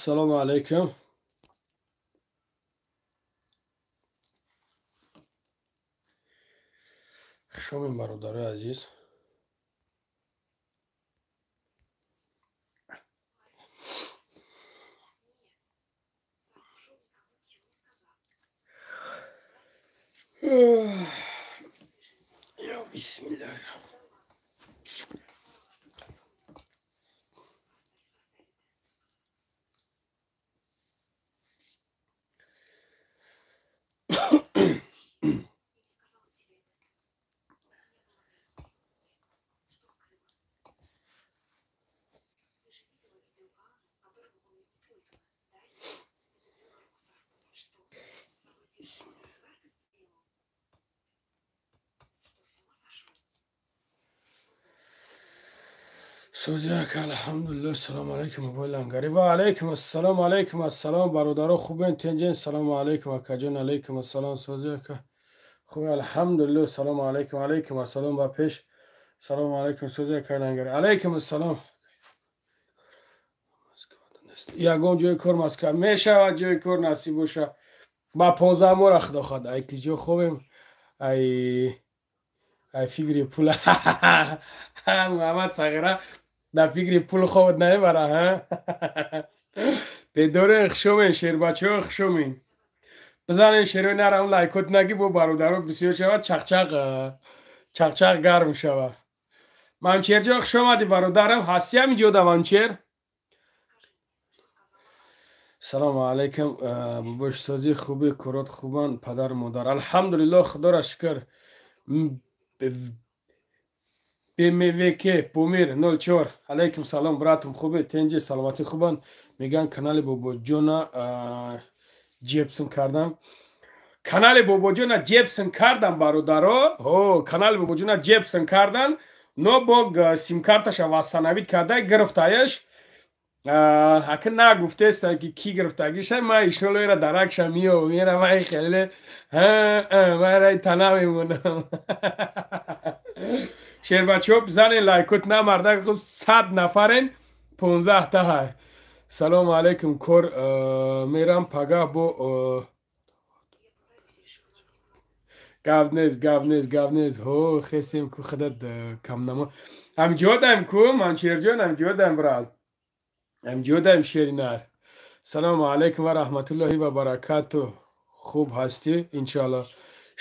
Ассалому алайкум. Хушомед, бародарои азиз. Ё бисмиллаҳ. Сӯзияк, алҳамдулиллоҳ. Салому алайкум, бобои Лангари. Ва алайкум ассалом, алайкум ассалом, бародаро, хубен, тенҷен? Салому алайкум, акаҷон, алайкум ассалом. Сӯзияк, хуб, алҳамдулиллоҳ. Салому алайкум, алайкум ассалом, ба пеш. Салому алайкум, сӯзияк Лангари. Алайкум ассалом. Ягон ҷои кор Москва мешавад, ҷои кор насиб боша. Ба 15 мора худо хоҳад. Ай киҷо хобем, ай фикри пул. Муҳаммад Сағира дар фикри пул хобат намебара, ҳа? Бедоре, хушомед, шербачаҳо, хушомед. Бизанед шерои нарам, лайкот наги, бо бародаро бисёр шавад, чақчақ чақчақ гарм шавад. Манчерҷон, хуш омадӣ, бародарам, ҳастӣ ҳаминҷода, Манчер? Салому алайкум, бобошсозӣ, хубӣ, курот хубанд, падару модар? Алҳамдулиллоҳ, худоро шукр. БМВК Помир 04, алайкум салом, братум, хубе, тенҷи, саломатӣ хубанд? Мегӯянд, канали бобоҷона ҷебсн кардам. Канали бобоҷона ҷебсн кардам, бародаро. Ҳо, канали бобоҷона ҷебсн кардан, но бо симкарташа восстановить карда гирифтаеш. Ака нагуфтеста, ки кӣ гирифтагиша. Ма ишоло ера даракша миёбам, ера май хеле май тана мемонам. Шербачаҳо, бизанен лайкот, на мардак хуб, 100 нафарен, 15 та ҳай. Салому алайкум, кор мерам пагаҳ бо. Гап нест, гап нест, гап нест. Ҳо, хесем ку, худат камнамо. Ҳамҷодаем ку, Манчерҷон, ҳамҷодаем, брат, ҳамҷодаем, шеринар. Салому алайкум ва раҳматуллоҳи ва баракату, хуб ҳастӣ, иншоалло?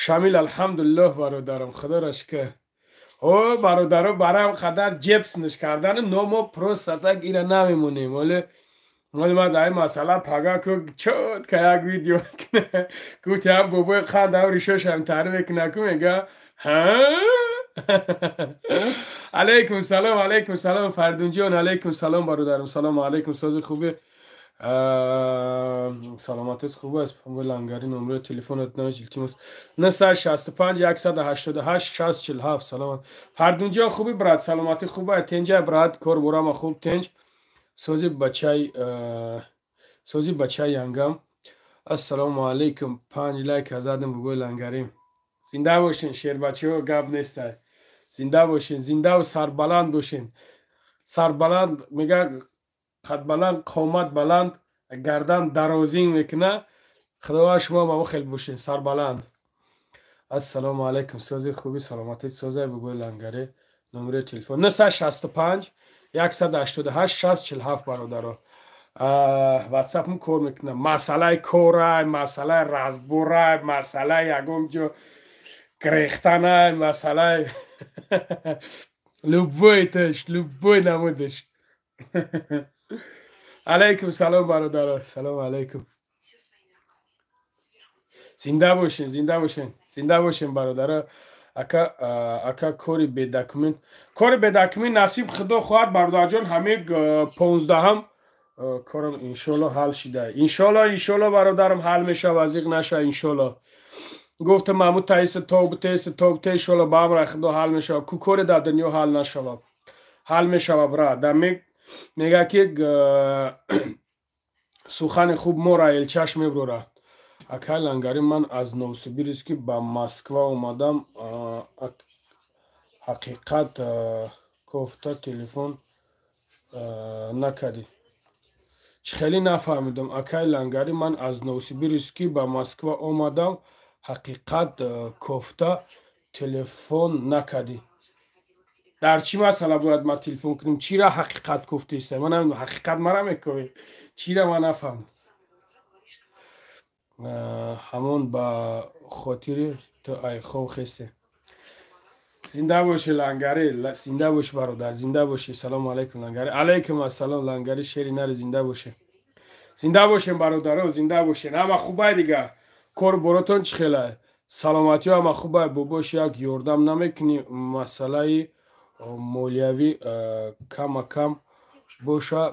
Шамил, алҳамдулиллоҳ, бародарам, худоро шукр. О, бародаро, барам қадар ҷебсниш кардану но мо просто так ира намемонем. Оле ма дар ин масъала пага ку чётко як видео гуфтиам, бобои қандам ришошам тари мекуна ку, мега ҳа. Алайкум салом, алайкум салом, Фардунҷон, алайкум салом, бародарам. Салому алайкум, сози, хубе, саломатит хуб аст? Лангари, номрои телефонат навис, илтимос. 965 188 60 47. Саломат, Фардунҷон, хуби, брат, саломатӣ хуба, тенҷа, брат, кор бурама хуб, тенҷ, сози бачаи, сози бачаи янгам. Ассалому алайкум, панҷ лайк задам, бобои Лангарӣ. Зинда бошен, шербачаҳо, гап нестай. Зинда бошен, зиндаву сарбаланд бошен. Сарбаланд мега, қадбаланд, қомат баланд, гардан дарозин мекуна. Худованд шумо мамо хел бошен, сарбаланд. Ассалому алайкум, сози, хуби, саломатит созай, бобои Лангари? Номери телефон 965 188 60 47, бародаро. Ватсапм кор мекунам. Масъалаи корай, масъалаи разборай, масъалаи ягон ҷо грехтанай, масъалаи любой таш, любой намудаш. Алайкум салом, бародаро, салому алайкум. Зинда бошен, зинда бошен, зинда бошен, бародаро. Ака, ака, кори бедокумент, кори бедокумент насиб худо хоҳад, бародарҷон, ҳамин 15-ҳам корам иншолло ҳал шида. Иншолло, иншолло, бародарам, ҳал мешава, зиқ наша, иншолло. Гуфтам, маҳмуд таиса тобтеса тобте, иншолло, ба амри худо ҳал мешава. Ку коре дар дунё ҳал нашава? Ҳал мешава, брат. Дар мега ки сухани хуб мора элчаш мебурад. Акай Лангари, ман аз Новосибирски ба Москва омадам. Ҳақиқат кофта телефон накардӣ. Чӣ хеле нафаҳмидам, акай Лангарӣ, ман аз Новосибирский ба Москва омадам, ҳақиқат кофта телефон накардӣ. Дар чӣ масъала бояд ман телефон кунем? Чира ҳақиқат кофтаиста? Ман намедонам, ҳақиқат мара мековӣ. Чира ман нафаҳмидам. Ҳамон ба хотири ту айхов хесте. Зинда бошӣ Лангарӣ, зинда бошӣ бародар, зинда бошӣ. Салому алайкум Лангарӣ. Алайкум ассалом Лангарӣ, шери нари, зинда бошӣ. Зинда бошем бародаро, зинда бошен. Ҳама хубай дига. Кор боротон чӣ хелай? Саломатиё ҳама хубай. Бобош як ёрдам намекунӣ? Масъалаи молиявӣ камакам боша,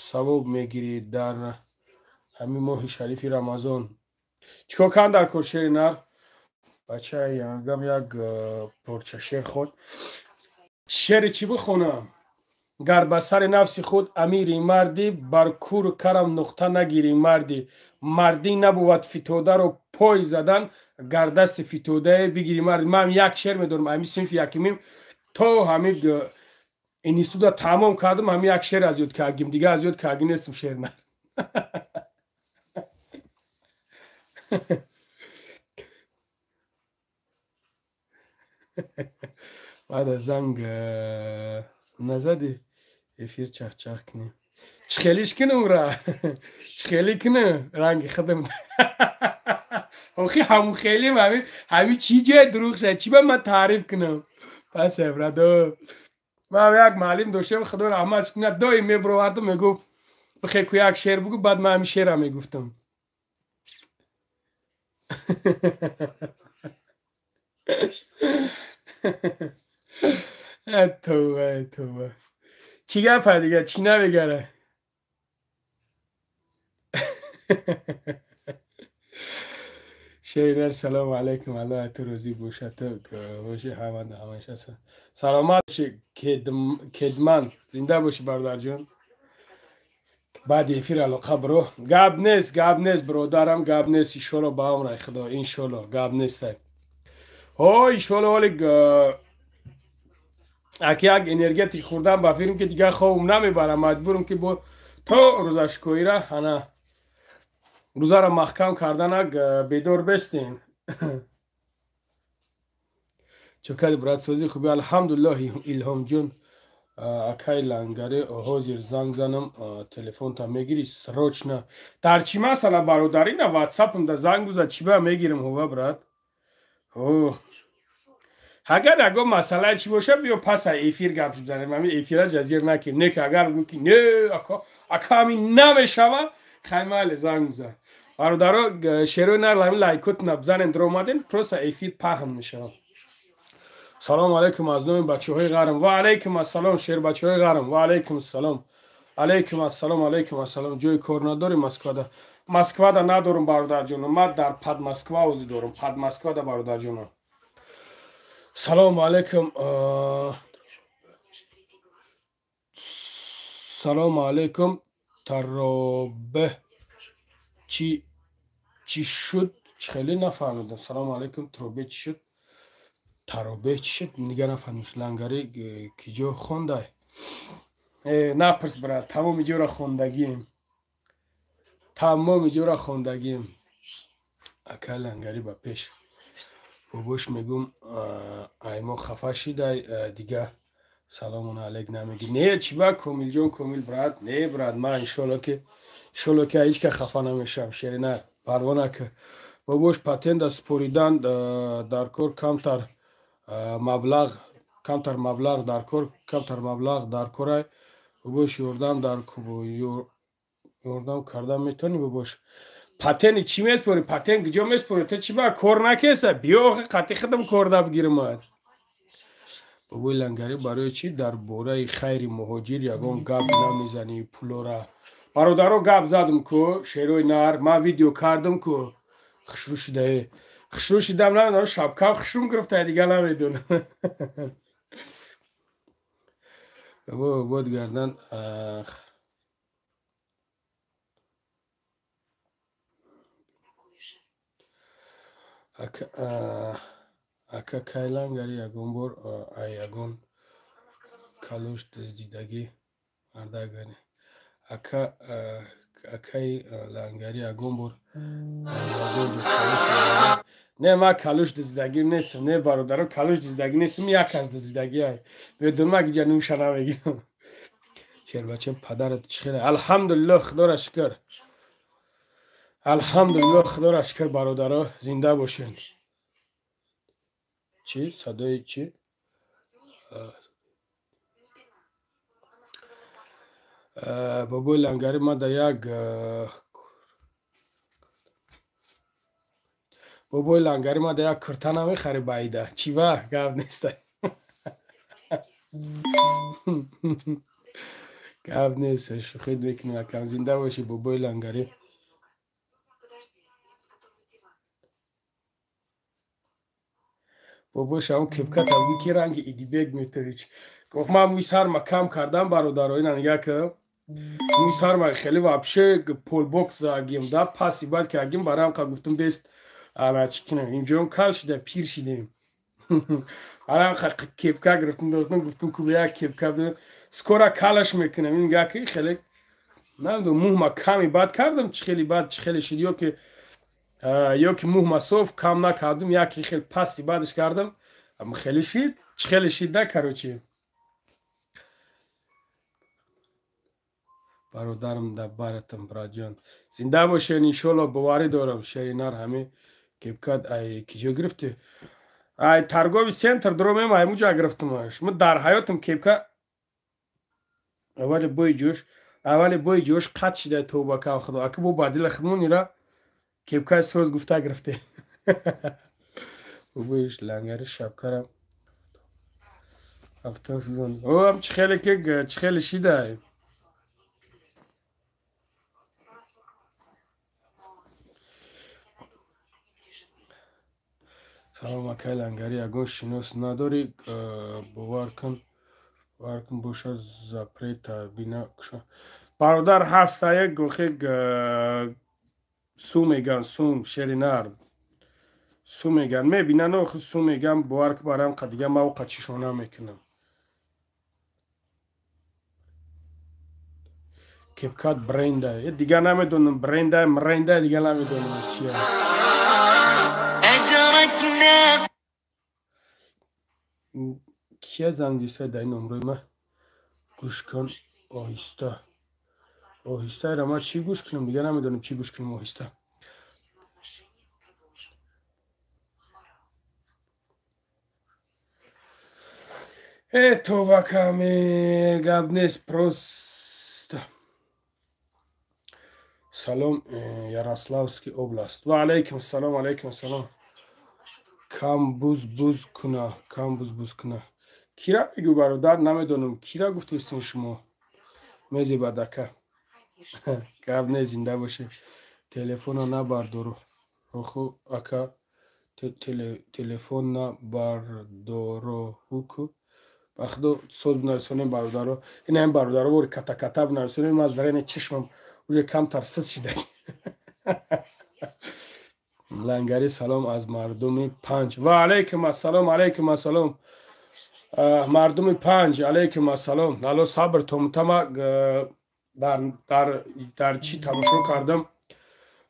савоб мегирӣ дар ҳамин моҳи шарифи Рамазон. Чӣ кор кардам дар кор, шери нар? Бачаи янгам як порча шер хонд. Шери чӣ бихонам? Гар ба сари нафси худ амири мардӣ, бар куру карам нуқта нагирӣ мардӣ. Мардӣ набувад фитодаро пой задан, гар дасти фитодае бигирӣ мардӣ. Ман як шер медорам, ҳамин синфи якумим то ҳамин института тамом кардам, ҳамин як шер аз ёд кардим, дига аз ёд карди нестам шер нар. Баъд аз занг назади эфир чахчах кунем. Чӣ хелиш кунем ра? Чӣ хеле кунем? Ранги худам. Охи ҳамун хелим, ҳамин чӣ ҷое дурӯғ шад? Чӣ ба ман таъриф кунам? Пас брадо. Ман як муаллим доштем, худо раҳматш кунад, доим мебировардам, мегуфт бихе ку як шеър бугӯ, баъд ман ҳамин шеърам мегуфтам. Тавба, тавба. Чӣ гапа дига, чӣ намегара? Шеринар, салому алайкум, Аллоҳ ту розӣ бошад, ту бошӣ ҳамеша саломат бошӣ. Кедман, зинда бошӣ бародарҷон. Баъди эфир алоқа биро. Гап нест, гап нест бародарам, гап нест. Иншолло ба амраи Худо, иншолло гап нест. Ҳо, иншолло ҳоли аки як энергетик хӯрдам ба фирм ки дигар хобам намебарам, маҷбурам ки бо то рӯзашкоира ана рӯзаро маҳкам карданак бедор бестем. Чокади брат, сози хуби, алҳамдулиллоҳ. Илҳомҷон, акай Лангари, ҳозир занг занам, телефонта мегирӣ срочно. Дар чӣ масъала бародарӣ? На ватсапам да занг буза, чӣ ба мегирам? Ҳова брат. Ҳо, агар ягон масъалае чӣ боша, биё паса эфир гап бизанем, ҳамин эфира ҷазир накунем. Не ки агар гӯ ки не ака ҳамин намешава, хай майли, занг бизан. Бародаро, шерои нар ҳамин лайкотна бизанем, даромадем, просто эфир паҳн мешавад. Салому алайкум аз номи бачаҳои ғарм. Ва алайкум ассалом, шербачаҳои ғарм. Ва алайкум ассалом. Алайкум ассалом, алайкум ассалом. Ҷои кор надорӣ Москвада? Москвада надорам бародарҷоно, ман дар Подмосква озӣ дорам, Подмосквада бародарҷоно. Салому алайкум. Салому алайкум. Таробе чӣ шуд? Чӣ хеле нафаҳмидам. Салому алайкум, таробе чӣ шуд? Таробе чӣ шуд? Нига нафаҳмидам. Лангари ки ҷо хондай? Напурс брат, тамоми ҷора хондагием. Тамоми ҷора хондагием. Акай Лангари ба пеш. Бобош мегум, аймо хафа шидай, дига саломун алайк намеги. Не, чӣ ба Комилҷон, Комил брат, не брат, ман иншолло ки ҳеҷ ка хафа намешавам, шерина, парво нака. Бобош патента супоридан дар кор камтар маблағ, камтар маблағ дар кор, камтар маблағ дар корай. Бобош ёрдам дар ёрдам кардан метавонӣ бобош? Патенти чӣ меспорӣ? Патент куҷо меспорӣ? Ту чӣ ба кор накеса? Биё охи қатъи худам корда бигирмад. Бобои Лангарӣ, барои чӣ дар бораи хайри муҳоҷир ягон гап намезанӣ пулора? Бародаро, гап задам ку, шерои нар, ман видео кардам ку. Хушрӯ шудае. Хушрӯ шудам, намедонам, шапкам хушрӯм гирифта, дига намедонам. Бобо бод гардан ака кай Лангари ягон бор ай ягон калош дуздидагӣ мардак. Ака акаи Лангари ягон бор не, ман калуш дизидагӣ нестам. Не, бародаро, калуш дизидагӣ нестам, як аз дизидагӣ медонам, агиҷа нумша намегирам. Шербача, падарат чӣ хеле? Алҳамдулиллоҳ, худоро шукр, алҳамдулиллоҳ, худоро шукр, бародаро, зинда бошед. Чӣ садои чӣ? Бобои Лангари, ма да як бобои Лангари, ма да як курта намехарӣ баида? Чӣ ва гап неста, гап нест, шӯхӣ мекунем, акам. Зинда бошӣ, бобои Лангари. Бобош, ҳамн кепка табги ки ранги Идибек Митович гуфт. Ман мӯи сарма кам кардам, бародаро, ина нигаҳ ки мӯи сарма хеле вообще полбокс загим да паси баъд ки агим барам қа гуфтум бест ана чӣ кинем, инҷоам кал шида, пир шидем. Барам қа кепка гирифтум, додам, гуфтум ку як кепка скоро калаш мекунем. Ин нигаҳ ки хеле намедонам, мӯҳма ками бад кардам, чӣ хеле бад, чӣ хеле шид, ё ки мӯҳма соф кам накардам, яке хел пасти бадаш кардам, хеле шид, чӣ хеле шид да, короче. Бародарам, да баратам, братҷон, зинда бошен, иншолло, боварӣ дорам. Шери нар, ҳами кепкат ай киҷо гирифтӣ? Ай торговый центр дуромем, аймуҷа гирифтамаш. Ма дар ҳаётам кепка аввали бои ҷӯш, аввали бои ҷӯш қат шида, тавба кам худо, ака бо бадила хидмон ира кепкаи соз гуфта гирифте. Бобоиш Лангари, шапкарам ам чӣ хеле ки чӣ хеле шидай. Салом, акай Лангари, ягон шинос надорӣ? Бовар кун, бовар кун, боша запрета бина куша. Бародар, ҳаста як гохе су меган, сум шеринар су меган, мебинан, охи су меган, бовар ку, барам қа дига ма оқа чишона мекунам. Кепкат бренда дига намедонам, бренда мренда дига намедонам чия. Кия занг диса дар ин номрои ма? Гӯш кун оҳиста, оҳиста ира ма чӣ гӯш кунам, дига намедонам чӣ гӯш кунам, оҳиста. Э, тоба каме, гап нест, просто салом, Ярославский область. Ва алайкум салом, алайкум салом. Кам буз буз куна, кам буз буз куна. Кира мегӯ, бародар, намедонам кира гуфтестин шумо. Мезебад, ака, гап не, зинда боше. Телефона набардору оху, ака, телефон набардорохуку, ба худо соз бинависонем, бародаро. Ина ин бародаро вори ката-ката бинависонем, ман зрени чишмам уже камтар сиз шида. Лангари, салом аз мардуми Панҷ. Ва алайкум ассалом, алайкум ассалом, мардуми Панҷ, алайкум ассалом. Алло сабр томутама дар чӣ тамошо кардам,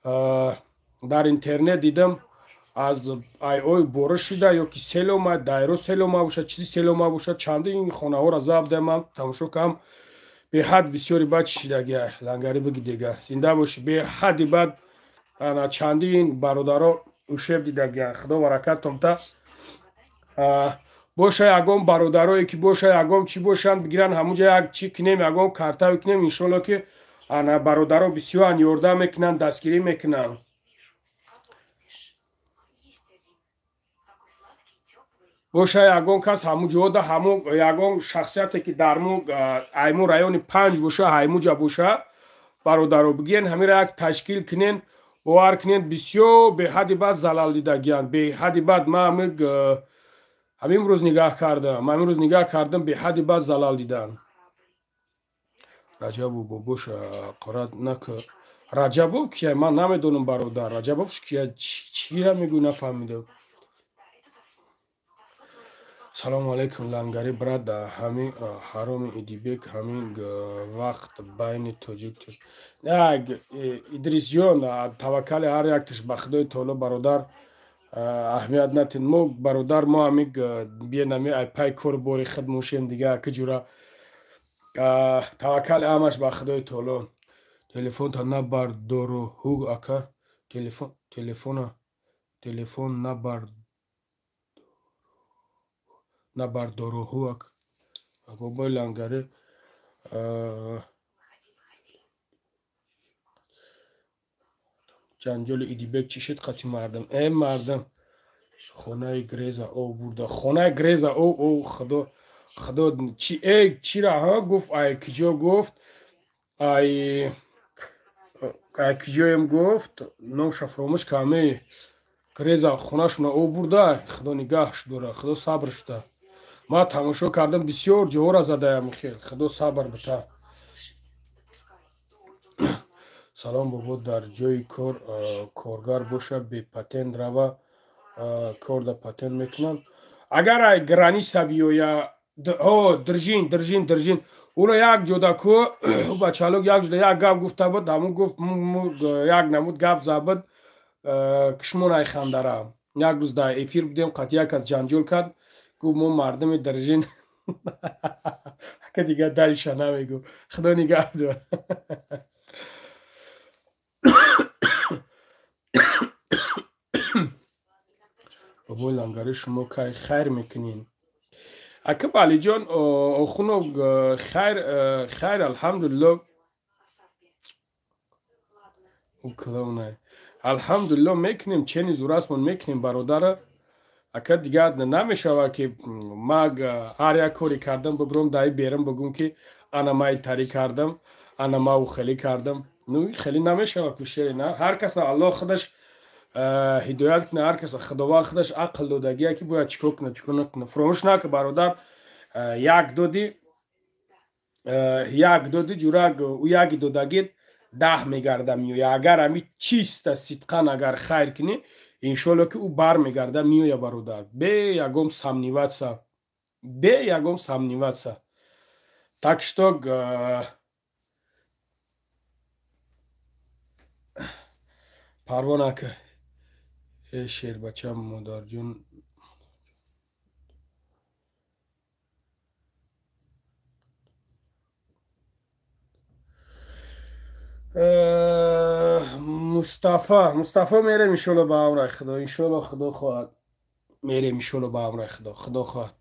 дар интернет дидам, аз айой бориш шида ё ки сел омад, дайро сел омад бошад, чизи сел омад бошад, чанди ин хонаҳоро заб дам, тамошо кардам, беҳад бисёри бад чишидагия. Лангари, биги дига, зинда бошӣ, беҳади бад ана чандин бародаро ушеб дидагиян, худо баракат томта. Боша ягон бародарое ки боша, ягон чӣ бошанд, бигиранд, ҳамунҷа як чӣ кунем, ягон картаве кунем, иншолло, ки ана бародаро бисёран, ёрдам мекунанд, дастгирӣ мекунанд. Боша ягон кас ҳамун ҷода, ҳамун ягон шахсияте ки дар му айму райони Панҷ боша, ҳаймуҷа боша, бародаро, бигирен, ҳамира як ташкил кунен. Бовар кунед, бисёр беҳади бад залал дидагиянд, беҳади бад. Ман ҳамин рӯз нигаҳ кардам, ҳамин рӯз нигаҳ кардам, беҳади бад залал диданд. Раҷабу бобош қорат нака. Раҷабов кия? Ман намедонам, бародар, Раҷабов кия, чира мегӯй, нафаҳмидам. Салому алейкум, Лангари брат, ҳамин ҳароми Идибек ҳамин вақт байни тоҷик. Идрисҷон, таваккали ҳар якташ ба Худои таоло, бародар, аҳамият натин. Мо бародар, мо ҳамин биенами ай пай кор бори худ мошем дига киҷура. Таваккали ҳамаш ба Худои таоло. Телефонта набардору ҳу ака, телефон телефона телефон набардору ҳу ака. Бобои Лангари ҷанҷоли Идибек чӣ шуд қати мардам? Э мардам, хонаи Греза ов бурда, хонаи Греза ов, о худо, худо чи э чира ҳа гуфт, ай киҷо гуфт, ай киҷоем гуфт, номша фаромӯш каме. Греза хонашона ов бурда, худо нигаҳш дора, худо сабр шуда. Ма тамошо кардам, бисёр ҷоҳора задаям хел, худо сабр бита. Салом бобо, дар ҷои кор коргар боша, бепатент рава, кор да патент мекунанд. Агар ай граница биёя, о держин, держин, держин, уро як ҷода ку, бачалук як ҷода як гап гуфта буд, ҳамун гуфт як намуд гап забуд, кишмон ай хандара. Як рӯз дар эфир будем, қати як кас ҷанҷол кард, гуфт мо мардуми держин. Ака дига дальша намегӯ. Худо нигаҳ дор. Бобои Лангари, шумо кай хайр мекунин? Ака Алиҷон Охунов, хайр, хайр, алҳамдулилло. Уклонай. Алҳамдулилло мекунем, чени зурасмон мекунем, бародара. Ака дигар намешава ки ма ҳар як кори кардам бибурам даи берам бигӯм ки ана ма итарӣ кардам, ана ма ухелӣ кардам. Ну хеле намешава ку шери на. Ҳар каса Аллоҳ худаш ҳидоят кунад, ҳар каса Худованд худаш ақл додагия ки бояд чӣ кор кунад, чӣ кор накунад. Фаромӯш накун бародар, як доди, як доди ҷурак, ӯ яки додагит 10 мегарда меоя. Агар ҳами чиста сидқан агар хайр кунӣ, иншоалло ки ӯ бармегарда меоя бародар, бе ягон сомневаться, бе ягон сомневаться. Так что парво нака. Э шербача, модарҷон, Мустафа, Мустафа мерем иншоалло ба амраи Худо, иншоалло Худо хоҳад мерем иншоалло ба амраи Худо, Худо хоҳад.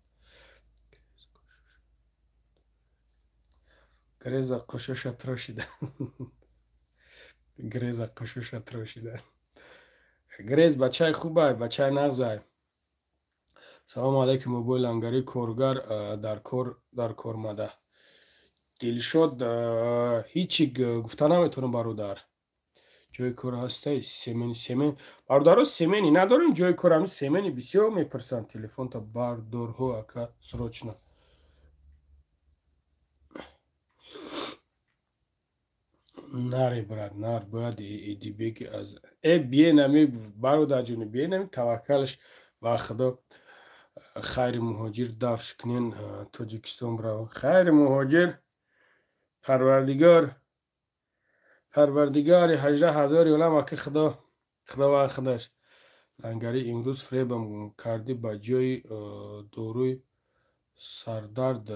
Греза қушуша трошида. Греза қушуша трошида. Грез бачаи хубай, бачаи нағзай. Салому алейкум, бобои Лангари, коргар дар кор дар кормада. Дилшод, ҳичи гуфта наметавонам бародар. Ҷои кор ҳастай, семени, семени. Бародаро, семени надорем, ҷои кор ҳами семени бисёр мепурсанд. Телефонта бардорҳо ака срочно. Наре брат, нар, бояд Идибеки аз э биенами бародарҷони, биенами таваккалаш ба Худо. Хайри муҳоҷир дафш кунен, Тоҷикистон брава. Хайри муҳоҷир, Парвардигор, Парвардигори 18 ҳазори олам аки Худо, Худованд худаш. Лангари, имрӯз фребам кардӣ, ба ҷои доруи сардард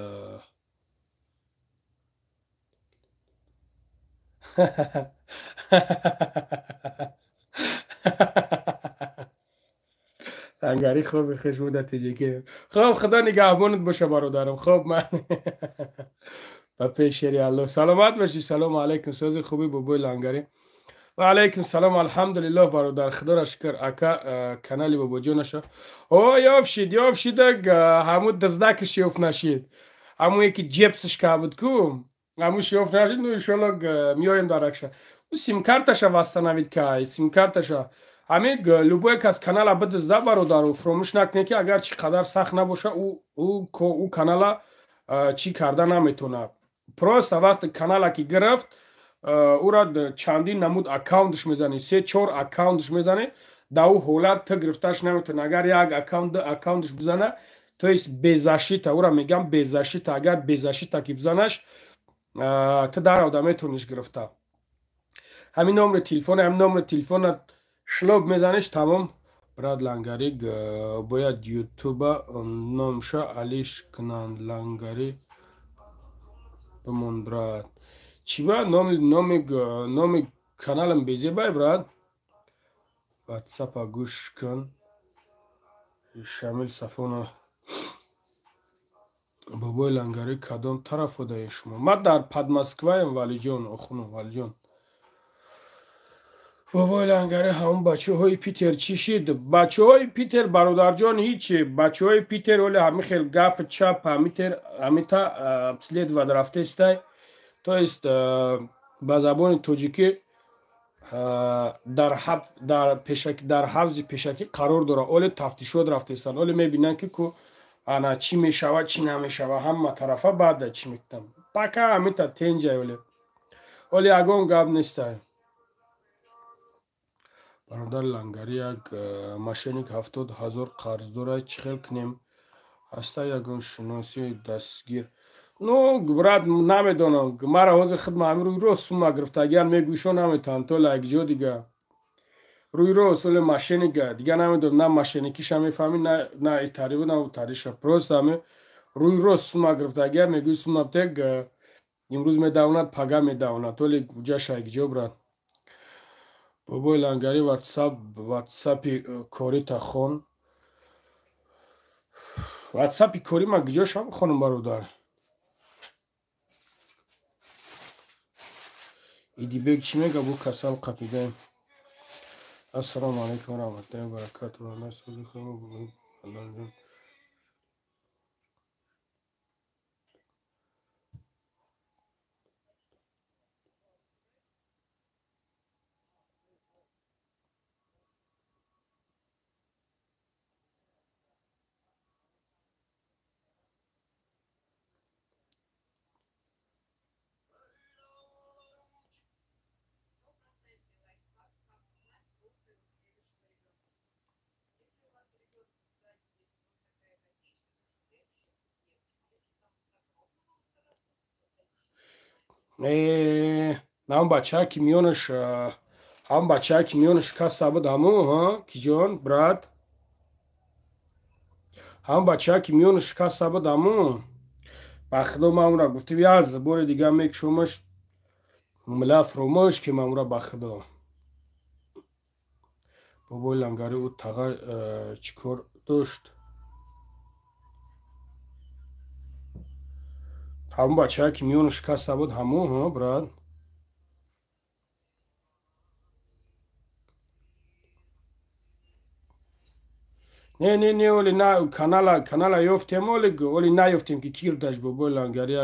Лангари хоби хуш буда тоҷикӣ. Хоб, Худо нигаҳбонат боша бародарам. Хоб, ман ба пеши шери Аллоҳ. Саломат бошӣ. Салому алайкум, сози хуби бобои Лангари. Ва алайкум салом, алҳамдулиллоҳ бародар, Худоро шукр. Ака канали бобоҷонаша. О, ёфшид, ёфшидаг, ҳамун даздакаш ёфт нашид. Ҳамун яки ҷепсаш ка буд ку, ҳамуш ёфт нашид. Ну иншоалло меоем дар акша. Ӯ симкарташа восстановить кай, симкарташа. Ҳамин любой кас канала бидизда бародару, фаромӯш накунед ки агар чӣ қадар сахт набоша, ӯ канала чӣ карда наметавонад. Просто вақте канала ки гирифт, ӯра чандин намуд аккаунтш мезанӣ, 3-4 аккаунтш мезанӣ, дар ӯ ҳолат ту гирифташ наметавонӣ. Агар як аккаунт, ду аккаунтш бизана, То есть беззащита, ура мегам беззащита, агар беззащита ки бизанаш, ту даравда метониш гирифта. Ҳамин номери телефон, ҳамин номери телефона шлоб мезаниш, тамом. Брат Лангари бояд ютуба номша алиш кунанд, Лангари бимон, брат. Чӣ ба номи каналам безебай, брат? Ватсапа гӯш кун. Шамил Сафонов. Бобои Лангари, кадом тараф одаи шумо? Ман дар Подмоскваем, Валиҷон, охуну Валиҷон. Бобои Лангари, ҳамон бачаҳои Питер чӣ шид? Бачаҳои Питер, бародарҷон, ҳичи. Бачаҳои Питер оле ҳами хел гап чап ҳамита обследовать рафтестай. То есть ба забони тоҷикӣ дар ҳавзи пешакӣ қарор дорад. Оле тафтишот рафтестанд, оле мебинанд, ки ку ана чӣ мешавад, чӣ намешавад, ҳама тарафа баъда чӣ мекунам. Пока ҳамита тенҷай, оле оле ягон гап нестай. Бародар Лангари, як мошенник 70 000 қарз дорад, чӣ хел кунем? Ҳаста ягон шиноси дастгир? Ну, брат, намедонам, мара ҳозир хидма ҳамин рӯи рост сума гирифтагиян, мегӯйшо наметавонам, то лайкҷо дига рӯи рост оле мошенника дига намедонам, на мошенникиша мефаҳмӣ, на итариву, на утариша. Просто ҳами рӯи рост сума гирифтагия, мегӯй сума тег, имрӯз медавонад, пага медавонад, толи ҷаша якҷо, брат. Бобои Лангари, ватсапи корита хон. Ватсапи кори ма куҷо шам хонум, бародар? Идибек чӣ мега? Бу касал қапидаем. Ассалому алайкум ва раҳматуллоҳи ва баракатуҳ. Ҳамон бачае ки миёнаш, ҳамон бачае ки миёнаш каста буд, ҳамун киҷон, брат? Ҳамон бачае ки миёнаш каста буд, ҳамун. Ба худо, ман ура гуфтем, як бори дига мекушомаш, мила фуромӯш ки ман ура, ба худо. Бобои Лангари, ӯ тага чӣ кор дошт? Ҳамон бачае ки миёнаш каста буд, ҳамун, брат? Не, не, не, оли на канала ёфтем, оли наёфтем, ки кирдаш. Бобои Лангари,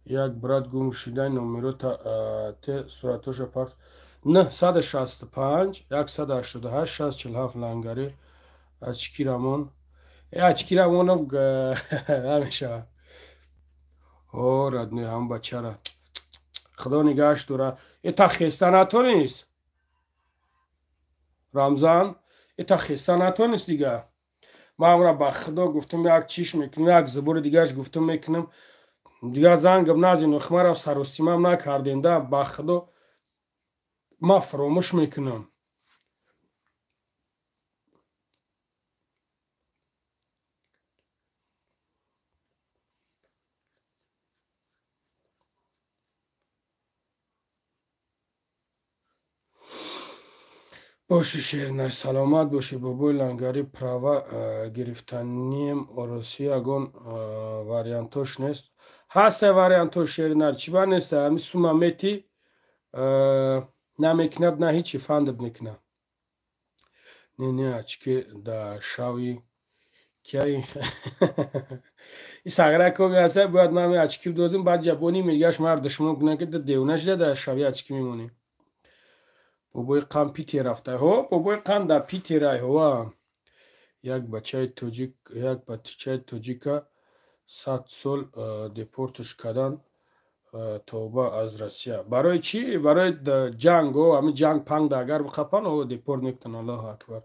як брат гум шудани номерота те суратоша парт. 965 188 647. Лангари, ачкирамон, ачкирамонов намешавад. О, родной, ҳам бачара худо нигаҳш дора. Эта хеста натонист, Рамзан, эта хеста натонист дига. Ман амра, ба худо, гуфтам, як чиш мекунем, як забори дигаш гуфтам мекунем, дига зангам назин, охмара саросимам накардем да. Ба худо, ман фаромӯш мекунам. Боши, Шернар, саломат бошӣ. Бобои Лангари, права гирифтанием ороси, ягон вариантош нест? Ҳаста вариантош, Шернар, чӣ ба нест? Ҳами сума мети, намекунад, на ҳичи фандаб мекунад. Не, не, очки да шави кияи и сағракови ҳаста, бояд ман очки бидозим, баъд ҷабони мегаш мар душмон кунад, ки девона шуда дар шави очки мемонӣ. Бобои Қанд Питер рафта? Ҳо, бобои Қанд дар Питерай, ҳова. Як бачаи тоҷик, як бачаи тоҷика 100 сол депортш кардан, тавба аз Россия. Барои чӣ? Барои ҷанг. О, ҳами ҷанг пангда агар биқапан, о, депорт мекунан. Аллоҳу акбар.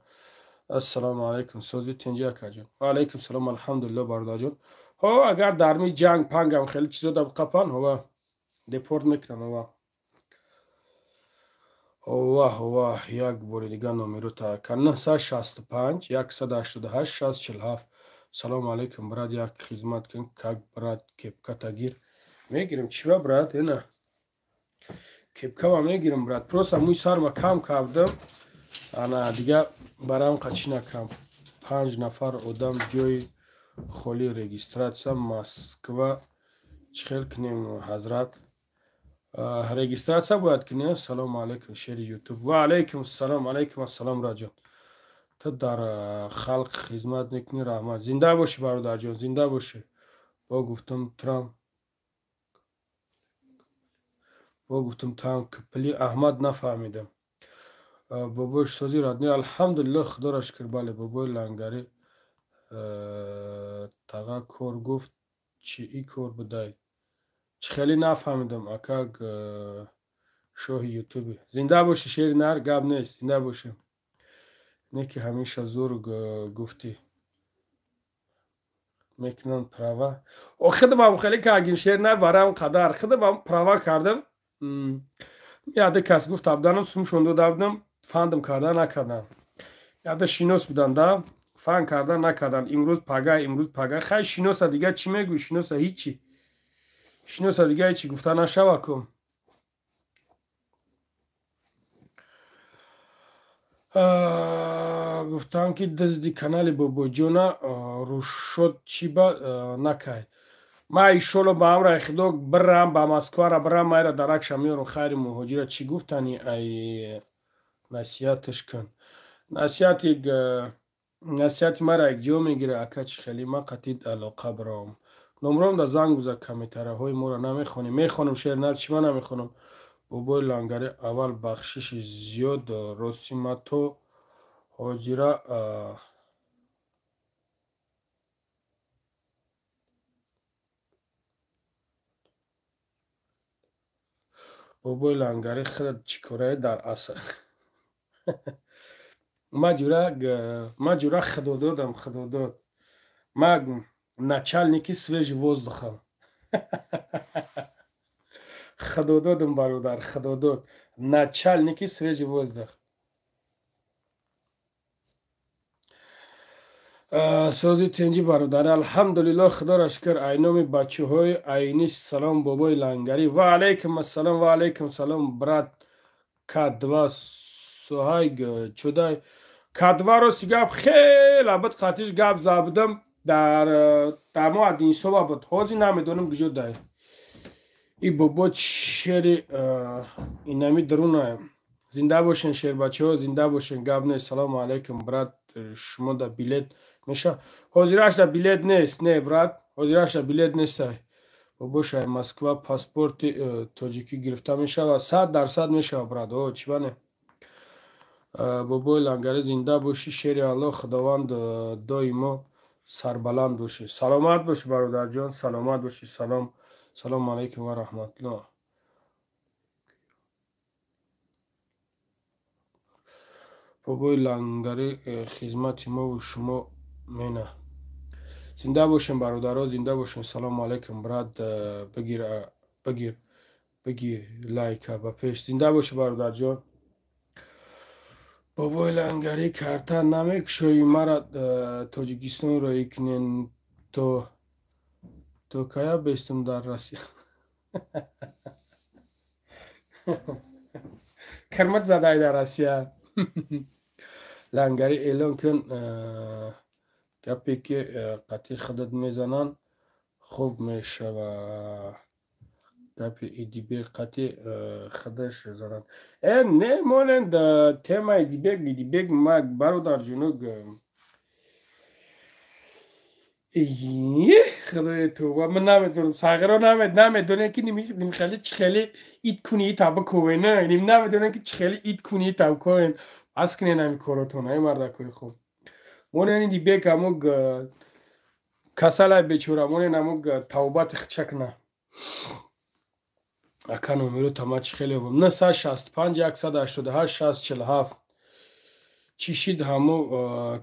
Ассалому алайкум, сози тинҷи акаҷон. Ва алайкум салом, алҳамдулилло бародарҷон. Ҳо, агар дар ми ҷанг пангам хеле чизо да қапан, ҳова депорт мекунан, ҳова. Ҳова, ҳова, як бори дига номеро та 965 188 647. Салому алайкум, брат, як хизмат кун, как брат, кепка тагир. Мегирим, чива брат, ина. Кепкама мегирим, брат. Просто мӯи сарма кам кардам. Ана дига барам қачи накам. 5 нафар одам ҷои холи регистратсия Москва чӣ хел кунем, ҳазрат? Регистратсия бояд кунем. Салому алайкум, шери ютуб. Ва алайкум салом, алайкум ассалом, раҷон. Ту дар халқ хизмат мекунӣ, раҳмат. Зинда бошӣ, бародарҷон, зинда бошӣ. Бо гуфтум Трамп, бо гуфтум там кпли Аҳмад нафаҳмидам. Бобои сози радни, алҳамдулилло, худоро шукр. Бале, бобои лангари таға кор гуфт, чӣ и кор будай? Чӣ хеле нафаҳмидам, ака шоҳи ютуби. Зинда бошӣ, шери нар, гап нест, зинда бошӣ. Не ки ҳамеша зур гуфтӣ. Мекунам права. О, худам хеле кагим шер нар барам қадар. Худам права кардам. Яде кас гуфт абданам, сумшон додабдам, фандам карда накардам. Яде шинос будан да, фан карда накардан. Имрӯз пага, имрӯз пага. Хай шиноса дига чӣ мегӯй? Шиноса ҳичи. Шиноса дига ҳичи гуфта нашава ку. Гуфтам ки дизди канали бобоҷона рӯшод чӣ ба накай. Ма иншолло ба амраи худо бирам ба Москвара бирам, майра даракша меёрам. Хайри муҳоҷира чӣ гуфтани ай насиҳаташ кун. Насиҳати мара якҷо мегира, ака чӣ хеле ма қатид алоқа биром. Номром да занг биза, комментарияҳои моро намехонем. Мехонам шер нар, чӣ ма намехонам. Бобои лангари аввал бахшиши зиёд рости ма то ҳоҷира бобои лангари худат чӣ корае дар аср. Ма ҷура худододам, худодод. Ма начальники свежий воздухам. Худододам, бародар, худодод. Начальники свежий воздух. Сози тинҷи бародар, алҳамдулилло, худоро шукр. Айноми бачаҳои айни салом, бобои лангари. Ва алайкум ассалом, ва алайкум салом, брат. К2 суҳайг чудай. К2 рости гап хеле буд, қатиш гап забудам дар мо адинсоба буд. Ҳозир намедонам куҷо дай. И бобо шери инами даруна. Зинда бошен шербачаҳо, зинда бошен, гап нест. Салому алайкум, брат, шумо да билет меша? Ҳозираш да билет нест, не брат, ҳозираш да билет нестай. Бобошай Москва паспорти тоҷикӣ гирифта мешавад, 100% мешавад, брат. О, чӣ бане? Бобои лангари зинда бошӣ, шери Аллоҳ, худованд доимо сарбаланд бошӣ. Саломат бошӣ, бародарҷон, саломат бошӣ. Салом, салому алайкум ва раҳматуллоҳ. Бобои лангари хизмати мову шумо мена. Зинда бошем, бародаро, зинда бошем. Салому алайкум, брат, бигир, бигир, бигир лайка ба пеш. Зинда бошӣ, бародарҷон. Бобои лангари карта намекушоӣ, мара Тоҷикистон роӣ кунен то кая бестум дар Россия. Кирмат задай дар Россия. Лангари эълон кун, гапе ки қатъи худат мезананд хуб мешавад. Гапи Идибек қатъи худаш зананд. Не монен тема Идибек, Идибек ма бародарҷунуг. Худои тавба, ман намедонам, сағиро намедонем ки нимхеле чӣ хеле ид куни ита бикувен, ним намедонем ки чӣ хеле ид куни ита бикувен. Бас кунен ҳамин коротон, ай мардакои хуб. Монен Идибек амуг касалай бечора, монен амуг тавбати хича куна. Ака номеро тама чӣ хеле бум. 965 188 647. Чӣ шид ҳамо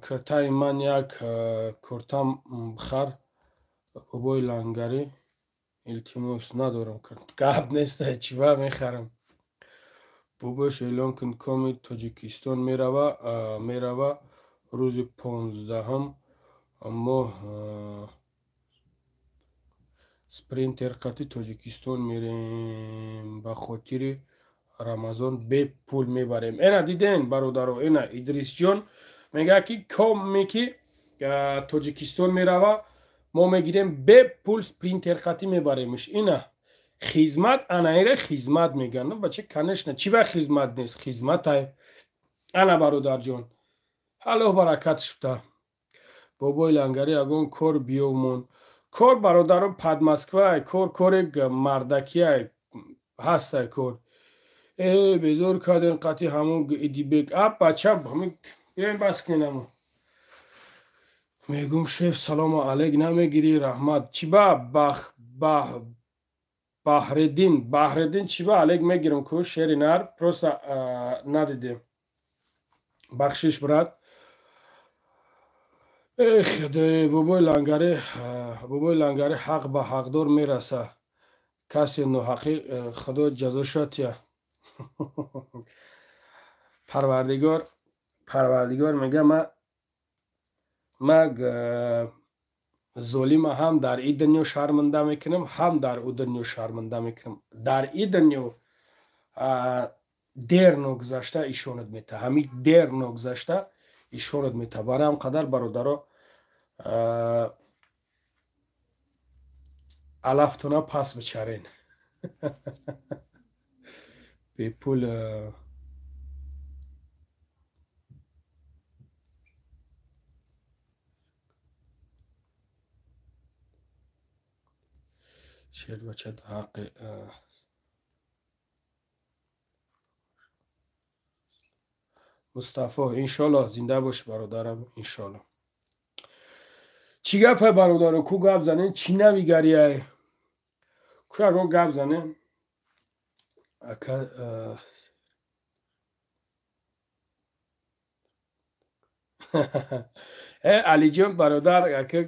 киртаи ман як куртам бихар бобои лангарӣ илтимос надорам гап нест чива мехарам. Бобош эълон кун коми Тоҷикистон мерава рӯзи 15 моҳ спринтер қати Тоҷикистон мерем ба хотири Рамазон бепул мебарем. Эна диден бародаро, эна Идрисҷон мегӯяд ки коме ки Тоҷикистон мерава мо мегирем бепул спринтер қати мебаремш. Ина хизмат, анаира хизмат мегӯянд. Бача конечно чӣ ба хизмат нест, хизматай. Ана бародарҷон, аллоҳ баракат шуда. Бобои лангарӣ ягон кор биёмон. Кор бародаро пад Москвай, кор кори мардакиай ҳастай кор. Э безор карден қати ҳамон Идибек. А бача биёем бас кунем ҳамон. Мегум шеф салому алейк намегирӣ раҳмат. Чӣ ба Баҳриддин, Баҳриддин чӣ ба алейк мегирам ку шери нар просто надидем. Бахшиш брат. Эх, бобои лангарӣ, бобои лангарӣ ҳақ ба ҳақдор мераса. Касе ноҳақӣ худо ҷазо шатия. Парвардигор, Парвардигор мега ма золима ҳам дар ин дунё шарманда мекунам, ҳам дар ӯ дунё шарманда мекунам. Дар ин дунё дер ногузашта ишонат мета. Ҳамин дер ногузашта ишонат мета. Барои ҳам қадар бародаро алафтона пас бичарен. Бепул шербача ҳаққи Мустафо иншолло зинда бош бародарам иншолло. Чӣ гапай бародаро, ку гап занен, чӣ навигариай? Ку ягон гап занен? Ака Алиҷон бародар, ака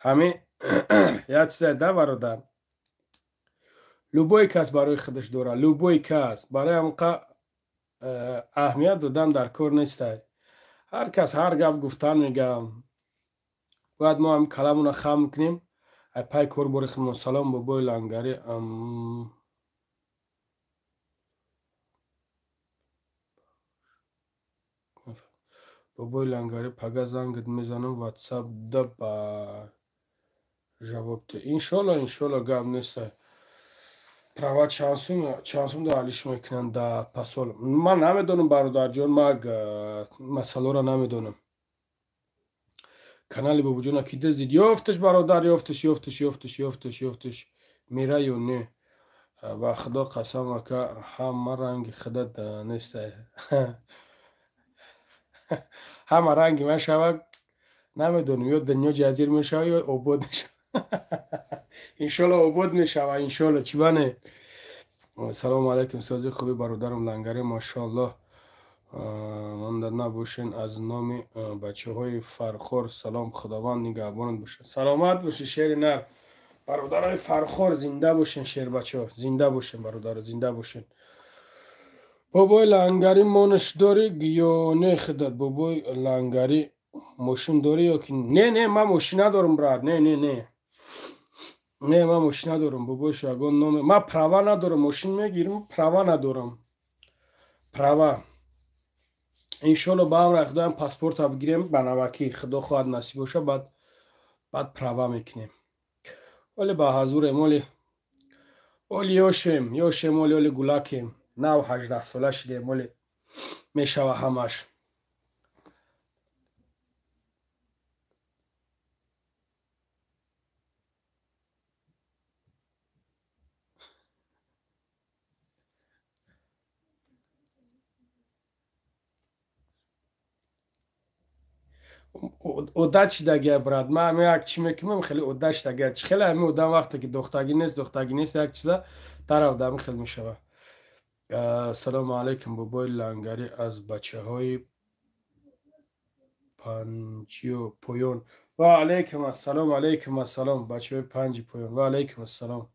ҳамин як чизе да бародар. Любой кас барои худаш дора, любой кас барои ҳамқа аҳамият додан дар кор нестай. Ҳар кас ҳар гап гуфтан мегам. Бояд мо ҳам каламона хам кунем. Ай пай кор бори худмон. Салом бобои лангарӣ. Бобои лангарӣ пага зангат мезанам ватсап да ба жавоб те. Иншолло, иншолло гап нестай. Права чанд сум да алиш мекунанд да пасол. Ман намедонам бародарҷон, ман масъаларо намедонам. Канали бобоҷона ки дизид ёфташ бародар, ёфташ, ёфташ, ёфташ, ёфташ, ёфташ. Мера ё не? Ба худо қасам ака, ҳама ранги худат нестай. Ҳама ранги ман шава намедонам, ё дунё ҷазир мешава ё обод мешава. Иншолло обод мешава, иншолло чӣ бане. Салому алайкум, сози хуби бародарам лангарӣ, машоаллоҳ. Монда набошен аз номи бачаҳои Фархор салом, худованд нигаҳбонат бошад. Саломат бошед шери нар. Бародарои Фархор зинда бошен, шербачаҳо зинда бошен, бародаро зинда бошен. Бобои лангарӣ монаш дорӣ ё не худат? Бобои лангарӣ мошин дорӣ ё ки не? Не, ман мошин надорам брат, не, не, не. Не, ман мошин надорам, бобош ягон номе. Ман права надорам, мошин мегирам, права надорам. Права. Иншолло ба амри Худоям паспорта бигирем ба навакӣ, худо хоҳад насиб боша, баъд права мекунем. Оли ба ҳазурем, оли оли ёшем, ёшем, оли оли гулакем. Нав 18 сола шидем, оли мешава ҳамаш. Одат шидагия брат, ман ҳамин як чӣ мекунам, хеле одат шидагия. Чӣ хеле ҳамин одам вақте ки дохтагӣ нест, дохтагӣ нест, як чиза тараф дар хел мешава. Салому алайкум, бобои Лангарӣ, аз бачаҳои панҷиё поён. Ва алайкум ассалом, алайкум ассалом, бачаҳои панҷи поён. Ва алайкум ассалом,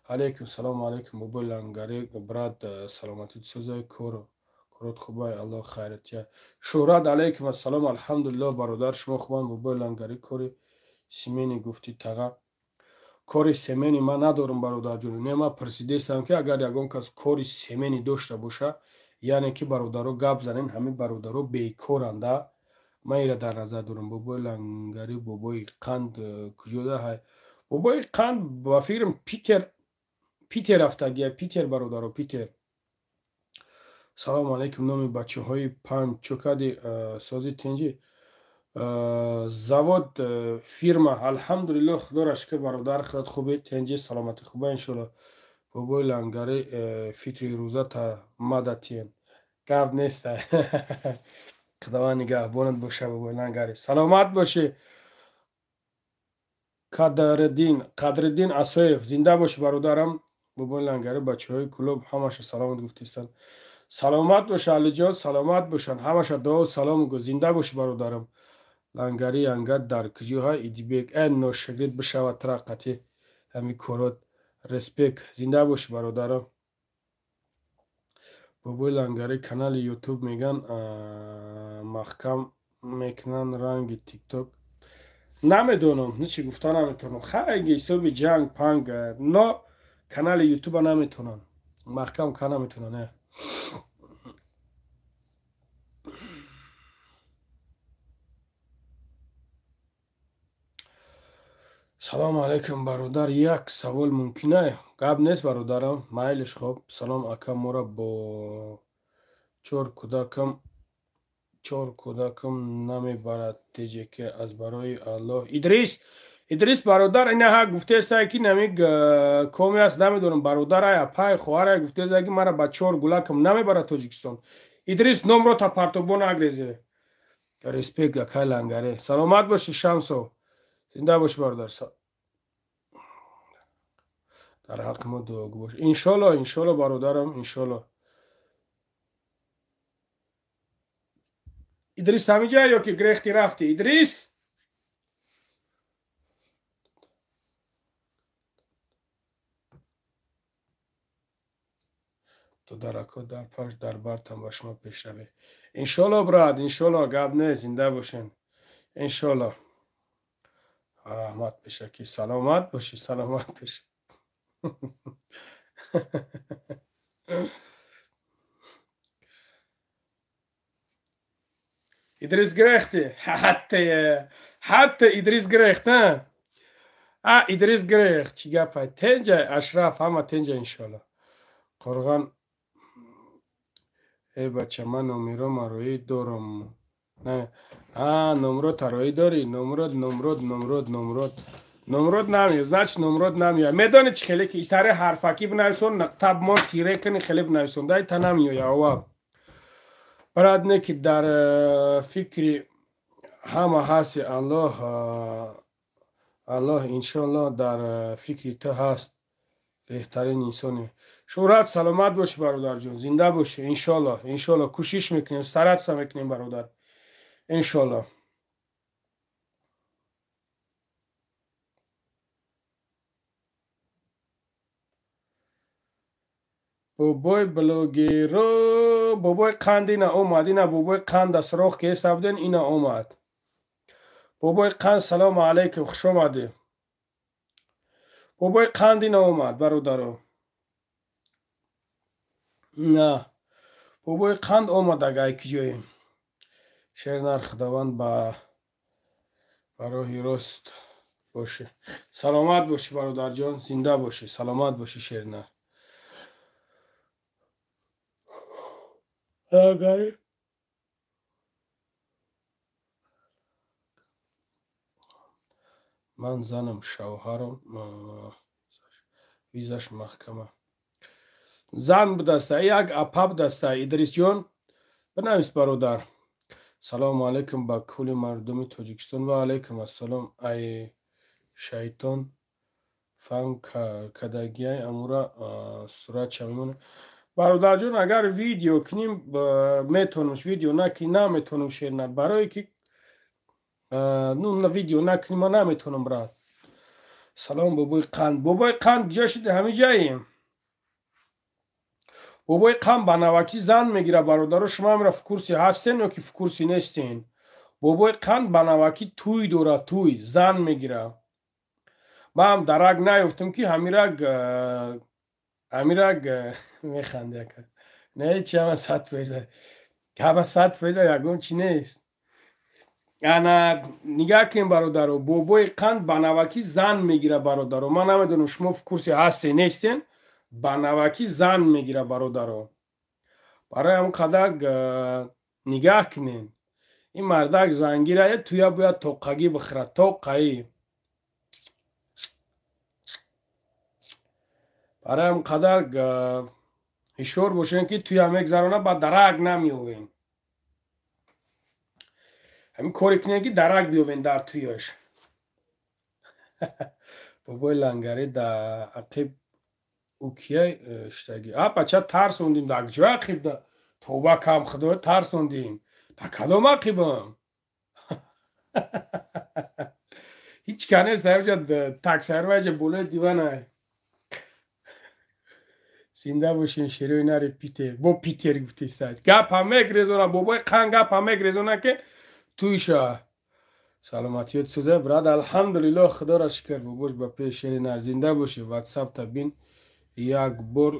алайкум салом, алайкум, бобои Лангарӣ, брат, саломатӣ созай, корот хубай, Аллоҳ хайратия. Шӯҳрат, алайкум ассалом, алҳамдулиллоҳ, бародар, шумо хубан? Бобои Лангарӣ, кори семени гуфтӣ, таға. Кори семени ман надорам, бародарҷон. Не, ман пурсидестам, ки агар ягон кас кори семени дошта боша, яъне ки бародаро гап занен, ҳамин бародаро бекоранда. Ман ира дар назар дорам. Бобои Лангарӣ, бобои Қанд куҷода ҳай? Бобои Қанд ба фикрам Питер рафтагия, Питер, бародаро, Питер. Салому алайкум, номи бачаҳои панҷ чӯкади сози тинҷӣ? Завод, фирма, алҳамдулиллоҳ, худоро шукр, бародар, худат хубе, тинҷӣ, саломатӣ хуба, иншоалло. Бобои Лангарӣ, фитри рӯза та мадатиен. Гап неста. Худованд нигаҳбонат боша, бобои Лангарӣ, саломат бошӣ. Қадриддин Асоев, зинда бошӣ, бародарам. Бобои Лангарӣ, бачаҳои клуб ҳамаша саломат гуфтистанд. Саломат боша, Алиҷон, саломат бошанд, ҳамаша дуо салом гӯ, зинда бошӣ, бародарам. Лангари ангар дар куҷоҳай? Идибек, э ношагирд бишавад тара қати ҳами корот. Респект, зинда бошӣ, бародарам. Бобои Лангари, канали Ютуб меган маҳкам мекунанд ранги Тикток. Намедонам, ничи гуфта наметавонам. Хайги ҳисоби ҷанг панг, но канали Ютуба наметавонанд маҳкам ка наметавонанд. Салому алайкум, бародар, як савол мумкина? Гап нест, бародарам, майлиш. Хоб, салом, ака, мора бо чор кӯдакам намебарад теҷеке аз барои Аллоҳ. Идрис бародар, инаҳа гуфтеста, ки нами коми аст, намедонам, бародарай, апай, хоҳарай, гуфтеста, ки мара ба чор гулакам намебарад Тоҷикистон. Идрис, номро та партобо нагрезе. Респект, акай Лангаре, саломат бошӣ. Шамсо, зинда бош, бародар, дар ҳаққи мо дуогӯ бош. Иншолло, иншолло, бародарам, иншолло. Идрис ҳамиҷа ё ки грехти рафти, Идрис? То дарако дар паш дар бартам ба шумо пешравӣ, иншолло, брат, иншолло, гап не, зинда бошен, иншолло. Раҳмат пешакӣ, саломат бошӣ, саломат бошӣ. Идрис грехти, ҳатта Идрис грехт, а Идрис грехт, чӣ гапай? Тенҷа, Ашраф, ҳама тенҷа, иншолло. Қурғон, э бача, ман номеро мароӣ дорам. А номро тароӣ дорӣ? Номрод, номрод, номрод, номрод, номрод намеё, значит, номрод намеояд. Медонӣ чӣ хеле ки итаре ҳарфакӣ бинависон, нуқта бимон, тире кунӣ, хеле бинависон, дай та намеоя. Ова брат, не ки дар фикри ҳама ҳасти, Аллоҳ, Аллоҳ иншоаллоҳ дар фикри ту ҳаст, беҳтарин инсоне. Шӯҳрат, саломат бошӣ, бародарҷон, зинда бошӣ, иншоалло, иншоалло, кӯшиш мекунем, стараться мекунем, бародар, иншоалло. Бобои блогеро, бобои Қанд ина омад, ина бобои Қанд аст, роҳ ки ҳесабден, ина омад бобои Қанд. Салому алайкум, хуш омадӣ, бобои Қанд, ина омад, бародаро. На, бобои Қанд омад, агай ки ҷое. Шернар, Худованд ба роҳи рост бошӣ, саломат бошӣ, бародарҷон, зинда бошӣ, саломат бошӣ, Шернар. Агар ман занам, шавҳарам визаш маҳкама. Зан будаста, як апа будаста. Идрисҷон, бинавис, бародар. Салому алайкум ба кулли мардуми Тоҷикистон. Ва алайкум ассалом. Ай шайтон фан кадагиай, амура суратша мемонад. Бародарҷон, агар видео кунем метонам, видео накунем наметонам шернат. Барое ки ну видео накунем ман наметонам, брат. Салом бобои қанд. Бобои қанд куҷо шуди? Ҳамин ҷаем. Бобои қанд ба навакӣ зан мегирад, бародаро. Шумо ҳамира в курсе ҳастен ё ки в курсе нестен? Бобои қанд ба навакӣ тӯй дорад, тӯй, зан мегирад. Ман ҳам дарак наёфтам ки ҳамирак механди ака. Не, чи ҳама 100%. Ҳама 100% ягон чи нест. Ана нигаҳ кунем, бародаро, бобои қанд ба навакӣ зан мегирад, бародаро. Ман намедонам шумо в курсе ҳастен нестен, ба навакӣ зан мегирад, бародаро. Барои ҳамон қадар нигаҳ кунем. Ин мардак зангира, туя бояд тоққагӣ бихӯрад, тоққаӣ. Барои ҳамон қадар ҳушёр бошем ки туя мегзарона, ба дарак намеёвем. Ҳамин коре кунем ки дарак биёвем дар туяш. Бобои лангарӣ дар ақиб укия штаги. А бача тарсондим, дар куҷо ақиб? Тоба кам худо тарсондим. Дар кадом ақибам? Ҳеҷ ка нест, ҳамҷа таксарваҷа болои диванай. Зинда бошен шерои нари Питер. Бо Питер гуфтесад. Гапа мегрезона, бобои қанд гапа мегрезона ки туйша. Саломатиёт сӯза, брат, алҳамдулиллоҳ, худоро шукр. Бобош ба пеш шери нар. Зинда бошӣ. WhatsApp та бин як бор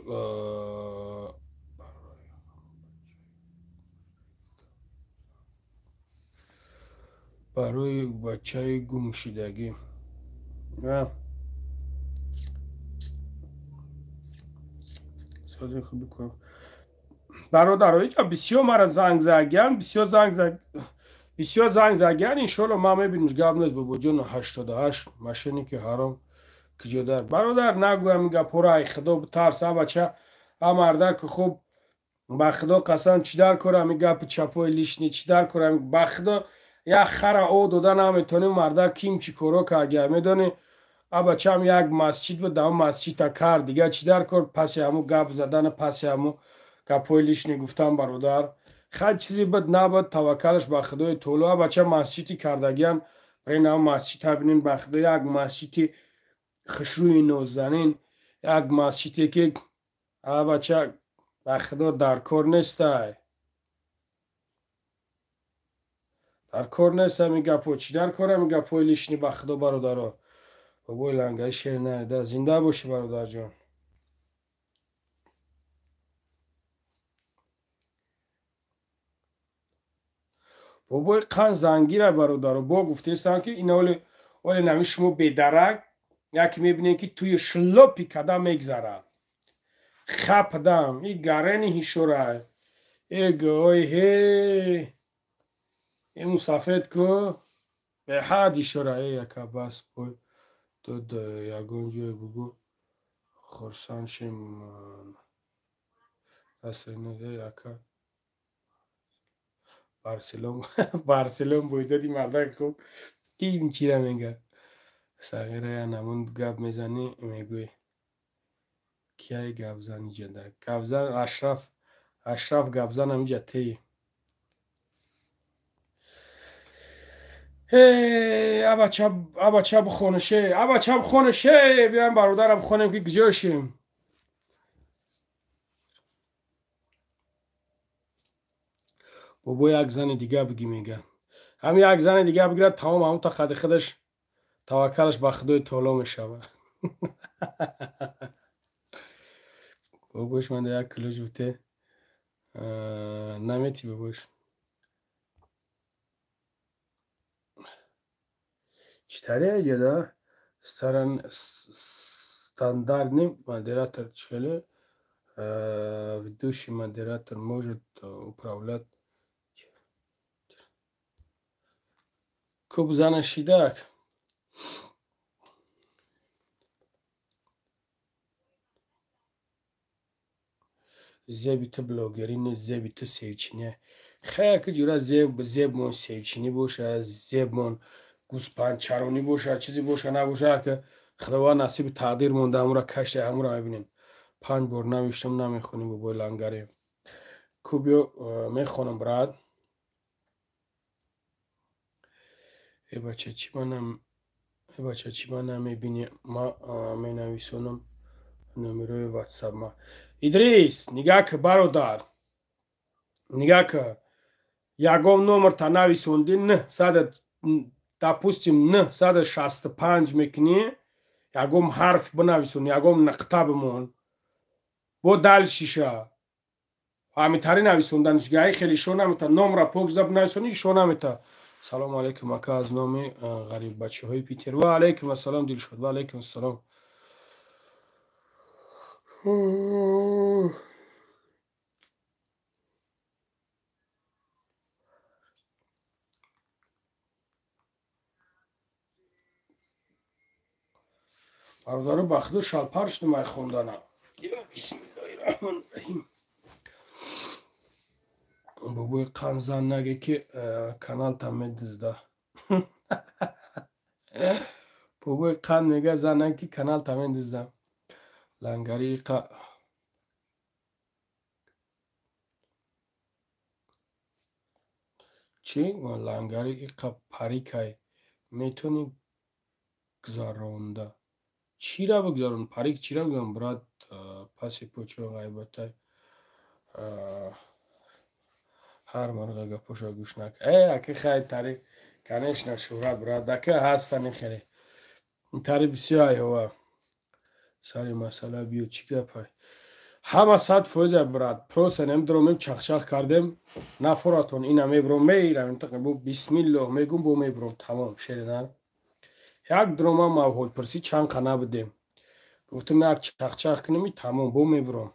барои бачаи гумшудагӣ. Сози хуб кун. Бародаро, иҷа бисёр мара занг загиян, бисёр занг загиян, иншоалло ман мебинам, гап нест, бобоҷон. 88 машине ки ҳаром куҷодар. Бародар, нагӯям ин гапҳоро, ай худо битарс, а бача, а мардак хуб, ба худо қасам, чӣ дар корам ин гапи чапои лишний, чӣ дар корам, ба худо як хара о дода наметонем, мардак ким чӣ коро кард, медонӣ? А бачаам як масҷид буд, дар он масҷидта кард, дигар чӣ дар кор, паси ҳамун гап задан, паси ҳамун гапҳои лишний гуфтан, бародар. Хай чизе буд набуд, таваккалаш ба худои таоло. А бача масҷиди кардагиам, барин ҳамун масҷидта бинем, ба худо як масҷиди хушрӯи нозанин, як масҷиде ки а бача ба худо дар кор нестай. Дар кор нест ҳамин гапҳо, чӣ дар кор ҳамин гапҳои лишний, ба худо, бародаро. Бобои лангаи шер нарида. Зинда бошӣ, бародарҷон. Бобои қанд зангира, бародаро. Бо гуфтесам ки ин оли нами шумо бедарак яке мебинем ки туи шлопи када мегзарад. Хапдам, и гарени ҳишорай. Эг ой ҳе. Ин мусафед ку беҳад ҳишорай, яка бас бой. Дод ягон ҷое бугӯ хурсанд шем. Яка Барселон бойдоди мардак хуб ки ин чира мега. Сағира я намун гап мезанӣ мегӯй. Кияй гапзан иҷада? Гапзан Ашраф, Ашраф гапзан ҳамиҷа теи. Абача бихонеше, абача бихонеше, биёем бародарам бихонем ки куҷошем. Бобо як зани дига бигӣ мега. Ҳам як зани дига бигирад, тамом ҳамун та қади худаш таваккалаш ба худои таоло мешавад. Бобош манда як килош буте. Намети бобош. Читари айҷада стандартный модератор чхеле ведущий модератор может управлять куб зана шидак. Зеби ту блогери не, зеби ту севчине. Хая ки ҷура зебмон севчинӣ боша, зебмон гӯспандчаронӣ боша, чизе боша набоша, ки худованд насиби тақдир монда, ҳамура кашта, ҳамура мебинем. 5 бор навиштам, намехонӣ бобои лангаре. Кубиё мехонам, брат. Э бача, чӣ ма намебинӣ? Ма менависонам номерои ватсап ма. Идрис, нигаҳ ки бародар, нигаҳ ки ягон номерта нависонди, 900, допустим, 965 мекунӣ, ягон ҳарф бинависон, ягон нуқта бимон, бо далшиша ҳамитари нависонданиш гаи хеле шо намета, номра покза бинависонӣ шо намета. Салому алейкум ака, аз номи ғариббачаҳои Питер. Ва алейкум ассалом, Дилшод, ва алейкум ассалом. Бародаро, ба худо шалпар шудам ай хондана. Бисмиллоҳи раҳмони раҳим. Бобои қанд зан наге ки каналта медизда. Бобои қанд мега зан наге ки каналта медизда. Лангари қа чӣ? Лангари иқа парикай метавонӣ гузаронда. Чира бигузарон? Парик чира бигузарон, брат? Паси почо ғайбатай. Ҳар марға гапоша гӯш нак. Э, аки хай тари, конечно, шӯҳрат, брат, ака ҳастани хеле. Тари бисёр айҳова. Сари масъала биё, чӣ гапай? Ҳама 100%, брат. Просто намедонем, чахчах кардем. Нафоратон ина мебром, меирам, бо бисмиллоҳ мегум, бо мебром, тамом, шери нар. Як дрома мавҳолпурсӣ чанд қа набудем. Гуфтем як чахчах кунем, тамом, бо мебром.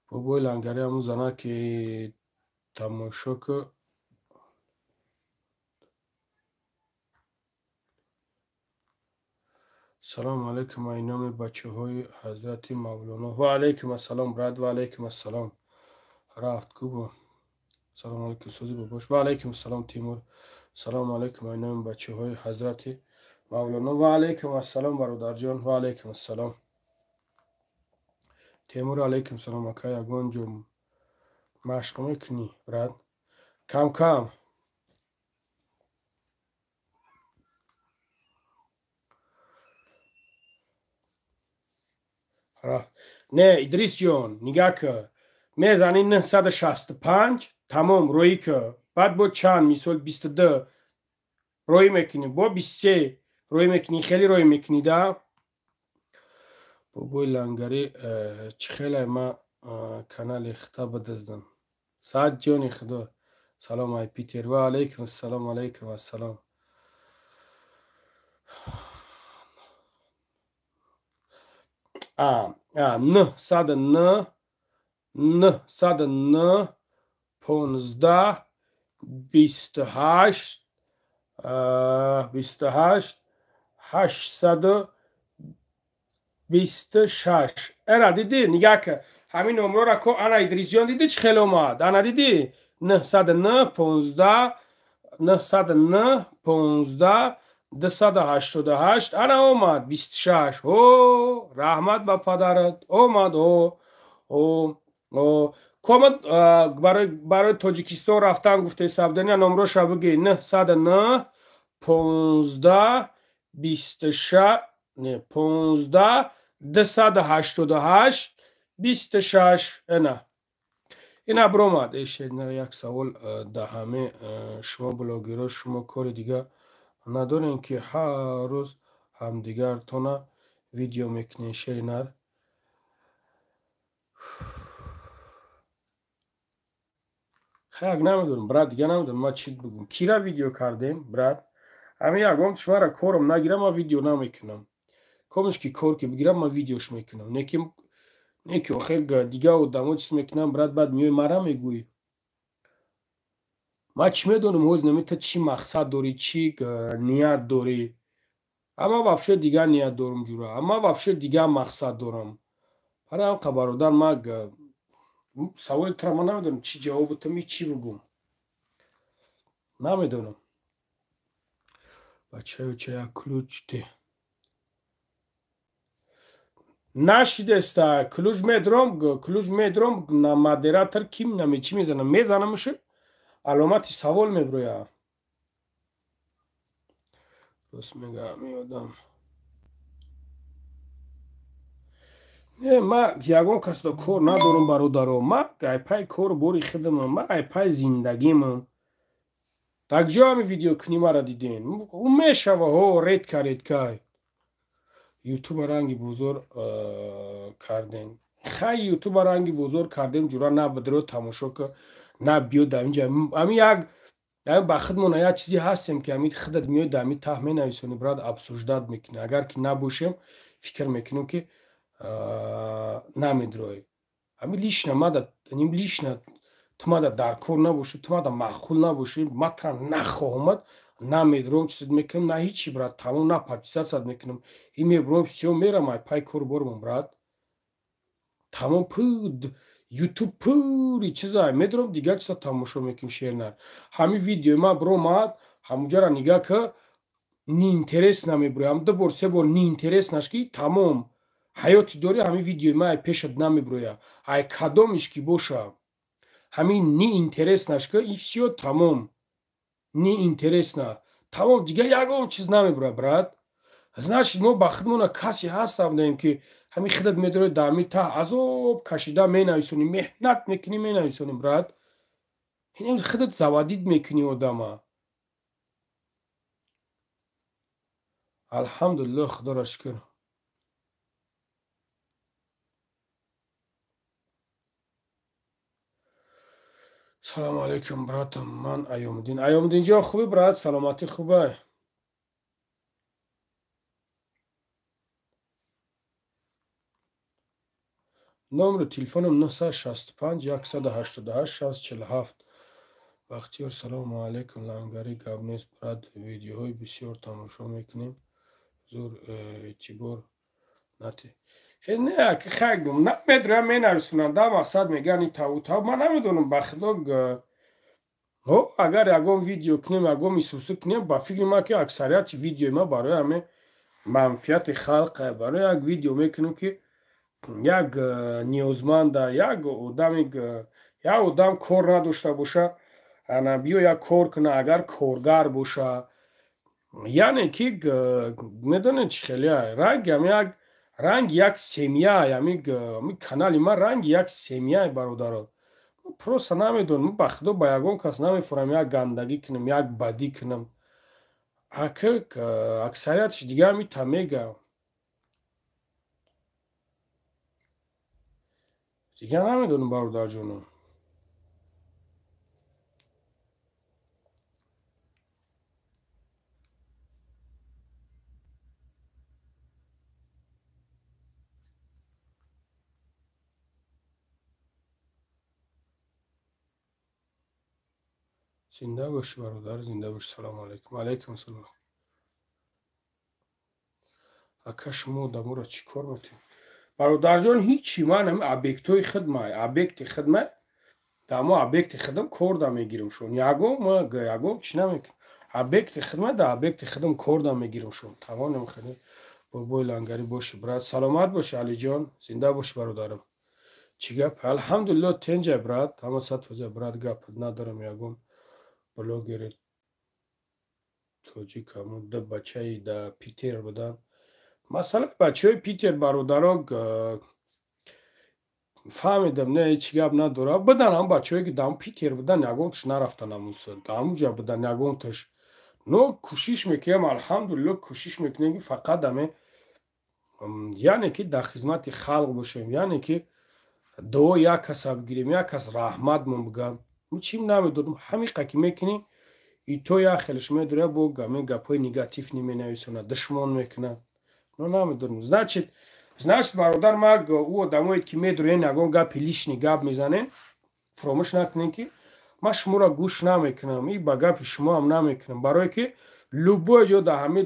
Бобои лангари ҳамун зана ки тамошо ку. Салому алейкум, ай номи бачаҳои ҳазрати Мавлоно. Ва алейкум ассалом, брат, ва алейкум ассалом. Рафт кубо. Салому алейкум, сузи бобош. Ва алейкум ассалом, Тимур. Салому алейкум, ай номи бачаҳои ҳазрати Мавлоно. Ва алейкум ассалом, бародарҷон. Ва алейкум ассалом. Темур, алейкум салом, ака, ягон ҷо машқ мекунӣ, брат? Кам кам. Не, Идрисҷон, нигаҳ ки, мезанӣ 965, тамом, рӯӣ ки, баъд бо чанд, мисол 22 рӯӣ мекунӣ, бо 23 рӯӣ мекунӣ, хеле рӯӣ мекунӣ да. Бобои лангари чӣ хеле ма канали хита бидиздам. Саат ҷони худо. Салом ай Питер. Ва алейкум ассалом, алейкум ассалом. А, 909, 909, 15, 28, 28, 826. Эра дидӣ, нигаҳ ки, ҳамин номрора ко ана Идрисҷон дидӣ чӣ хеле омад? Ана дидӣ? 909, 15, 909, 15, 288, ана омад 26. Ҳо, раҳмат ба падарат, омад. Ҳо, ҳо, ҳо. Комад барои Тоҷикистон рафтан гуфтаи сабдания номроша бигӣ 909, 15, 26, не, 15, 288, 26. Ана ина биромад. Эшенара як савол да ҳаме шумо блогеро, шумо кори дига надорем ки ҳар рӯз ҳамдигартона видео мекунем, шери нар? Хаяк намедонам, брат, дига намедонам ман чӣ бигӯм. Кира видео кардем, брат? Ҳамин ягон шумара корам нагирам, ман видео намекунам. Комиш ки кор ки бигирам, ман видеош мекунам. Не ки охир дига одамо чиз мекунам, брат, баъд миёи мара мегӯӣ. Ман чӣ медонам ҳоз намета чӣ мақсад дорӣ, чӣ ният дорӣ. Ама вообще дига ният дорам ҷура, ама вообще дига мақсад дорам. Барои ҳам бародар, ман саволи тура ман намедонам чӣ ҷавоб бутам, чӣ бигӯм. Намедонам. Бачаё, ча як ключ те. Нашидеста ключ медром на модератор ким намечи мезанам мезанамш аломати савол меброя. Рост мега меодам. Не, ма ягон касда кор надорам бародаро. Ма айпай кор бори хидмам, ма айпай зиндагимам. Так ҷо ҳами видео кунӣ мара диден. Ӯ мешава, ҳо, редка редка. Ютуба ранги бозор кардем. Хай ютуба ранги бозор кардем, ҷура на бидро тамошо ка, на биё дар инҷа. Ами як ба худмона як чизе ҳастем ки ами худат миёй дар ами таҳ менависонӣ, брат, обсуждать мекунӣ. Агар ки набошем, фикр мекунем ки намедроӣ. Ами лично мада, лично ту мада дар кор набошӣ, ту мада маъқул набошӣ, ма тра нахоҳамад, намедром, чиз мекунам, на ҳичи, брат, тамом, на подписаться мекунам. И мебром, всё, мерам, ай пай кор борам, брат. Тамом, ютуб пури чиза медром, дигар чиза тамошо мекунем шернар. Ҳами видеои ма бромад, ҳамуҷара нигаҳ ка, неинтерес намеброям. Ду бор, се бор неинтерес нашки, тамом. Ҳаёти дори ҳами видеои ма ай пешат намеброя. Ай кадомиш ки боша. Ҳамин неинтерес нашка, и всё, тамом. Неинтересно. Тамом, дигар ягон чиз намеброя, брат. Значит, мо ба худмона касе ҳастам, ки ҳамин худат медорӣ дар ҳамин таҳ азоб кашида менависонӣ, меҳнат мекунӣ, менависонӣ, брат. Ин худат заводид мекунӣ одама. Алҳамдулиллоҳ, худоро шукр. Салому алейкум, братам, ман Аёмуддин. Аёмуддинҷон, хубӣ, брат? Саломатӣ хубай? Номери телефонам 965 188 647. Бахтиёр, салому алейкум. Лангари гап нест, брат. Видеоҳои бисёр тамошо мекунем. Зур эътибор нати. Не, хай намедонам, менависонам, да мақсад мегӯянд ин таву тав. Ман намедонам, ба худо, ҳо, агар ягон видео кунем, ягон исусу кунем, ба фикри ман ки аксарияти видеои ман барои ҳаме манфиати халқ, барои як видео мекунем ки як ниёзманда, як одами, як одам кор надошта боша, ана биё як кор куна, агар коргар боша. Яъне ки медонед чӣ хеле ранг ҳам як ранги як семья, ами канали ман ранги як семья, бародаро. Просто намедонам, ба худо ба ягон кас намефурам як гандагӣ кунам, як бадӣ кунам. Аксариятш дигар мита мега. Дигар намедонам, бародарҷонам. Зинда бошӣ, бародар, зинда бошӣ. Салому алейкум. Алейкум салом. Ака, шумо одаморо чӣ кор метавонед? Бародарҷон, ҳичи, ман ҳами объектҳои хидмай, объекти хидмай, дар мо объекти хидм кор да мегирам шон. Ягон ма ягон чӣ намекунам. Объекти хидмай, дар объекти хидм кор да мегирам шон. Тавонам хидм. Бобои лангарӣ бошӣ, брат. Саломат бошӣ, Алиҷон. Зинда бошӣ, бародарам. Чӣ гап? Алҳамдулиллоҳ, тенҷа, брат. Ҳама 100%, брат, гап надорам ягон. Блогери тоҷик ҳамун ду бачаи да Питер буданд. Масалан, бачаҳои Питер, бародаро, фаҳмидам, не, ҳеҷ гап надорад. Будан ҳам бачаҳое ки дар Питер будан, ягонташ нарафтан ҳамун дар ҳамунҷа будан, ягонташ. Но кӯшиш мекунем, алҳамдулиллоҳ, кӯшиш мекунем ки фақат ҳаме, яъне ки дар хизмати халқ бошем, яъне ки дуо як каса бигирем, як кас раҳматмон бигӯяд. Мо чим намедонем, ҳамиқа ки мекунем, и то як хелеш медоря, бо гаме гапҳои негатив менависонад, душмон мекунад. Но намедонем. Значит, бародар, ма ӯ одамое ки медорен ягон гапи лишний гап мезанен, фуромӯш накунем ки ман шуморо гӯш намекунам, и ба гапи шумоам намекунам, барое ки любой ҷо дар ҳами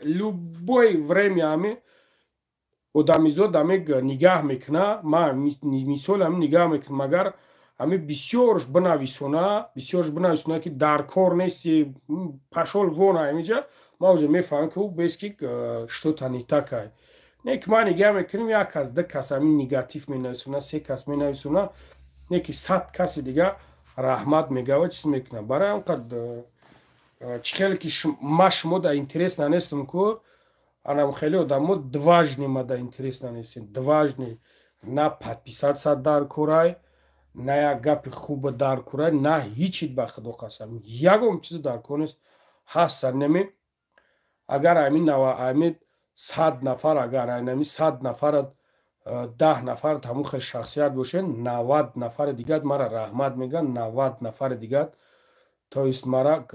любой время ҳами одамизод ҳами нигаҳ мекуна. Ман мисол ҳами нигаҳ мекунам, агар ҳами бисёрш бинависона, ки дар кор нести, пашол вон ҳамиҷа, ман уже мефаҳмам ки ӯ бес ки что-то не так ай. Не ки ман нигаҳ мекунем, як кас, ду кас ҳамин негатив менависона, се кас менависона, не ки 100 каси дига раҳмат мегава, чиз мекунад. Барои он қад чӣ хеле ки ма шумо да интерес нанестам ку, анам хеле одамо дважни ма да интерес нанестем. Дважни на подписаться дар курай, на як гапи хуба дар курай, на ҳичит, ба худо қасам. Ягон чиз дар кор нест. Ҳастан неми агар ҳамин нава ҳамин 100 нафар, агар ҳамин 100 нафарат 10 нафар ҳамун хел шахсият бошед, 90 нафари дигар мара раҳмат мегӯянд, 90 нафари дигар то есть мара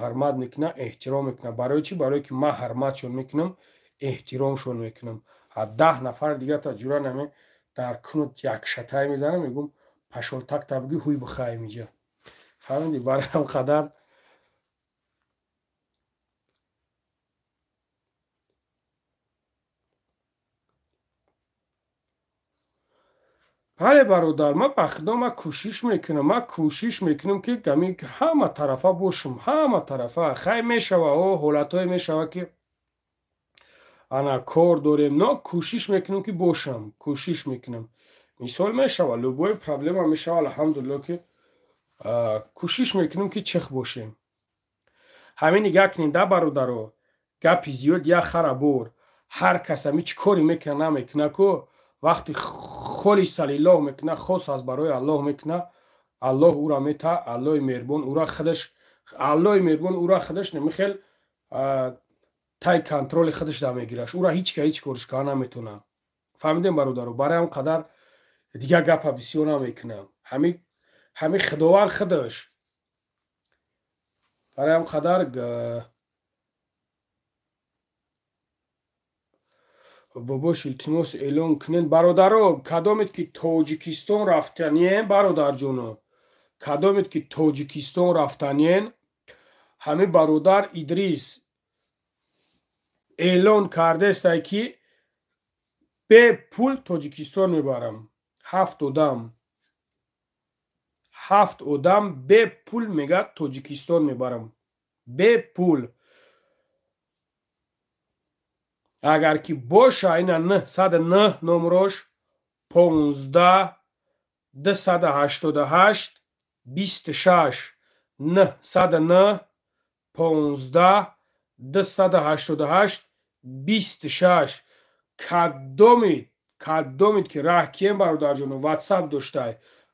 ҳурмат мекунад, эҳтиром мекунад. Барои чӣ? Барое ки ман ҳурматшон мекунам, эҳтиромшон мекунам. А 10 нафари дигар та ҷура наме дар кунут як шатай мезанам, мегӯм пашол так та бигӯ ҳуй бихаем иҷа. Фаҳмидӣ? Барои ҳам қадар бале бародар, ман ба худо ман кӯшиш мекунам, ман кӯшиш мекунам ки гами ҳама тарафа бошам, ҳама тарафа. Хай мешава, о ҳолатҳое мешава ки ана кор дорем, но кӯшиш мекунам ки бошам, кӯшиш мекунам. Мисол мешава, любой проблема мешава, алҳамдулилло ки кӯшиш мекунам ки чих бошем. Ҳамин нигаҳ кунед да бародаро, гапи зиёд як хара бор. Ҳар кас ҳами чӣ коре мекуна намекуна ку, вақти холиса лиллоҳ мекуна, хос аз барои Аллоҳ мекуна, Аллоҳ ӯра мета, Аллоҳи меҳрубон ӯра худаш, Аллоҳи меҳрубон ӯра худаш намихел тай контроли худаш да мегираш. Ӯра ҳеч ка ҳеч кориш кара наметона. Фаҳмидем бародаро? Барои ҳам қадар дигар гапа бисёр намекунам. Ҳами Худованд худаш. Барои ҳам қадар бобош илтимос эълон кунед бародаро, кадомед ки Тоҷикистон рафтаниен, бародарҷоно, кадомед ки Тоҷикистон рафтаниен, ҳамин бародар Идрис эълон кардестай ки бепул Тоҷикистон мебарам. 7 одам, 7 одам бепул мега Тоҷикистон мебарам, бепул. Агар ки боша, ина 909 номрош 15 288 26, 909 15 288 26. Кадомид ки раҳкиен бародарҷоно, ватсап доштай,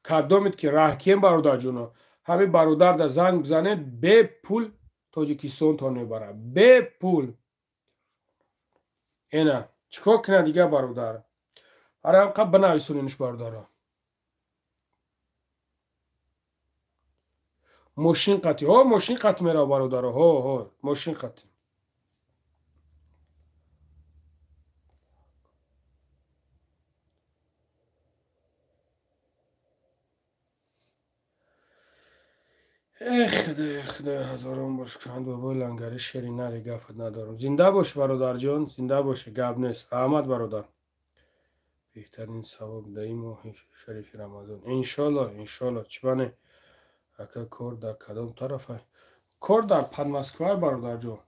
кадомид ки раҳкиен бародарҷоно, ҳамин бародарда занг бизанед, бепул Тоҷикистонтон мебарад, бепул. Эна чӣ кор кунад дигар бародар? Ҳар бинависоненш бародаро. Мошин қатӣ, ҳо мошин қатӣ мерава бародаро, ҳо ҳо мошин қатӣ. Эх, худоё, худоё, ҳазорон бор шукранд бобои Лангари, шери нари гапат надорам. Зинда бош бародарҷон, зинда бош, гап нест. Раҳмат бародар. Беҳтарин савоб дар ин моҳи шарифи Рамазон. Иншолло, иншолло. Чӣ бане? Ака кор дар кадом тарафа? Кор дар Подмосква бародарҷон.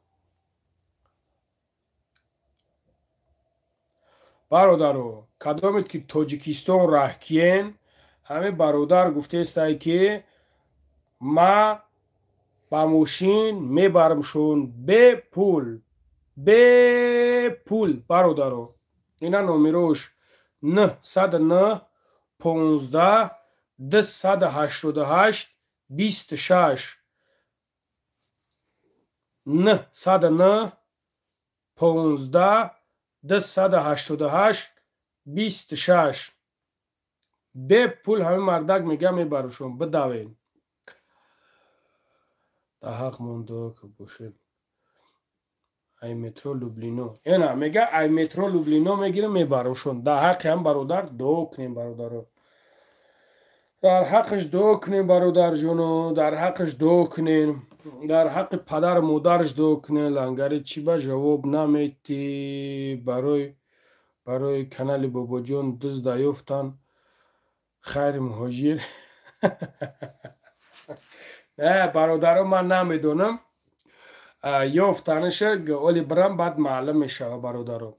Бародаро, кадомед ки Тоҷикистон раҳкиен, ҳамин бародар гуфтестай ки ма ба мошин мебарамшон бепул, бепул бародаро. Ина номерош 909 15 288 26, 909 15 288 26. Бепул ҳамин мардак мега мебарамшон, бидавен. Дар ҳақ мондо ки бошед. Ай метро Люблино. Эна мега ай метро Люблино мегирам мебарамшон. Дар ҳақи ҳам бародар дуо кунем бародаро. Дар ҳаққаш дуо кунем бародарҷоно, дар ҳаққаш дуо кунем, дар ҳаққи падару модараш дуо кунем. Лангари чӣ ба ҷавоб наметӣ? Барои канали Бобоҷон дузда ёфтан хайри муҳоҷир. Не бародаро, ман намедонам ёфтанаша, оли бирам баъд маълум мешава бародаро.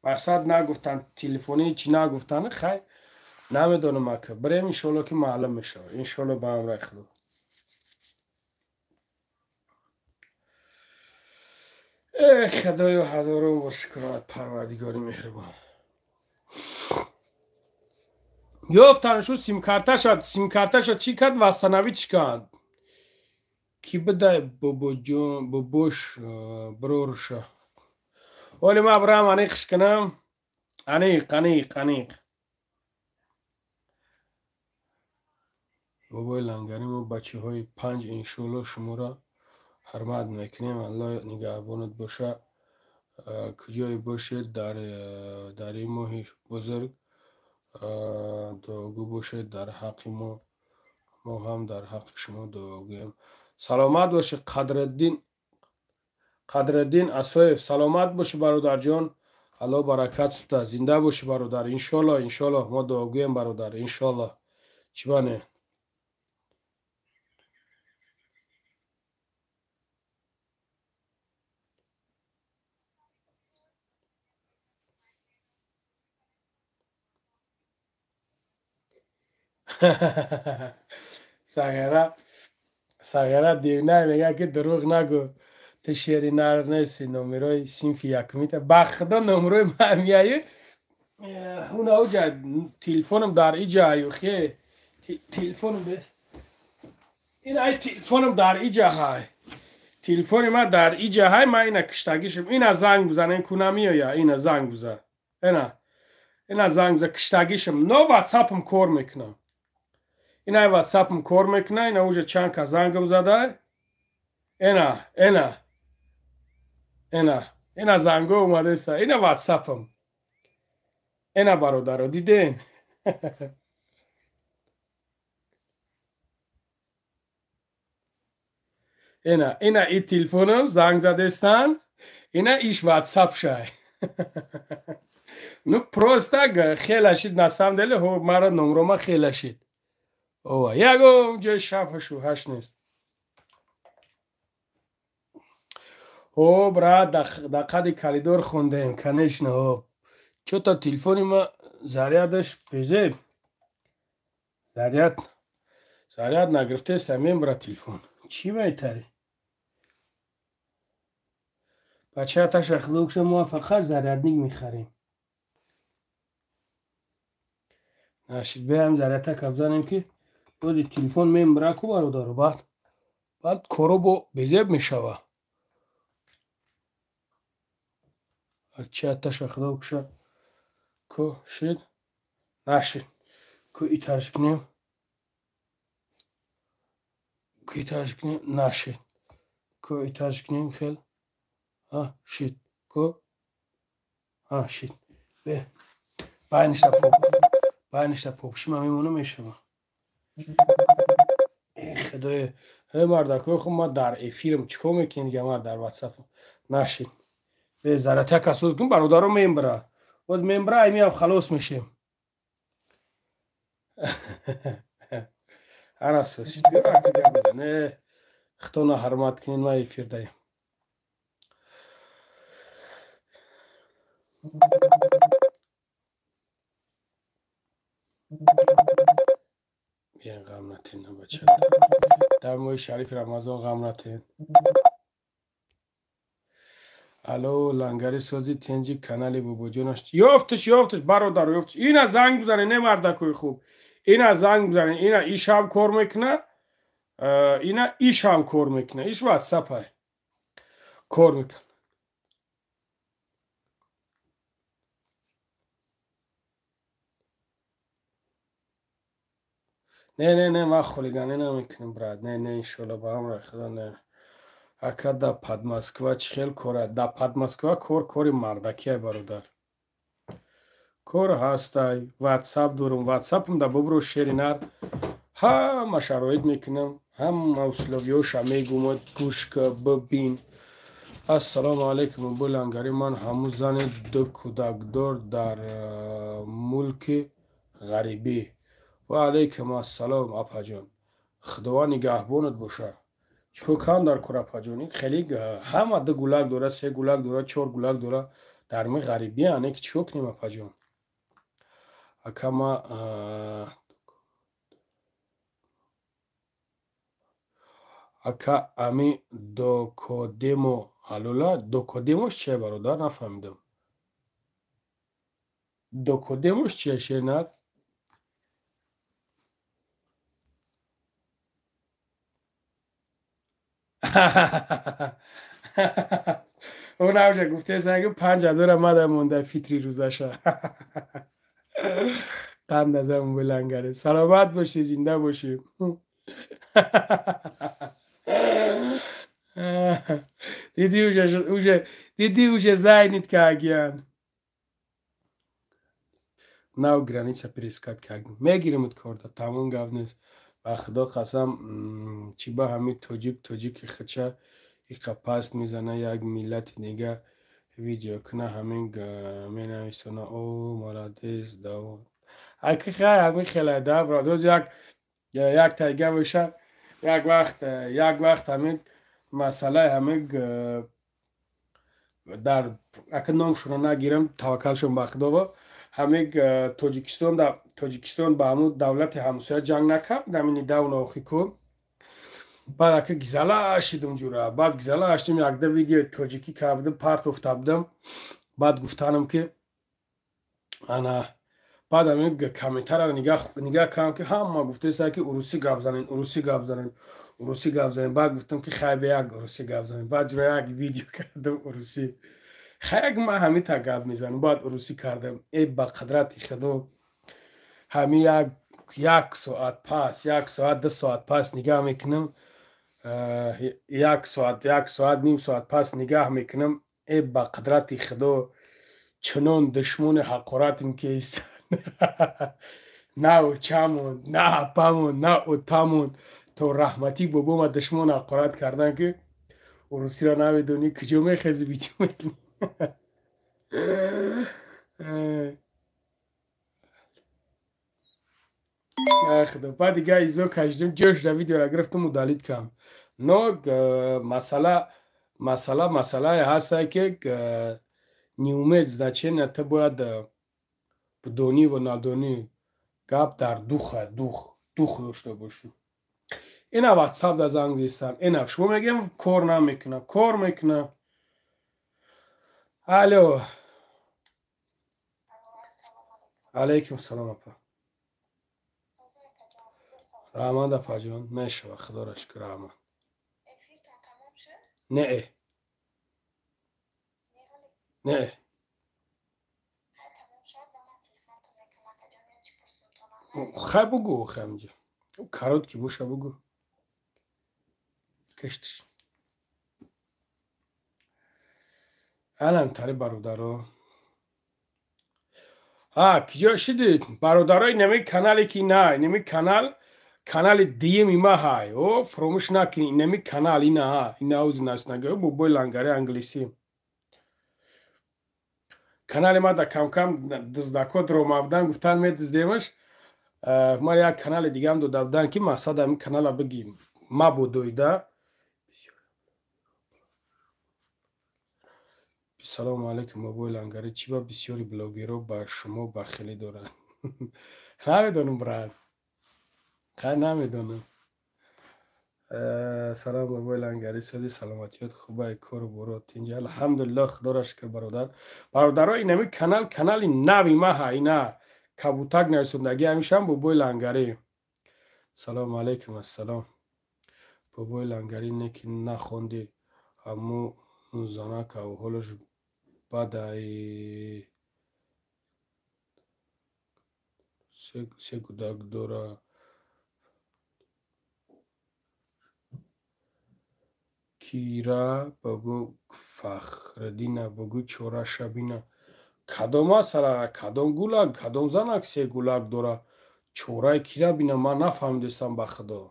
Мақсад нагуфтан, телефонӣ чӣ нагуфтан, хай намедонам ака. Бирем иншоалло ки маълум мешавад. Иншоалло ба амраи Худо. Э Худоё, ҳазорон бор шукрат Парвардигори меҳрубон. Ёфтан шу симкарташа чӣ кард, восстановить кард. Ки бидай бобоҷон, бобош бирорша. Оли ман бирам аниқш кунам. Аниқ, аниқ, аниқ. Бобои лангари мо бачаҳои панҷ иншоалло шуморо ҳурмат мекунем. Аллоҳ нигаҳбонат боша. Куҷое бошед дар ин моҳи бузург дуогӯ бошед дар ҳаққи мо, мо ҳам дар ҳаққи шумо дуогӯем. Саломат бошед Қадриддин Асоев, саломат бошӣ бародарҷон. Аллоҳ баракат суда, зинда бошӣ бародар. Иншоалло, иншоалло мо дуогӯем бародар, иншоалло. Чӣ бане? Сағира Сағира девна мега ки дурӯғ нагӯ, ту шери нар нести, номерои синфи якумита. Ба худо номерои ман меяю. Уна уҷа телефонам дар иҷа аю хе. Телефонам бес. Ин ай телефонам дар иҷа ҳай. Телефони ман дар иҷа ҳай, ман ина киштагишам. Ина занг бизанем ку намеоя, ина занг бизан. Ина. Ина занг бизан киштагишам. Но WhatsApp-ам кор мекунам. Ина WhatsApp-ам кор мекуна, ина уже чанд ка зангам зада. Ина, ина. Ина, ина занго омадеса, ина WhatsApp-ам. Ина бародаро, диден? Ина, ина и телефонам занг задестан, ина иш WhatsApp шай. Ну просто хела шид, на самом деле, хо мара номрома хела шид. Ова, ягон ҷои шаб шӯҳаш нест. О, брат, дар қади калидор хондем, конечно, о. Чё-то телефони ма зарядаш безеб. Заряд нагирифтеста, мембра телефон. Чӣ байтари? Бача таша худо мо фақат зарядник мехарем. Нашид, биям зарядта бзанем ки бози телефон мембра ку бародару, баъд коро бо безеб мешава. Ча таша худо куша ку шид нашид. Ку итарш кунем. Ку итарш кунем нашид. Ку итарш кунем хел. А шид. Ку а шид. Бе. Байништа поп. Байништа поп. Шима мемона мешава. Э худоё, эй мардакои хуб, ман дар эфирам чикор мекунед дига, ман дар WhatsApp нашид. Бе зарядка касоз кун бародаро мембра. Боз мембра ай миам халос мешем. Ана сос. Не хитона ҳурмат кунед, ман эфир даем. Биен ғам натен бача. Дар моҳи шарифи Рамазон ғам натен. Алло, лангари сози тенҷи канали бобоҷонаш. Ёфтиш, ёфтиш, бародар, ёфтиш. Ина занг бизанед, не мардакои хуб. Ина занг бизанед, ина ишам кор мекуна, ина ишам кор мекуна. Иш WhatsApp-ай. Кор мекуна. Не, не, не, ман хулиганӣ намекунем, брат. Не, не, иншоалло ба амри Худо не. Ака да Подмосква чӣ хел кор аст? Да Подмосква кор кори мардакиай бародар. Кор ҳастай, WhatsApp дорум, WhatsApp-ам да бобро шери нар. Ҳама шароит мекунам, ҳама условиёша мегӯм, гӯш ка, бибин. Ассалому алайкум, бо лангари ман ҳамун зани ду кӯдакдор дар мулки ғарибӣ. Ва алайкум ассалом, апаҷон. Худованд нигаҳбонат боша. Чикор кан дар кор апаҷон? Ин хеле ҳама ду гулак дора, се гулак дора, чор гулак дора. Дар ми ғарибия не ки чико кунем, апаҷон? Ака, ма ака ами докодемо ҳалола. Докодемош чия, бародар, нафаҳмидам. Докодемош чия, шернат? Унавжа гуфтеса ки 5000 мада монда фитри рӯзаша. Қанд азам билангаре. Саломат бошӣ, зинда бошӣ. Диди уже, диди уже зайнит кагиян. Нав граница перескать кагим. Мегиримуд корда, тамом гап нест. Ба худо қасам, чӣ ба ҳамин тоҷик тоҷики хича иқа паст мезана, як миллати дига видео куна, ҳамин менависона: о, молодец, давом. Аки хай ҳамин хела да, брат. Як тайга боша, як вақт ҳамин масъалаи ҳамин дар ака номшонро нагирам, таваккалшон ба худово, ҳамин Тоҷикистон Тоҷикистон ба ҳамун давлати ҳамсоя ҷанг накард ҳамин недавно, охи ку. Баъд ака гизала шидум ҷура, баъд гизала шидум, якда видеои тоҷикӣ кардам, партофта будам. Баъд гуфтанам ки ана баъд ҳамин комментарияро нигаҳ кардам, ки ҳама гуфтеса ки урусӣ гап занен, урусӣ гап занен, урусӣ гап занен. Баъд гуфтам ки хай, бе як урусӣ гап занем. Баъд ҷура як видео кардам урусӣ. Хай, ман ҳамин та гап мезанам. Баъд урусӣ кардам. Э, ба қадрати худо, ҳамин як соат пас, як соат, 2 соат пас нигаҳ мекунам, як соат, як соат, ним соат пас нигаҳ мекунам, э, ба қудрати худо, чунон душмони ҳақоратим ки на очамон, на апамон, на отамон, то раҳматӣ бобома душмон ҳақорат кардан ки урусиро намедонӣ, куҷо мехези, видео мекунӣ. Худо, баъд дига изо кашидем, ҷошда видеора гирифтам, удалить кардам. Но масъалае ҳастае ки не имеет значения, ту бояд бидонӣ ва надонӣ, гап дар духа, дух дошта бошӣ. Ина ватсап да занг зестам, ина шумо мегӯем кор намекуна, кор мекуна. Алло, алайкум салом, апа. Раҳмат, апаҷон, мешава, худоро шукр, раҳмат. Не, не, хай, бугӯ, хамҷа короткий боша, бугӯ, кештиш. Алам тари бародаро, а киҷо шидид, бародаро? Инами канале ки на, инами канал, канали дуюми ма ҳай, о, фуромӯш накунӣ, инами канал, ина инаузи наснага бобои лангари англисӣ. Канали ма да камкам диздако дромабдан, гуфтан медиздемаш. Ма як канали дигаам дода будан ки мақсад ҳамин канала бигӣ мабудоида. Салому алайкум, бобои лангарӣ, чӣ ба бисёри блогерҳо ба шумо бахилӣ доранд? Намедонам, брат, хай, намедонам. Салом, бобои лангарӣ, сози саломатиёт хубай, кору борот инҷа? Алҳамдулиллоҳ, худоро шукр, бародар. Бародаро, инами канал, канали нави ма ҳа, ина кабутак нависондагӣ, ҳамишам бобои лангарӣ. Салому алайкум, ассалом, бобои лангарӣ, не ки нахонди, ҳаму занак аҳволаш бадай, се кӯдак дора. Кира бугӯ, Фахриддина бугӯ, чораша бина. Кадом масъала, кадом гулак, кадом занак се гулак дора, чораи кира бина? Ман нафаҳмидестам, ба худо.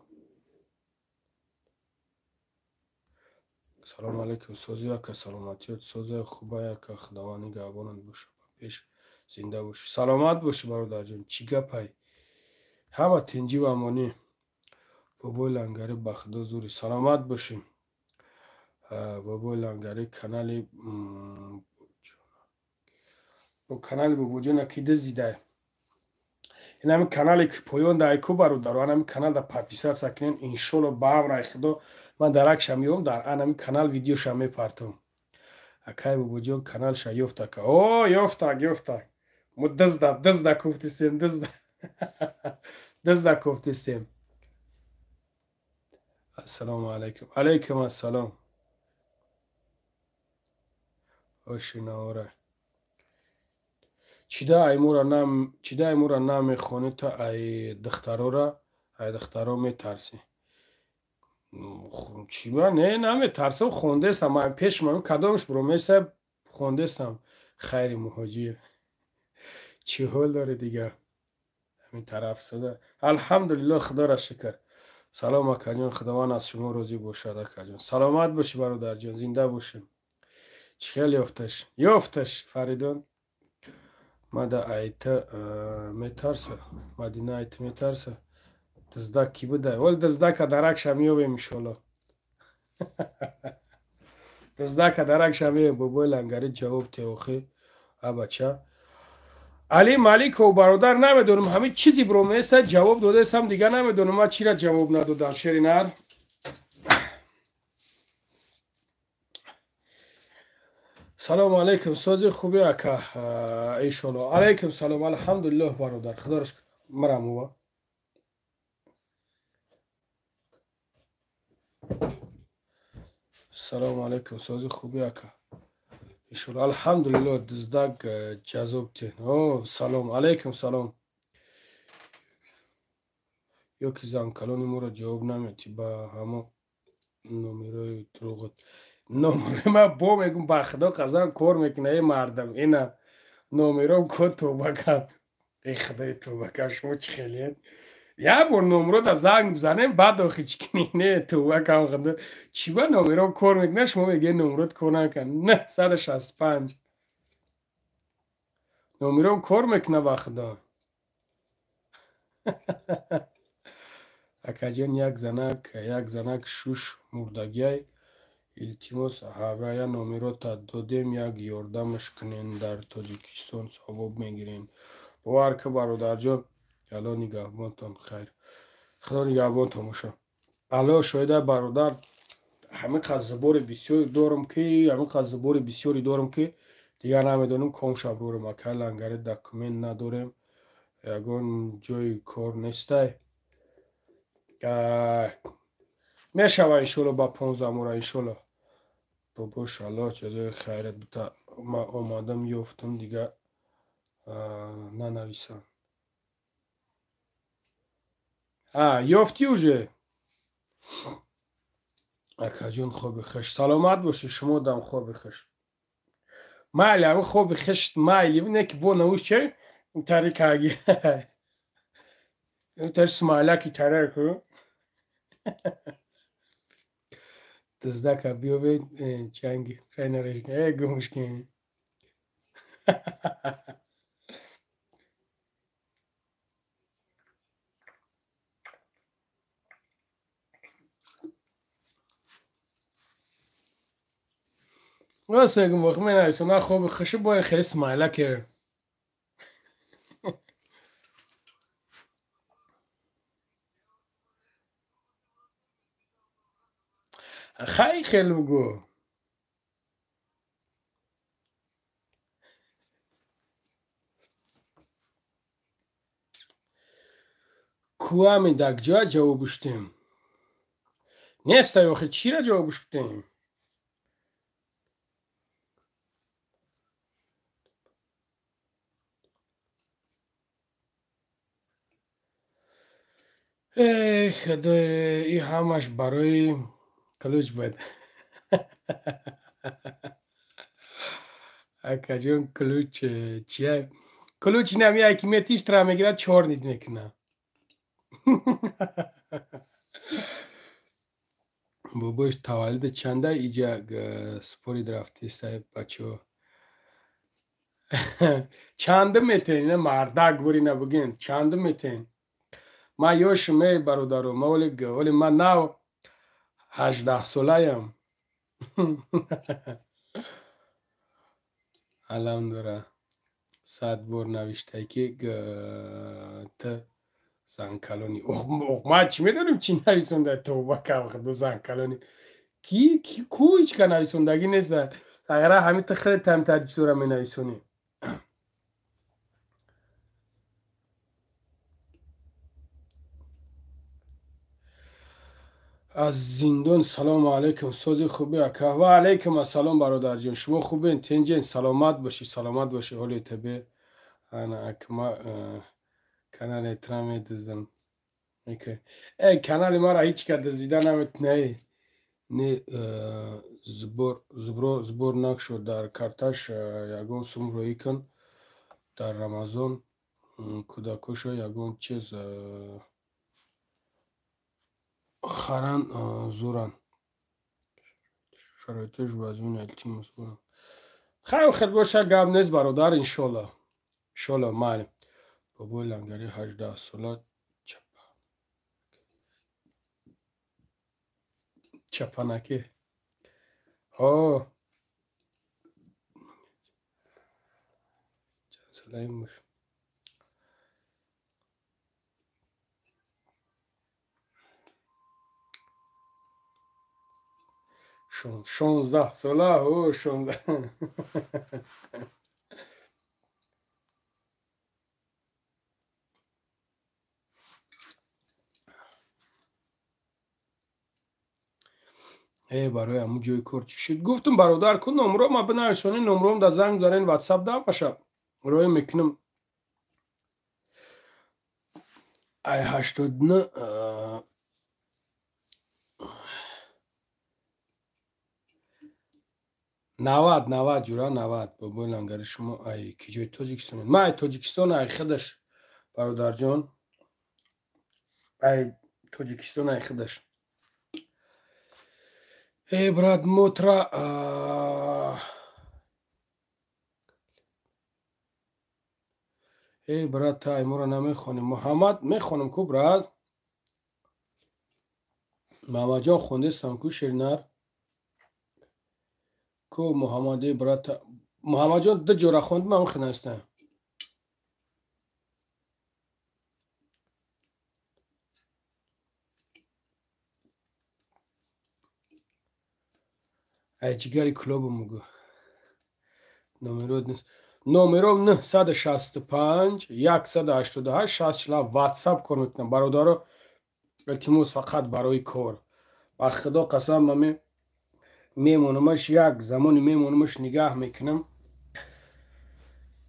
Салому алайкум, сози ака, саломатиёт соза хубай ака, худованд нигаҳбонат боша, ба пеш, зинда бошӣ. Саломат бошӣ, бародарҷон, чӣ гапай, ҳама тинҷӣ ва амонӣ? Бобои лангарӣ, ба худо зури, саломат бошӣ. Бобои лангарӣ, канали Бо канали бобоҷона ки дизида. Ин ҳамин канале ки поён да айку бародаро, ан ҳамин канал да подписаться кунен, иншолло ба амраи худо ман даракша меём, дар ан ҳамин канал видеоша мепартом. Акай бобоҷон каналша ёфтака. О, ёфтак, ёфтак. Мо дизда, дизда кофтистем, дизда. Дизда кофтистем. Ассалому алайкум. Алайкум ассалом. Ошинаора. Чида аймура намехонӣ, та ай духтарора, ай духтаро метарсӣ? Чиба не, наметарсам, хондесам. Ман пеш ман кадомш бромеса хондесам. Хайри муҳоҷир. Чӣ ҳол дорӣ дигар? Ҳамин тараф саза. Алҳамдулиллоҳ, худоро шукр. Салом акаҷон, худованд аз шумо розӣ бошад акаҷон. Саломат бошӣ бародарҷон, зинда бошем. Чӣ хел ёфташ? Ёфташ Фаридун. Мада айта метарса, Мадина айта метарса. Дыздак ки буда? Вол дыздака даракша меёбем иншолло. Дыздака даракша меёбем. Бобои лангари ҷавоб те охи. Абача. Али Маликов бародар намедонам, ҳамин чизи бромеса ҷавоб додаесам, дигар намедонам ман чира ҷавоб надодам, шеринар. Салому алайкум, сози хуби ака, иншолло. Алайкум салом, алҳамдулиллоҳ бародар. Худоро шукр. Марамува. Салому алайкум, сози хуби ака. Иншолло, алҳамдулиллоҳ, диздак ҷазоб тен. О, салом, алайкум салом. Ё ки занкалони моро ҷавоб наметӣ ба ҳамо номерои дурӯғот. Номерои ман бо мегум, ба худо қасам кор мекуна эй мардам. Ина номером ко тоба кард. Эй худои тоба кард, шумо чӣ хелиед? Як бор номеро да занг бизанем, баъд охи чӣ кунӣ? Не, тоба кам худо. Чӣ ба номером кор мекуна, шумо мегӯед номерот кор накард. 965. Номером кор мекуна ба худо. Акаҷон, як занак шуш мурдагиай. Илтимос, ҳавая номерота додем, як ёрдамаш кунен, дар Тоҷикистон савоб мегирем. Бовар ки бародарҷон, Алло нигаҳбонтон, хайр. Худо нигаҳбонтон боша. Алло шоҳида бародар, ҳамин қадр зубори бисёре дорам ки, ҳамин қадр зубори бисёре дорам ки дигар намедонам ком шаброрам. Акай лангари документ надорем, ягон ҷои кор нестай. Мешава иншолло ба 15 мора иншолло. Бобош Аллоҳ ҷазои хайрат бита. Ман омадам ёфтам, дигар нанависам. Ёфтӣ уже? Акаҷон, хоби хуш. Саломат бошӣ, шумо дам хоби хуш. Майли, ҳамин хоби хуш майли, не ки бо научай, тарикаги. Тар смайляки тараку. Дыздака биёбе чанги хайнареш. Э гумушки. Рост мегум, вақт менависам, на хоби хуши бояд хеле смайляке. Хай хел бугӯ. Куами дакҷоя ҷавоб уштем? Нестай охи, чира ҷавоб уштем? Эй худои, ин ҳамаш барои ключ буд. Акаҷон, ключ чия? Ключ инам яке метиш тра мегирад, чор нит мекуна. Бобош таваллуди чанда иҷа спорид рафтиста бачаҳо. Чандум метен? Ина мардак бурина бугин, чандум метен? Ман ёшум эй бародаро, ман оли ман нав 18 солаям. Алҳамдулилла. 100 бор навиштае ки т занкалони. Ман чӣ медонем чӣ нависонда? Тавба кам худо, занкалони ки ки ку ҳечка нависондагӣ нест. Агара ҳамин ту хеле тамтар чизора менависонӣ. Аз зиндон салому алайкум. Сози хуби ака? Ва алайкум ассалом бародарҷон. Шумо хубен? Тенҷен? Саломат бошӣ, саломат бошӣ. Ҳоли тебе ана акма канале тра медуздам. Канали мара ҳеҷ ка дуздида наметунае. Не, сбор накшуд дар карташ ягон сум роӣ кун. Дар Рамазон кӯдакошо ягон чиз харан зуран. Шароиташ вазмин, илтимос. Хайр, хел боша, гап нест бародар, иншолло. Иншолло, майли. Бобои Лангари 18 сола чапанакӣ. Ҳо. Чанд солаи муш. 16 сола, ҳо, 16. Барои ҳамун ҷои кор чӣ шуд? Гуфтум бародар, ку номро ма бинависонӣ, номром да занг занен, ватсап дам баша роӣ мекунам. Ай 89 90 90 ҷура 90. Бобои Лангари, шумо ай ки ҷои Тоҷикистон? Ман ай Тоҷикистон, ай худаш бародарҷон, ай Тоҷикистон, ай худаш. Эй брат, мотра эй брат, тай моро намехонем. Муҳаммад мехонем ку брат? Муҳаммадҷон хондестам ку ширнар? Ку Муҳаммад, эй брат, Муҳаммадҷон ду ҷора хондим, ам хинастам. Ай ҷигари клубу мугу. Номером 965 188 60 ватсап кор мекунам. Бародаро, илтимос, фақат барои кор. Ба худо қасам, ман мемонамаш, як замони мемонамаш, нигаҳ мекунам.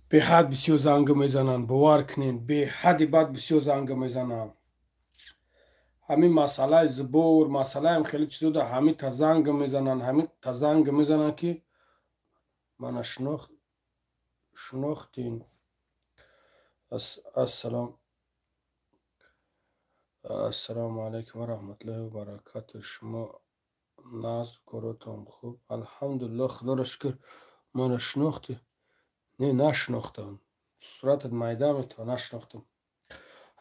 Беҳад бисёр занг мезананд, бовар кунед, беҳади бад бисёр занг мезананд. Ҳамин масъалаи сбор, масъалаам хеле чизода ҳамин та занг мезананд, ҳамин та занг мезананд ки мана шинохтин. Ассалому алайкум ва раҳматуллоҳи ва баракатуҳ. Шумо назм коротон хуб? Алҳамдулиллоҳ, худоро шукр. Мана шинохтӣ? Не, нашинохтам. Суратат майда метава, нашинохтам.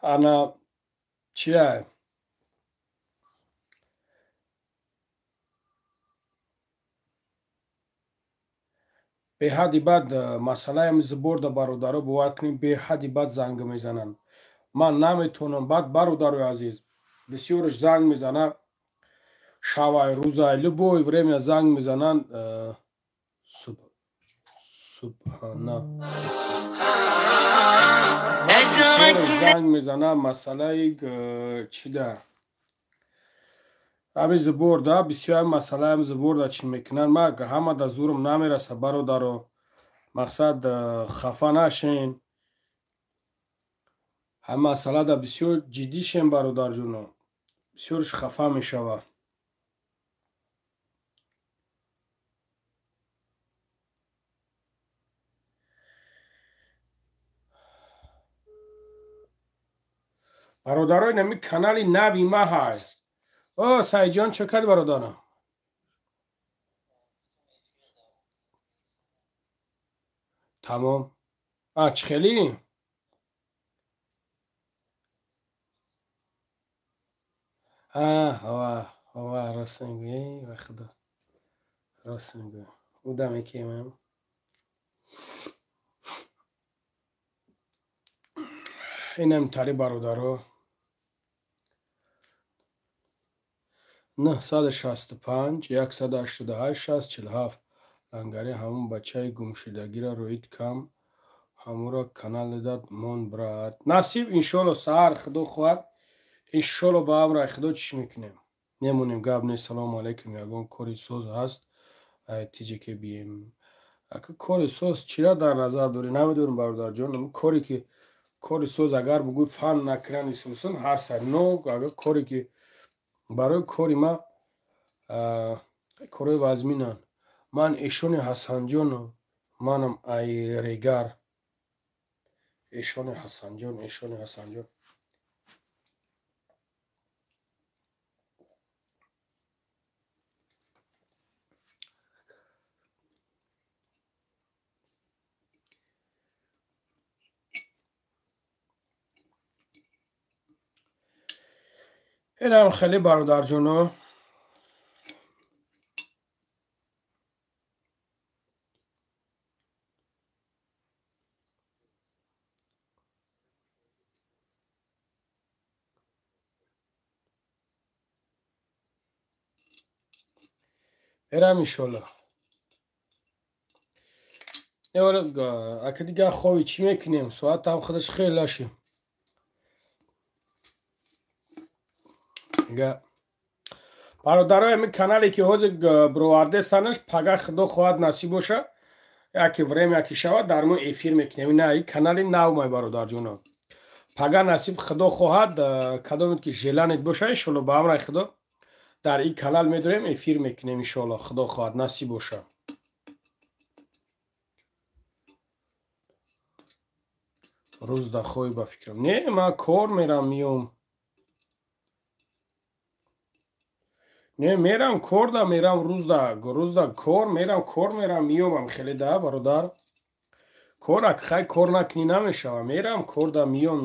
Ана чия? Беҳади бад масъалаи сборда бародаро, бовар кунед, беҳади бад занг мезананд. Ман наметавонам. Баъд бародарои азиз, бисёрш занг мезананд, шавай, рӯзай, любое время занг мезананд. Субҳана. Занг мезананд масъалаи чида? Ҳамин сборда, бисёр масъалаи сборда чӣ мекунанд. Ман ҳама да зурам намераса бародаро. Мақсад хафа нашен. Ҳама масъала да бисёр ҷиддӣ шен бародарҷоно. Бисёрш хафа мешавад. Бародарои, нами канали нави ма ҳаст. О, Сайҷон, чӣ карди бародарам? Тамом. А, чӣ хелӣ? Ҳава, ҳава, рост мегӯӣ, ба худо. Рост мегӯӣ. Ӯ даме ки ман. Инам тари бародаро. 965 188 647 лангари ҳамун бачаи гумшудагиро рӯид кам ҳамуро канал дад мон брат. Насиб иншолло саҳар худо хоҳад, иншолло ба амраи худо чиш мекунем. Немонем, гап нест. Салому алайкум. Ягон кори соз ҳаст тиҷеке бием. Ака кори соз чира дар назар дорӣ? Намедонам бародарҷон. Коре ки кори соз агар бугӯй фан накунани сӯсын ҳаст. Но агар коре ки барои кори ма корои вазминанд. Ман эшони Ҳасанҷону манам айрегар. Эшони Ҳасанҷон, эшони Ҳасанҷон. Инам хеле бародарҷоно. Мерам иншолло. Ака дигар хови чӣ мекунем? Соатам худаш хеле лаши. Бародарои ами канале ки ҳозир бировардестанаш пага худо хоҳад насиб боша, яке время ки шавад дар мо эфир мекунем. На, ин канали нав май бародарҷоно. Пага насиб худо хоҳад, кадомет ки желанет боша иншолло ба амраи худо дар ин канал медорем эфир мекунем иншолло худо хоҳад насиб боша. Рӯз да хоҳӣ ба фикрам. Не, ман кор мерам миём. Не, мерам кор да мерам рӯзда, рӯзда кор мерам, кор мерам миёмам хеле да бародар. Кор ак хай кор накунӣ намешава. Мерам кор да миём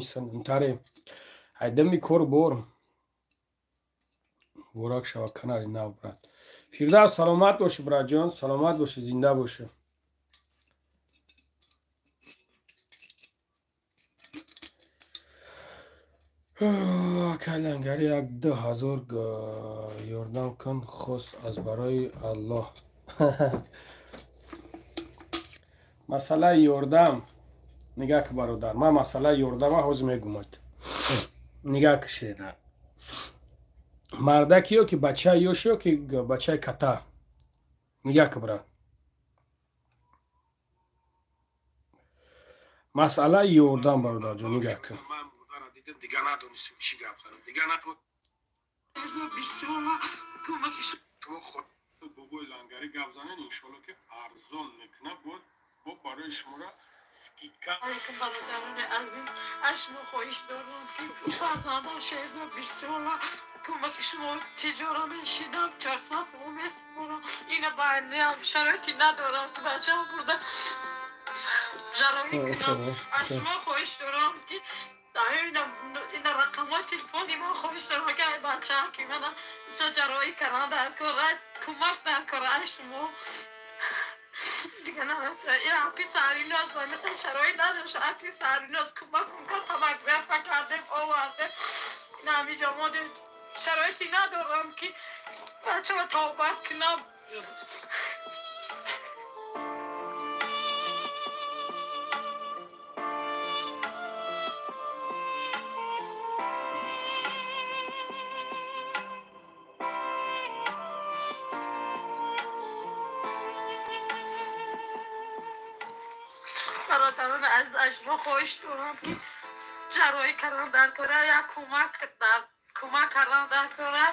таре. Ҳайдами кор бор. Муборак шава канали нав брат. Фирдавс саломат бошӣ братҷон, саломат бошӣ, зинда бошӣ. Калангари як 2000 ёрдам кун хост аз барои Аллоҳ. Масъалаи ёрдам нигаҳ ки бародар, ман масъалаи ёрдама ҳозир мегумад. Нигаҳ кишена. Мардаки ё ки бачаи ёш ё ки бачаи ката. Нигаҳ ки брат. Масъалаи ёрдам бародарҷон нигаҳ ки. Дигар надонистем чӣ гап занам. Дигар шумо бобои лангари гап занед, иншолло ки арзон мекунад, бо барои шуморо скидка. Алейкум бародарони азиз, аз шумо хоҳиш дорам ки фарзандам Шерзод 20 сола кӯмаки шумо тиҷора мешинам, 400 сомон месупорам. Ина байниам шароити надорам ки бачаам бурда ҷарроҳӣ кунам. Аз шумо хоҳиш дорам ки ина рақамҳои телефони мо хоҳиш дорам ки ай бачаам ки мана ҷарроҳӣ кардан дар кора, кӯмак дар кора аз шумо. Дигар апи Сариназ шароит надошт, апи Сариназ кӯмак кун, тамакрафа кардем, овардем. Ина ҳамиҷо мо шароите надорам ки бачаро тавбат кунам. Бародарон аз шумо хоҳиш дорам ки ҷарроҳӣ кардан дар кора як кӯмак кардан дар кора.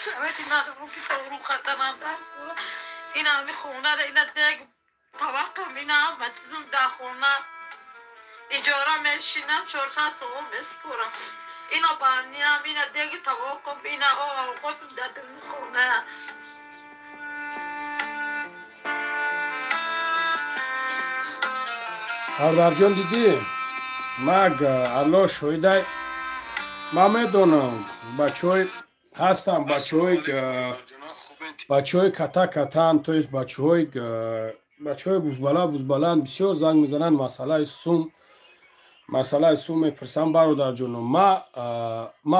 Шароити надорам ки дору хатарам дар кора. Ина ҳами хонара, ина дег таваққам, ина ҳама чизам дар хона. Иҷора мешинам, 400 сомон месупорам. Ино барниям, ина деги тавоқум, ина овқотум дар хона. Бародарҷон, дидӣ, маг Алло шоҳидай, ман медонам, бачаҳои ҳастам, бачаҳои ката катаан, то есть бачаҳои бузбала бузбалаанд, бисёр занг мезананд, масъалаи сум мепурсам. Бародарҷоно, ма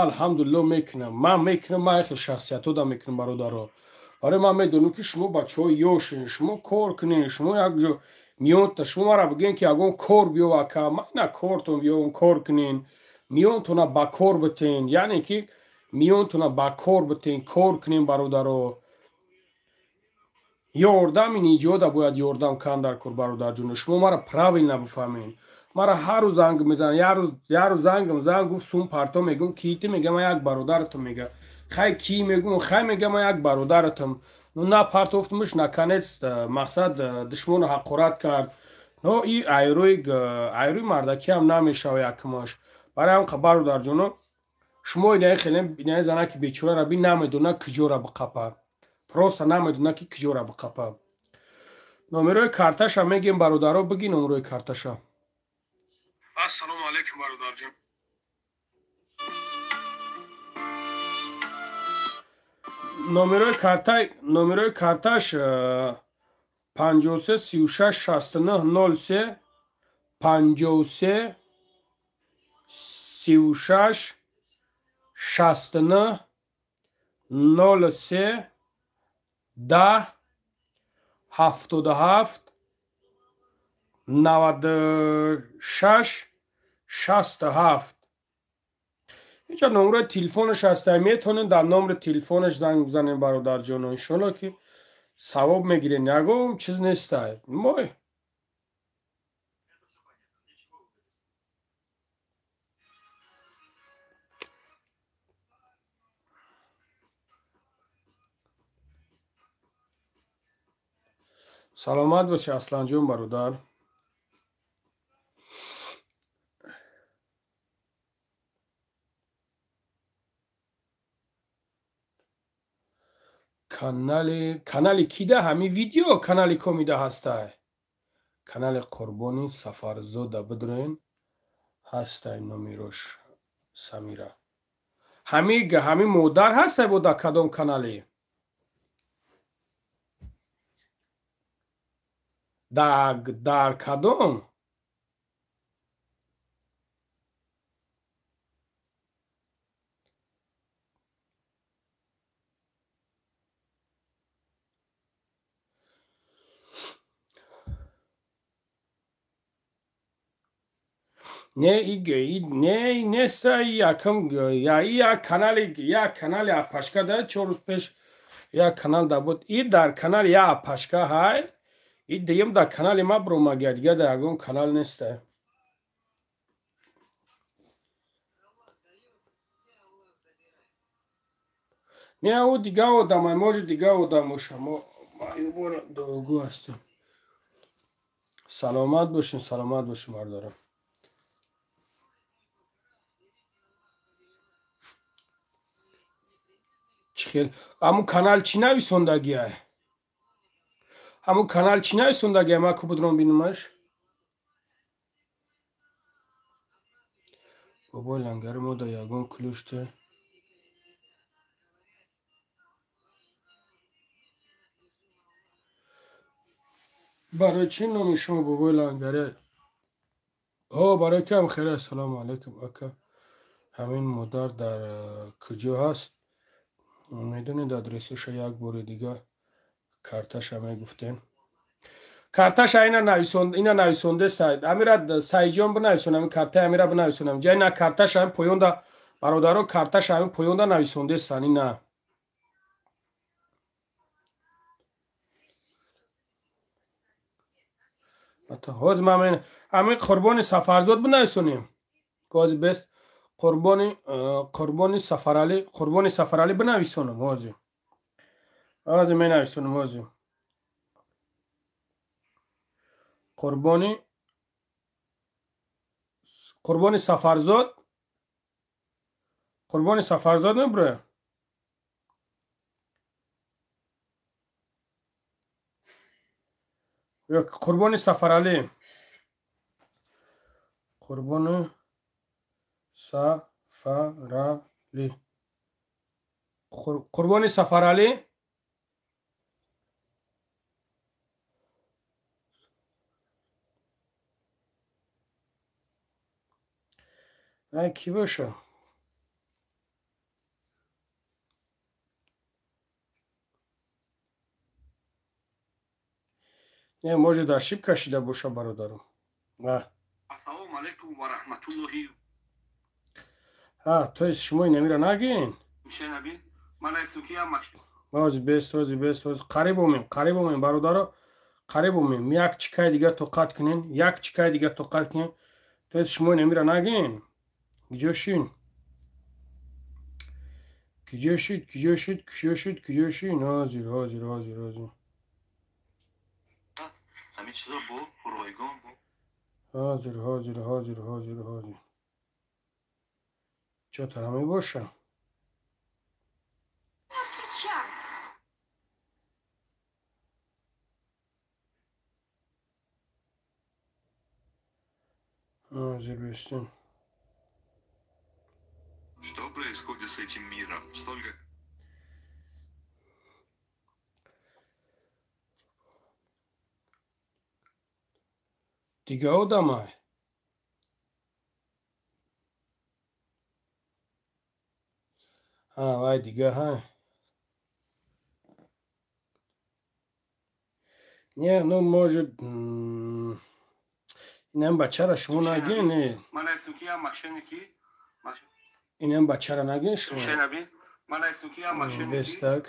алҳамдулилло мекунам, ман мекунам, ман хел шахсиятҳо да мекунам, бародаро. Барои ман медонам, ки шумо бачаҳои ёшен, шумо кор кунед, шумо якҷо миёнта, шумо мара бигӯен, ки ягон кор биёв, ака, ман на кортон биёвам, кор кунен, миёнтона ба кор битен, яъне ки миёнтона ба кор битен, кор кунен, бародаро. Ёрдами ниҷода бояд ёрдам кан дар кор, бародарҷоно. Шумо мара правильно бифаҳмен. Мара ҳар рӯз занг мезанам, як рӯз зангам зан, гуфт: «Сум парто». Мегум: «Ки ти?» Мега: «Ман як бародаратам». Мега: «Хай, ки?» Мегум: «Хай», мега, «ман як бародаратам». Ну, на партофтмуш, наконец мақсад душмону ҳақорат кард. Но и айрӯи мардакиам намешава якмаш. Барои ҳам, бародарҷоно, шумо инаи хеле инаи занаки бечораро би, намедона куҷора биқапа, просто намедона, ки куҷора биқапа. Номерои карташа мегем, бародаро, биги номерои карташа. Ассалому алайкум, бародарҷон. Номерои карташ 53 36 69 03, 53 36 69 03 10 77 96 67. Инҷа номерои телефонаш ҳаста, метавонед дар номери телефонаш занг бизанем, бародарҷоно. Иншолло, ки савоб мегирем, ягон чиз неста мой. Саломат бошӣ, Асланҷон, бародар. Канали кида ҳами видео? Канали комида ҳастай, канали Қурбони Сафарзода бидроен, ҳастай номерош. Самира, ҳами модар ҳастай бо дар кадом канале? Дар кадом? Не, не, неста. Якам як канали, як канали апашка да, 4 рӯз пеш як канал да буд. И дар канали як апашка ҳай, и дуюм дар канали ма бромагия, дига дар ягон канал неста. Не, ӯ дига одамай, может, дига одам боша. Мо маъюбора дуогӯ ҳастем. Саломат бошин, саломат бошин, бардорам. Чӣ хел? Ҳамун канал чӣ нависондагиай? Ҳамун канал чӣ нависондагиай? Ман ку будром бинумаш. Бобои лангари мо дар ягон ключте. Барои чӣ номи шумо бобои лангари? О, барои кам хеле. Ассалому алайкум, ака, ҳамин модар дар куҷо ҳаст? Медонед адресаша? Як бори дига карташа мегуфтем. Карташа ина нависонде. Амира Сайҷон, бинависон ами картаи Амира, бинависонам ҷа. Ина карташа ами поёнда, бародаро, карташа ами поёнда нависондесан ина. Ҳозир ман ҳамин Қурбони Сафарзод бинависонем. Ҳозир бест, Қурбони Сафаралӣ, Қурбони Сафаралӣ бинависонам. Ҳозир менависонам, ҳозир. Қурбони Сафарзод. Қурбони Сафарзод мебуре? Ё Қурбони Сафаралӣ? Қурбони Сафаралӣ. Қурбони Сафаралӣ? Ай кӣ боша? Не, может, ошибка шида боша, бародару. Ассалому алайкум ва раҳматуллоҳи. А, то есть шумо инамира нагин? Ози бес, ози бес, ози қариб омем, қариб омем, бародаро, қариб омем. Як чикаи дига тоқат кунен, як чикаи дига тоқат кунен. То есть шумо инамира нагин? Киҷо шин? Киҷо шид, киҷо шид, киҷо шид, киҷо шин? Ҳозир, ҳозир, ҳозир, ҳозир. Ҳамин чизо бо ройгон бо. Ҳозир, ҳозир, ҳозир, ҳозир, ҳозир. Чё-то ҳамин боша. Ҳозир бестем. Что происходит с этим миром? Столько... Дига одамай. А, вай дига, ҳай. Не, ну, может... Инам бачара шумо нагин, не? Инам бачара нагин шумо? Бес так.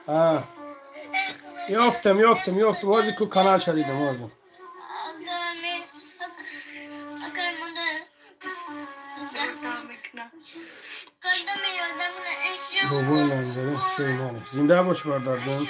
А. Ёфтам, ёфтам, ёфтам. Ҳозир ку канал шадидам, ҳозир. Бобои лангари, шӯйнане. Зинда бош, бародарҷон.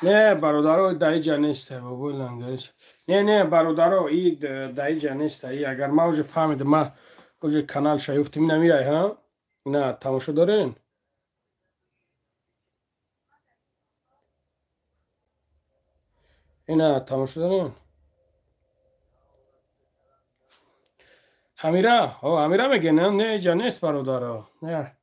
Не, бародаро, даиҷа неста, бобои лангариш. Не, не, бародаро, и даиҷа неста. И агар ма уже фаҳмидам, ма уже канал шаюфтим, намирай, ҳа? На, тамошо дорен? Ина, тамошо дорен? Ҳамира, о, ҳамира мегӯ, не, иҷа нест, бародаро. Не.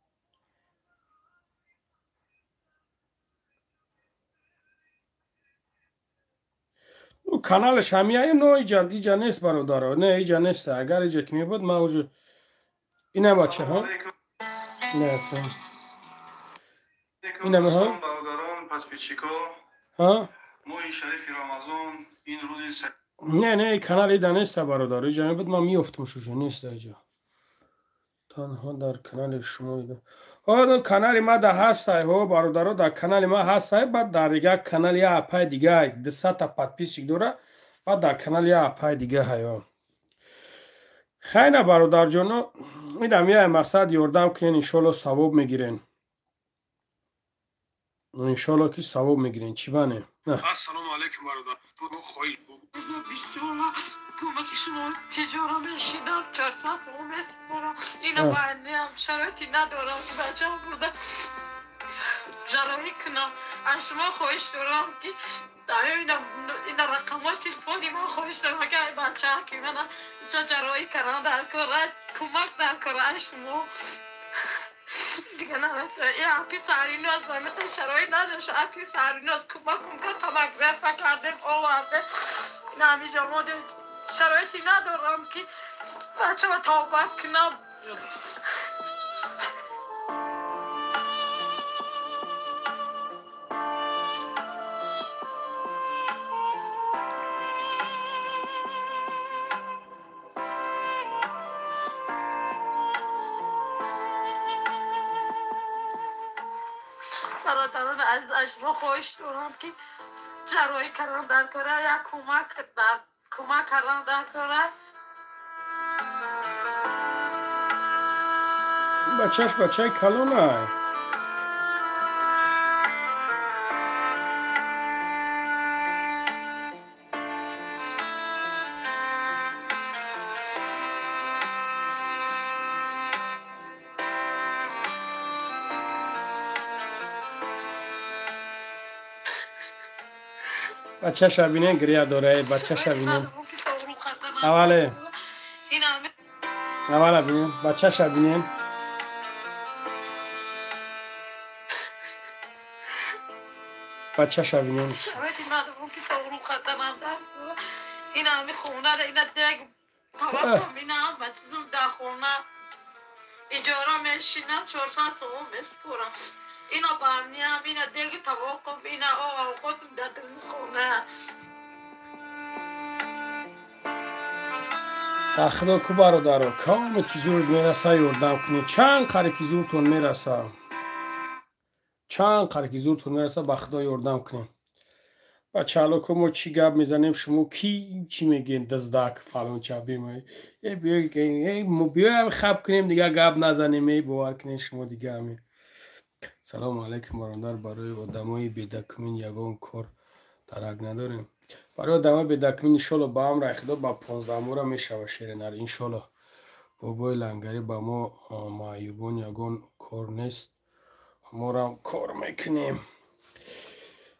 Каналаш ҳамияе, но иҷа, иҷа нест, бародаро. Не, иҷа нест. Агар иҷа ки мебуд, ма уже ина бача, ҳа? Не, ина ҳа? Бародарон, подписчико. Ҳа? Моҳи шарифи Рамазон, ин рӯзи Не, не, канал ида нест, бародаро. Иҷа мебуд, ма меёфтам шуҷа, нест иҷа. Танҳо дар канали шумо ида. О, канали ма да ҳастай, ҳо, бародаро, дар канали ма ҳастай, баъд дар дигар канали я апай дига 200 та подписчик дора, баъд дар канали я апай дига ҳаё. Хайна, бародарҷоно, идам я мақсад ёрдам кунен, иншолло савоб мегирен. Иншолло ки савоб мегирен. Чӣ бане? Ассалому алайкум, бародар. Кӯмаки шумо тиҷора мешинам, 400 сомон месупорам. Ина баъдиам шароити надорам ки бачаам бурда ҷарроҳӣ кунам. Аз шумо хоҳиш дорам ки ина рақамҳои телефони ман, хоҳиш дорам, агар бачаам ки мана ҷарроҳӣ кардан дар кора, кӯмак дар кора аз шумо. Дига наметавонам. Апи Сариноз наметавонам, шароит надошт. Апи Сариноз кӯмакум кард, томография кардем, овардем. Ина ҳамиҷо мо шароити надорам ки бачаро тавба кунам. Бародарони азиз, аз шумо хоҳиш дорам, ки ҷарроҳӣ кардан дар кора, як кӯмак кардан дар кора. Бачаш бачаи калонай. Бачаша бинен, гиря дора, бачаша бинен. Аввале. Аввала бинен, бачаша бинен. Бачаша бинен. Иҷора мешинам, 400 сомон меспорам. Ина барниям, ина деги тавоқум, ина овқотум дар хона. Худо ку бародаро, коме ки зур мераса ёрдам кунед. Чанд қари ки зуртон мераса, чанд қари ки зуртон мераса, ба Худо ёрдам кунед. Бачаалоко, мо чӣ гап мезанем, шумо ки чӣ мегӯем? Дыздак фалонча биёем хаб кунем, дига гап назанем, эй бовар кунед шумо дига ҳамин. Салому алайкум бародар, барои одамои бедокумент ягон кор дарак надорем. Барои одамои бедокумент иншолло ба амри Худо ба 15 мора мешава, шеринар, иншолло. Бобои Лангарӣ, ба мо маъюбон ягон кор нест, морам кор мекунем.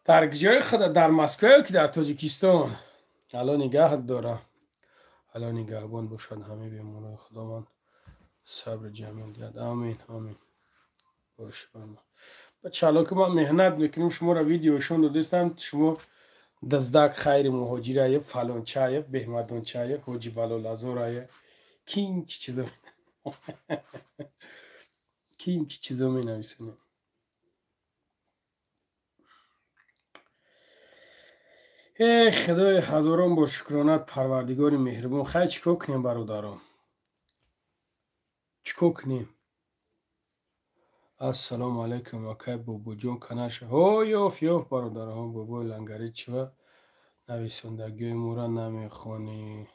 Дар ҷои худа, дар Москва ё ки дар Тоҷикистон? Алло нигаҳат дора, Алло нигаҳбон бошад ҳамаи беморои Худованд сабри ҷамил диҳад. Амин, амин. Бачаало ки ман меҳнат мекунем, шуморо видеошон додистам, шумо дыздак хайри муҳоҷирае, фалончае, беҳмадончае, ҳоҷи балолазорае, ким чӣ чизо, ким чӣ чизо менависонем. Э Худои, ҳазорон бор шукронат, Парвардигори меҳрубон. Хай, чӣ кор кунем, бародарон, чӣ кор кунем? Ассалому алайкум, акай Бобоҷон, канаша ҳо ёфт, ёфт, бародарон. Бобои Лангарӣ, чива нависондагиҳои моро намехонӣ?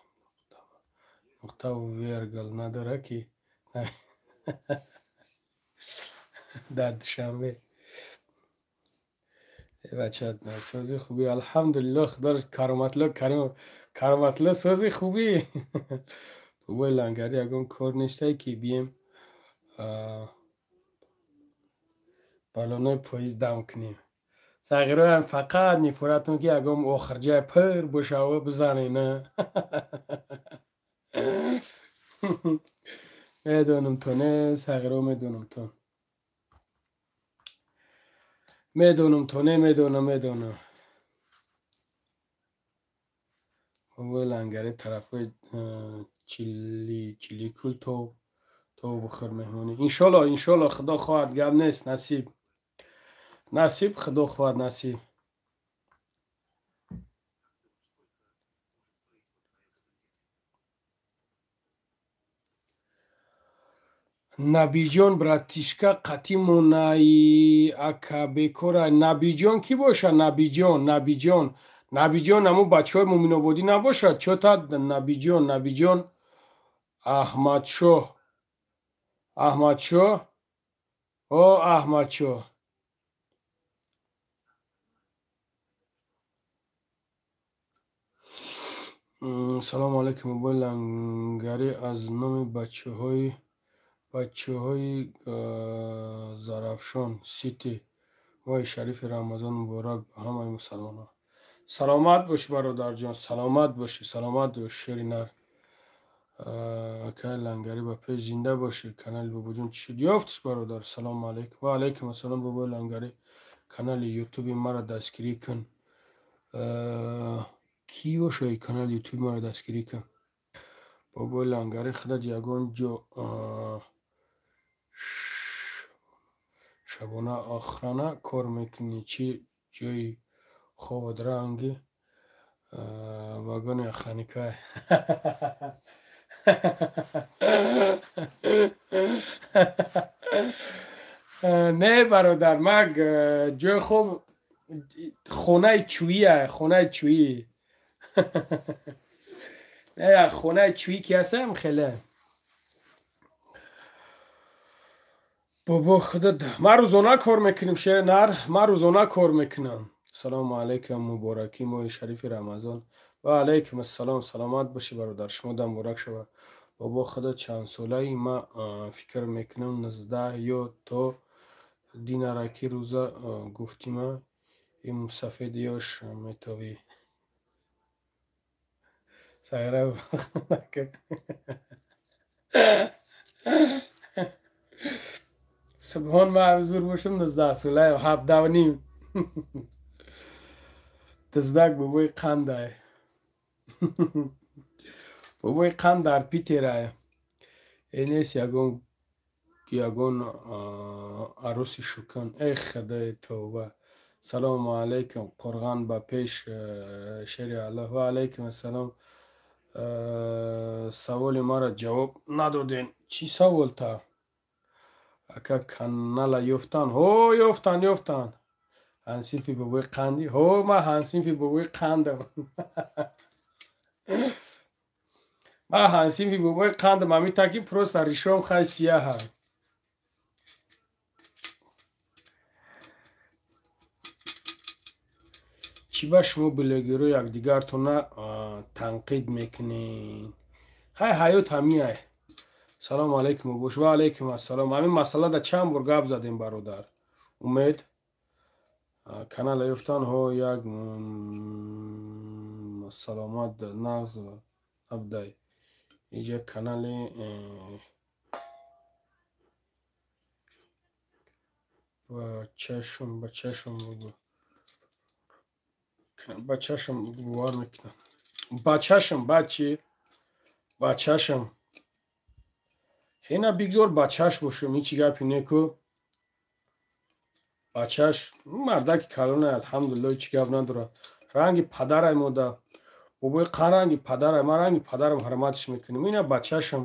Нуқтаву вергал надора ки дар Душанбе. Бача, сози хуби? Алҳамдулилло, Худо кароматло, кароматло, сози хуби. Бобои Лангарӣ, ягон кор нестае ки бием баллонои поиз дам кунем? Сағироям фақат мефуратон ки ягон охирҷай пир бошава, бизанен. Медонам то не, сағиро, медонам то, медонам то не, медонам, медонам. Бобои Лангари, тарафҳои Чиликул то бухор меҳмонӣ, иншолло, иншолло, Худо хоҳад, гап нест, насиб, насиб, Худо хоҳад, насиб. Набиҷон, братишка, қатимонаи акабекора. Набиҷон кӣ боша? Набиҷон, Набиҷон, Набиҷон ҳамун бачаҳои Муминободӣ набошад? Чота Набиҷон, Набиҷон, Аҳмадшоҳ, Аҳмадшоҳ, о Аҳмадшоҳ. Салому алайкум, бобои Лангарӣ, аз номи бачаҳои Зарафшон Сити моҳи шарифи Рамазон муборак ба ҳамаи мусалмонон. Саломат бошӣ, бародарҷон, саломат бошӣ, саломат бош, шери нар. Акай Лангарӣ, ба пеш, зинда бошӣ. Канали Бобоҷон чӣ шуд, ёфтиш, бародар? Салому алайкум. Ва алайкум ассалом. Бобои Лангарӣ, канали Ютуби маро дастгирӣ кун. Кӣ бошад, канали Ютуби маро дастгирӣ кун? Бобои Лангарӣ, худат ягон ҷо шабона охрана кор мекунӣ? Чӣ ҷои хобат ранги вагони охранникай? Не бародар, ман ҷои хоб хонаи чӯия, хонаи чӯӣ. Не, хонаи чӯӣ ки ҳастам хеле. Бобо худо, ман рӯзона кор мекунем, шер нар, ман рӯзона кор мекунам. Салому алайкум, мубораки моҳи шарифи Рамазон. Ва алайкум ассалом, саломат бошӣ бародар, шумо дам муборак шавад. Бобо худо, чанд солаи ма фикр мекунам 19 ё то динараки рӯза гуфтима ин мусафед ёш метовӣ. Сагра субҳон, ман зур бошам 19 солаем, 17.5. Дыздак бобои қандай. Бобои қанд дар Питерае. Э нест ягон арӯси шукан. Эй худои тавба. Салому алайкум, қурғон ба пеш, шери Аллоҳ. Ва алайкум ассалом. Саволи маро ҷавоб надоден. Чӣ савол та? Ака канала ёфтан? Ҳо, ёфтан, ёфтан. Ҳансинфи бобои қанди? Ҳо, ман ҳансинфи бобои қандам. Ман ҳансинфи бобои қандам, ҳамин таки просто ришом хай сияҳа. Чӣ ба шумо блогерро якдигартона танқид мекунед? Хай ҳаёт ҳамиай. Салому алайкум бобош. Ва алайкум ассалом. Ҳамин масъалада чанд бор гап задем бародар. Умед канала ёфтан, ҳо як саломат нағз абдай. Иҷа канали бачашум, бачашум бачашум бовар мекунам. Бачашум бачи бачашум. Ҳена бигзор бачаш бошем, ҳичи гапи неку. Бачаш мардаки калона, алҳамдулилло, ҳичи гап надорад. Ранги падарай мода. Бобои қан ранги падарай, ман ранги падарам ҳурматш мекунем. Ина бачашам.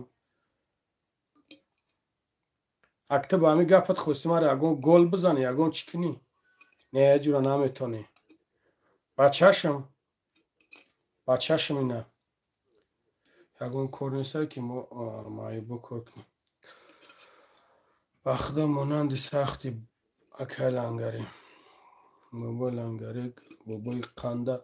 Акта ба ҳамин гапат хости маро ягон гол бизанӣ, ягон чӣ кунӣ? Не, ҷура наметонӣ. Бачашам. Бачашам ина. Ягон кор нестае ки мо маъюбо кор кунем. Ба худо монанди сахти акай Лангарӣ. Бобои Лангарӣ, бобои қанда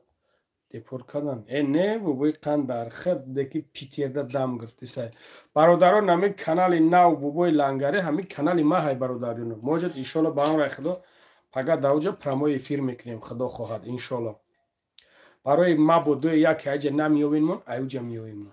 депорт кардан. Э не, бобои қанд дар хед деки Питерда дам гирифтисай. Бародарон, ҳамин канали нав бобои Лангарӣ, ҳамин канали ма ҳай бародарино. Может иншолло ба амри худо пага даоҷа прямой эфир мекунем, худо хоҳад иншолло. Барои мабодо яке аҷа намеёвем, аюҷа меёвем.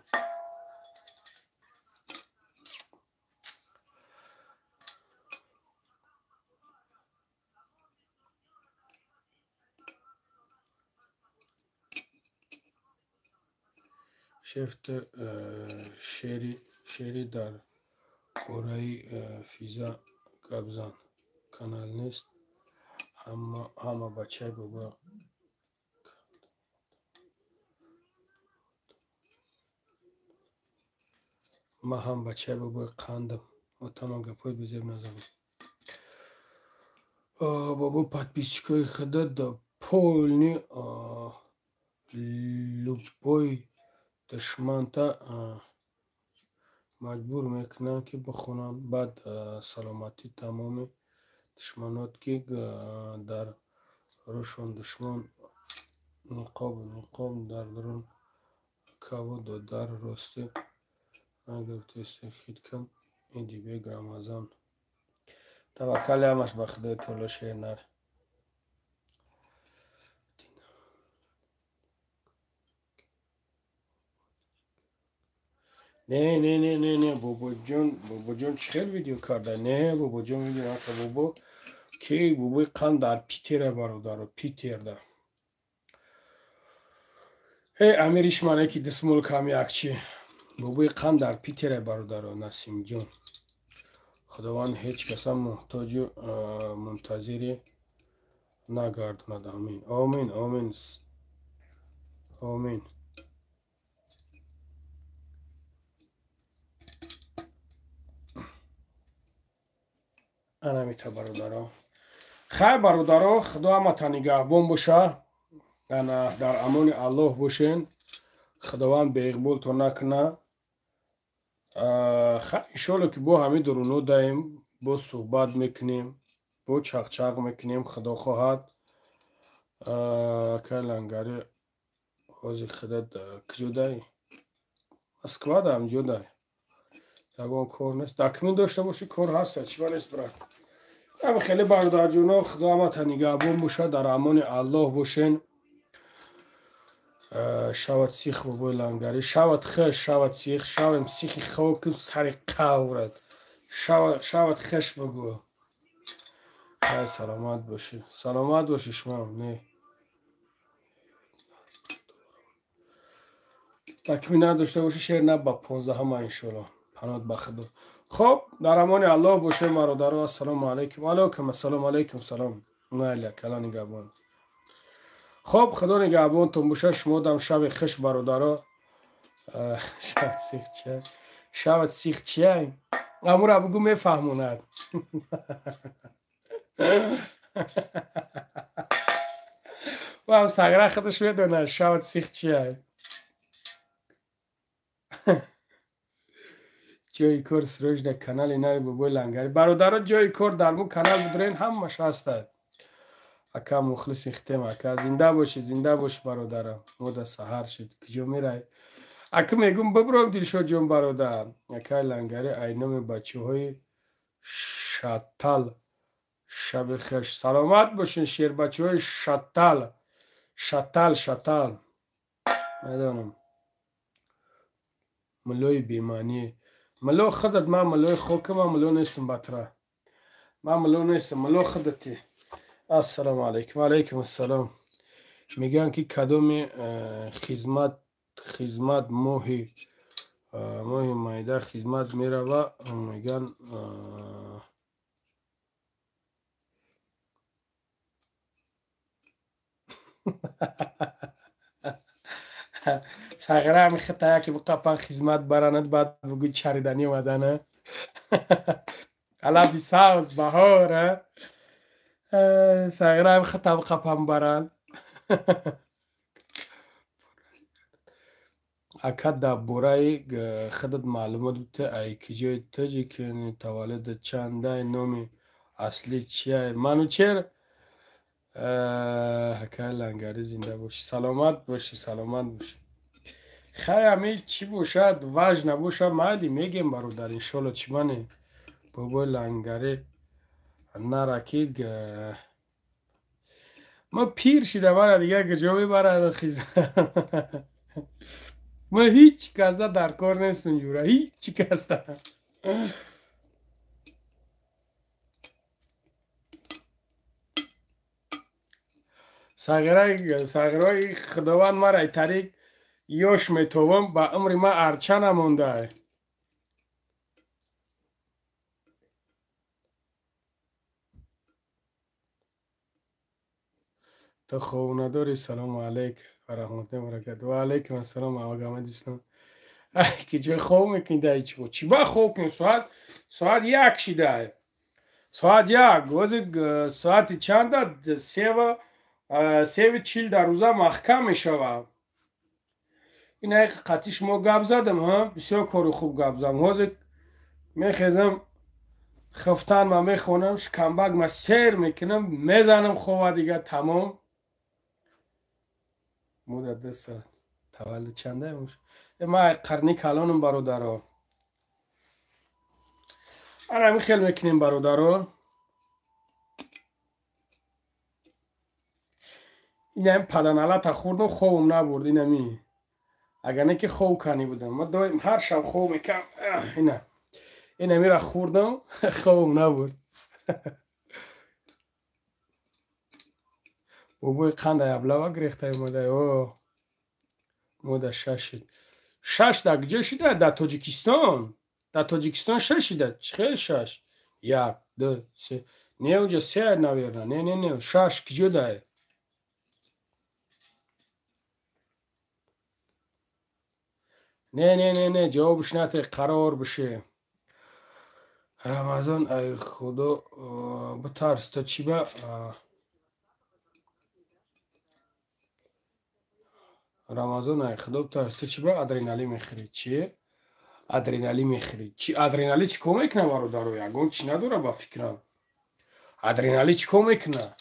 Шефт шери дар бораи физа гап зан. Канал нест. Ҳама бачаи бобо. Ман ҳам бачаи бобои қандам. Отама гапҳои безеб назанам. Бобо подписчикои худо да полни любой душманта маҷбур мекунанд ки бихонанд. Баъд саломатӣ тамоми душманот ки дар рӯшон душман ниқоб ниқоб дар дарун каву додар рости нагуфтест хиткам Идибек Рамазон. Таваккали ҳамаш ба Худои таоло шер нар. Не, не, не, не, не, бобоҷон, бобоҷон чӣ хел видео карда? Не, бобоҷон видео накард. Бобо ки бобои қанд дар Питера бародаро, Питерда. Э амириш мане ки дисмол ками акчи. Бобои қанд дар Питера бародаро, Насимҷон. Худованд ҳеҷ каса муҳтоҷу мунтазири нагардонад. Амин. Омин, омин. Омин. Анамита бародаро. Хай бародаро, худо ҳамата нигаҳбон боша. Ана дар амони Аллоҳ бошен. Худованд беиқболтон накуна. Хай иншоалло ки бо ҳамин дуруно даем, бо суҳбат мекунем, бо чақчақ мекунем, худо хоҳад. Акай Лангари ҳозир худат куҷо дай? Москва да ҳамҷо дай. Ягон кор нест. Документ дошта бошӣ кор ҳаст, чиба нест брат. Ами хеле бародарҷоно, худо ҳамата нигаҳбон боша, дар амони Аллоҳ бошен. Шавад сих бобои Лангари, шавад хеш, шавад сих, шавем сихи хоким сари қаврат. Шавад хеш бигӯ. Хай саломат бошӣ. Саломат бошӣ шумоам, не. Документ надошта бошӣ шер на ба 15-ма иншоалло. Паноҳ ба худо. Хоб, дар амони Аллоҳ бошед бародаро. Ассалому алайкум. Алайкум ассалом, алайкум салом. Майли, кала нигаҳбон. Хоб, худо нигаҳбонтон бошад. Шумо дам шаби хуш бародаро. Шавад сих чия? Шавад сих чия? Амура бугу мефаҳмонад. Вам сагра худаш медонад шавад сих чия. Ҷои кор срӯж дар канали нави бобои Лангари. Бародаро, ҷои кор дар мо канал будурен ҳамаш ҳастад. Ака мухлиси хитем, ака зинда бошӣ, зинда бошӣ бародарам. Мо да саҳар шид, куҷо мерай? Ака мегум бибром Дилшодҷон бародар. Акай Лангари айноми бачаҳои Шаттал. Шаби хуш. Саломат бошин шербачаҳои Шаттал. Шаттал, Шаттал. Медонам. Муллои бемаънӣ. Мулло худат, ман муллои хокам, ман мулло нестам батра. Ман мулло нестам, мулло худати. Ассалому алайкум. Алайкум ассалом. Мегӯянд ки кадоми хизмат моҳи майда хизмат мерава, мегӯянд сағира ҳами хита яке биқапан хизмат баранад, баъд бугӯй чариданӣ омадана. Алаби савз баҳор, сағира ҳами хита биқапан баранд. Ака дар бораи худат маълумот бите, ай киҷои тоҷикини, таваллудат чандай, номи аслӣ чия? Манучер акай Лангари зинда бошӣ, саломат бошӣ, саломат бошӣ. Хай ҳами чӣ бошад, важ набошад, майли мегем бародар, иншоалло чӣ мане. Бобои Лангари нара ки ма пир шида, мара дига куҷо мебарад? Ма ҳеҷ касда дар кор нестам ҷура, ҳеҷ касда. Сағираи худованд мара тариқ ёш метобам, ба умри ман арча намонда. Ту хоб надорӣ? Салому алайк ва раҳматуллоҳи ва баракатуҳ. Ва алайкум ассалом, Аҳмад Ислом. Ки ҷой хоб мекунӣ дар чӣ? Чӣ ба хоб кунӣ? Соат 1 шида. Соат 1, ҳозир соати чанда? 3:40 дар рӯза маҳкам мешавад. Ин ҳақиқа қатъи шумо гап задам, ҳа? Бисёр кори хуб гап задам. Ҳозир мехезам, хифтан ма мехонам, шикамбак ма сер мекунам, мезанам хова дига тамом. Муддат 2 соат. Таваллуд чанда? Ма қарни калонам бародаро. Ана ҳамин хел мекунем бародаро. Инам паданалата хӯрдам, хобам набурд, инами. Агар не ки хоб канӣ будам. Ман доим ҳар шаб хоб мекардам. Ина. Инамира хӯрдам, хобам набурд. Бобои қандай аблава гирехта омада. О. Мода 6 шид. 6 дар куҷо шида? Дар Тоҷикистон. Дар Тоҷикистон 6 шида. Чӣ хел 6? 1, 2, 3. Не, уҷа 3 наверно. Не, не, не. 6 куҷо дай? Не, не, не, не, ҷавобш нате, қарор бише. Рамазон ай худо битарс, то чӣ ба Рамазон ай худо битарс, то чӣ ба адреналин мехӯрӣ? Чи адреналин мехӯрӣ? Чи адреналин чӣ кор мекуна, бародаро? Ягон чӣ надора ба фикрам. Адреналин чӣ кор мекуна?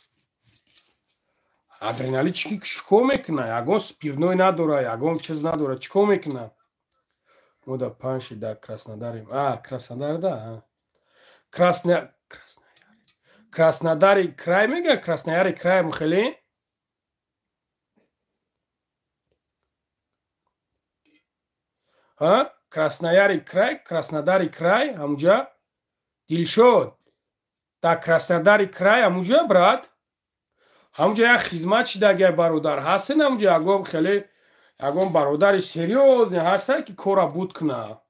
Адреналин чӣ кор мекуна? Ягон спиртной надора, ягон чиз надора, чӣ кор мекуна? Мо дар панши дар Краснодарем. А, Краснодар да. Краснодари край мега, Краснояри край мухеле? А? Краснояри край, Краснодари край, ҳамуҷа? Дилшод. Дар Краснодари край ҳамуҷа, брат? Ҳамуҷа як хизмат шидагия, бародар. Ҳастен ҳамуҷа ягон хеле ягон бародари серьёзне ҳаста, ки кора буд куна?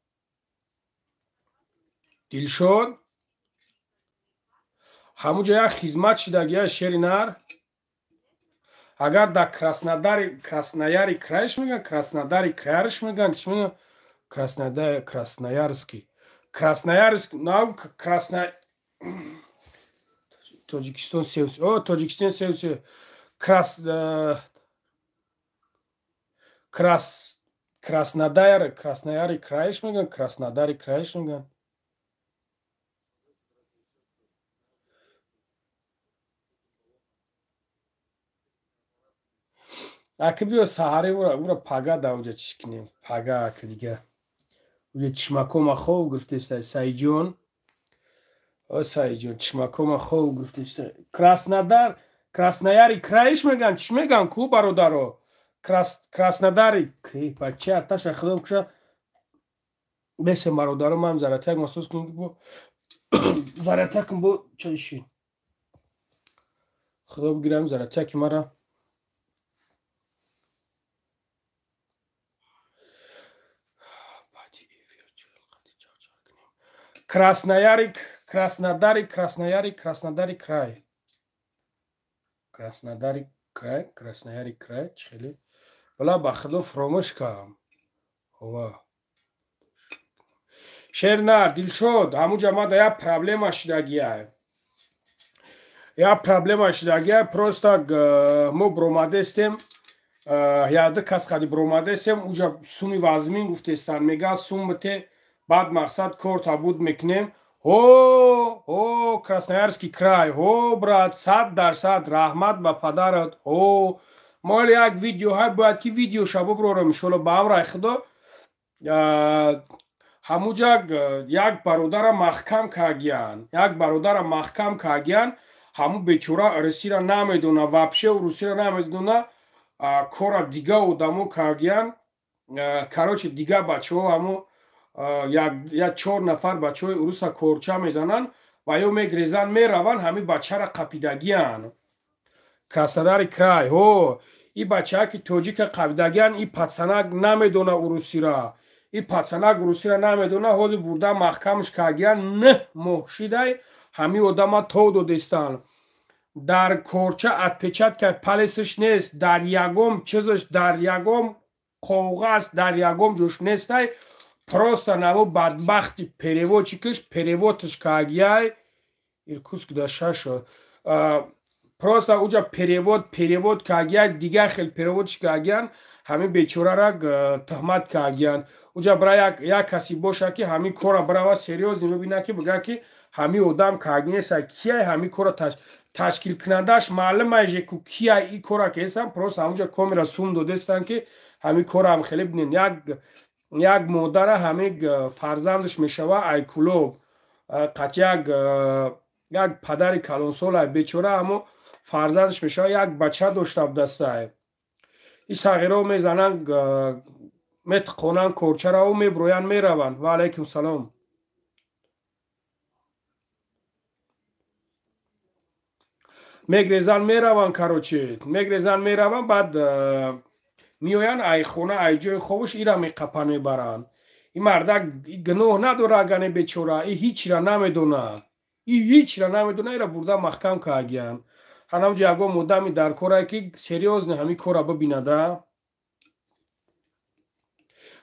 Дилшод, ҳамуҷа як хизмат шидагия, шери нар. Агар дар Краснодари, Краснояри крайш меган, Краснодари крайш меган, чӣ меган? Краснодар, Красноярский. Красноярск, нав Красно Тоҷикистон севс. О, Тоҷикистон севс. Крас Крас Краснодар, Краснояри крайш меган, Краснодари крайш меган. Аки биё саҳари ура пага да уҷа чиш кунем. Пага аки дига. Уҷа чишмакома хов гирифтеста Саиҷон. О Саиҷон, чишмакома хов гирифтеста. Краснодар, Краснояри крайш меган, чӣ меган ку бародаро? Краснодари бача таша худо куша бесем бародаро, ман заратяк махсус кунем ки бо заратякам бо чайши. Худо бигирам заратяки мара. Красноярик, Краснодари, Краснояри, Краснодари край. Краснодари край, Краснояри край, чӣ хеле? Вала ба худо фаромӯш кардам. Ова. Шернар, Дилшод, ҳамуҷа мада як проблема шидагия. Як проблема шидагия, просто мо бромадестем, яды кас қади бромадестем, уҷа суми вазмин гуфтестан, мега сум бите, баъд мақсад кор табуд мекунем. Ҳо, ҳо, Красноярский край, ҳо, брат, 100% раҳмат ба падарат, ҳо. Мо як видеоҳай бояд ки видеоша буброрам, иншолло ба амраи худо. Ҳамуҷа як бародара маҳкам кардиян, як бародара маҳкам кардиян, ҳаму бечора русира намедона, вообще русира намедона, кора дига одамо кардиян. Короче, дига бачаҳо ҳаму як 4 нафар бачаҳои уруса корча мезананд ва ё мегрезанд, мераванд, ҳамин бачара қапидагиян. Краснодари край, ҳо, и бачаа ки тоҷика қапидагиян, и пацанак намедона урусира. И пацанак урусира намедона, ҳозир бурда маҳкамш кардиян, 9 моҳ шидай ҳамин одама тов додестанд. Дар корча отпечатка палесш нест, дар ягом чизаш, дар ягом коғаз, дар ягом ҷош нестай. Просто наво бадбахти переводчикаш переводш кардияй. Иркутск да шаш. Просто уҷа перевод кардияй, дигар хел переводш кардиян, ҳамин бечорара туҳмат кардиян. Уҷа бира як каси боша ки ҳамин кора бирава серьёзно бибина, ки бига ки ҳамин одам кардинеса, кияй ҳамин кора ташкилкунандааш маълум ай ку кияй и кора кесан. Просто ҳамуҷа камера сум додестан ки ҳамин кора ҳам хеле бинен. Як модара ҳамин фарзандаш мешава айкулоб, қат як падари калонсол ай бечора, аммо фарзандаш мешава, як бача дошта будастай. И сағиро мезананд, метиқонанд корчараву меброянд, мераванд. Ва алайкум салом. Мегрезанд, мераванд, короче, мегрезанд, мераванд, баъд меоянд ай хона, ай ҷои хобаш ира меқапан, мебаранд. Ин мардак гуноҳ надора, агане бечора, и ҳичра намедона, и ҳичра намедона, ира бурда маҳкам кардиян. Ҳанамҷа ягон одами дар корае ки серьёзно ҳамин кора бибинада.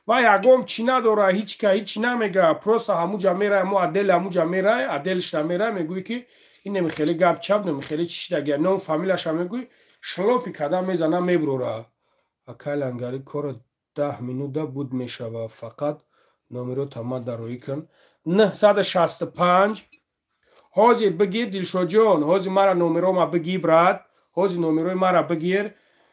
Ва ягон чӣ надора, ҳеч ка ҳеч намега, просто ҳамуҷа мерай, мо отдел ҳамуҷа мерай, отделшда мерай, мегӯй ки ин намехеле гап чап, намехеле чӣ шидагия, ном фамилияша мегӯй, шлопи када мезана меброра. Акай Лангари кора 10 минута буд мешава, фақат номеро тама дароӣ кун. 965 ҳозир бигир Дилшодҷон, ҳозир мара номерома бигир брат, ҳозир номерои мара бигир,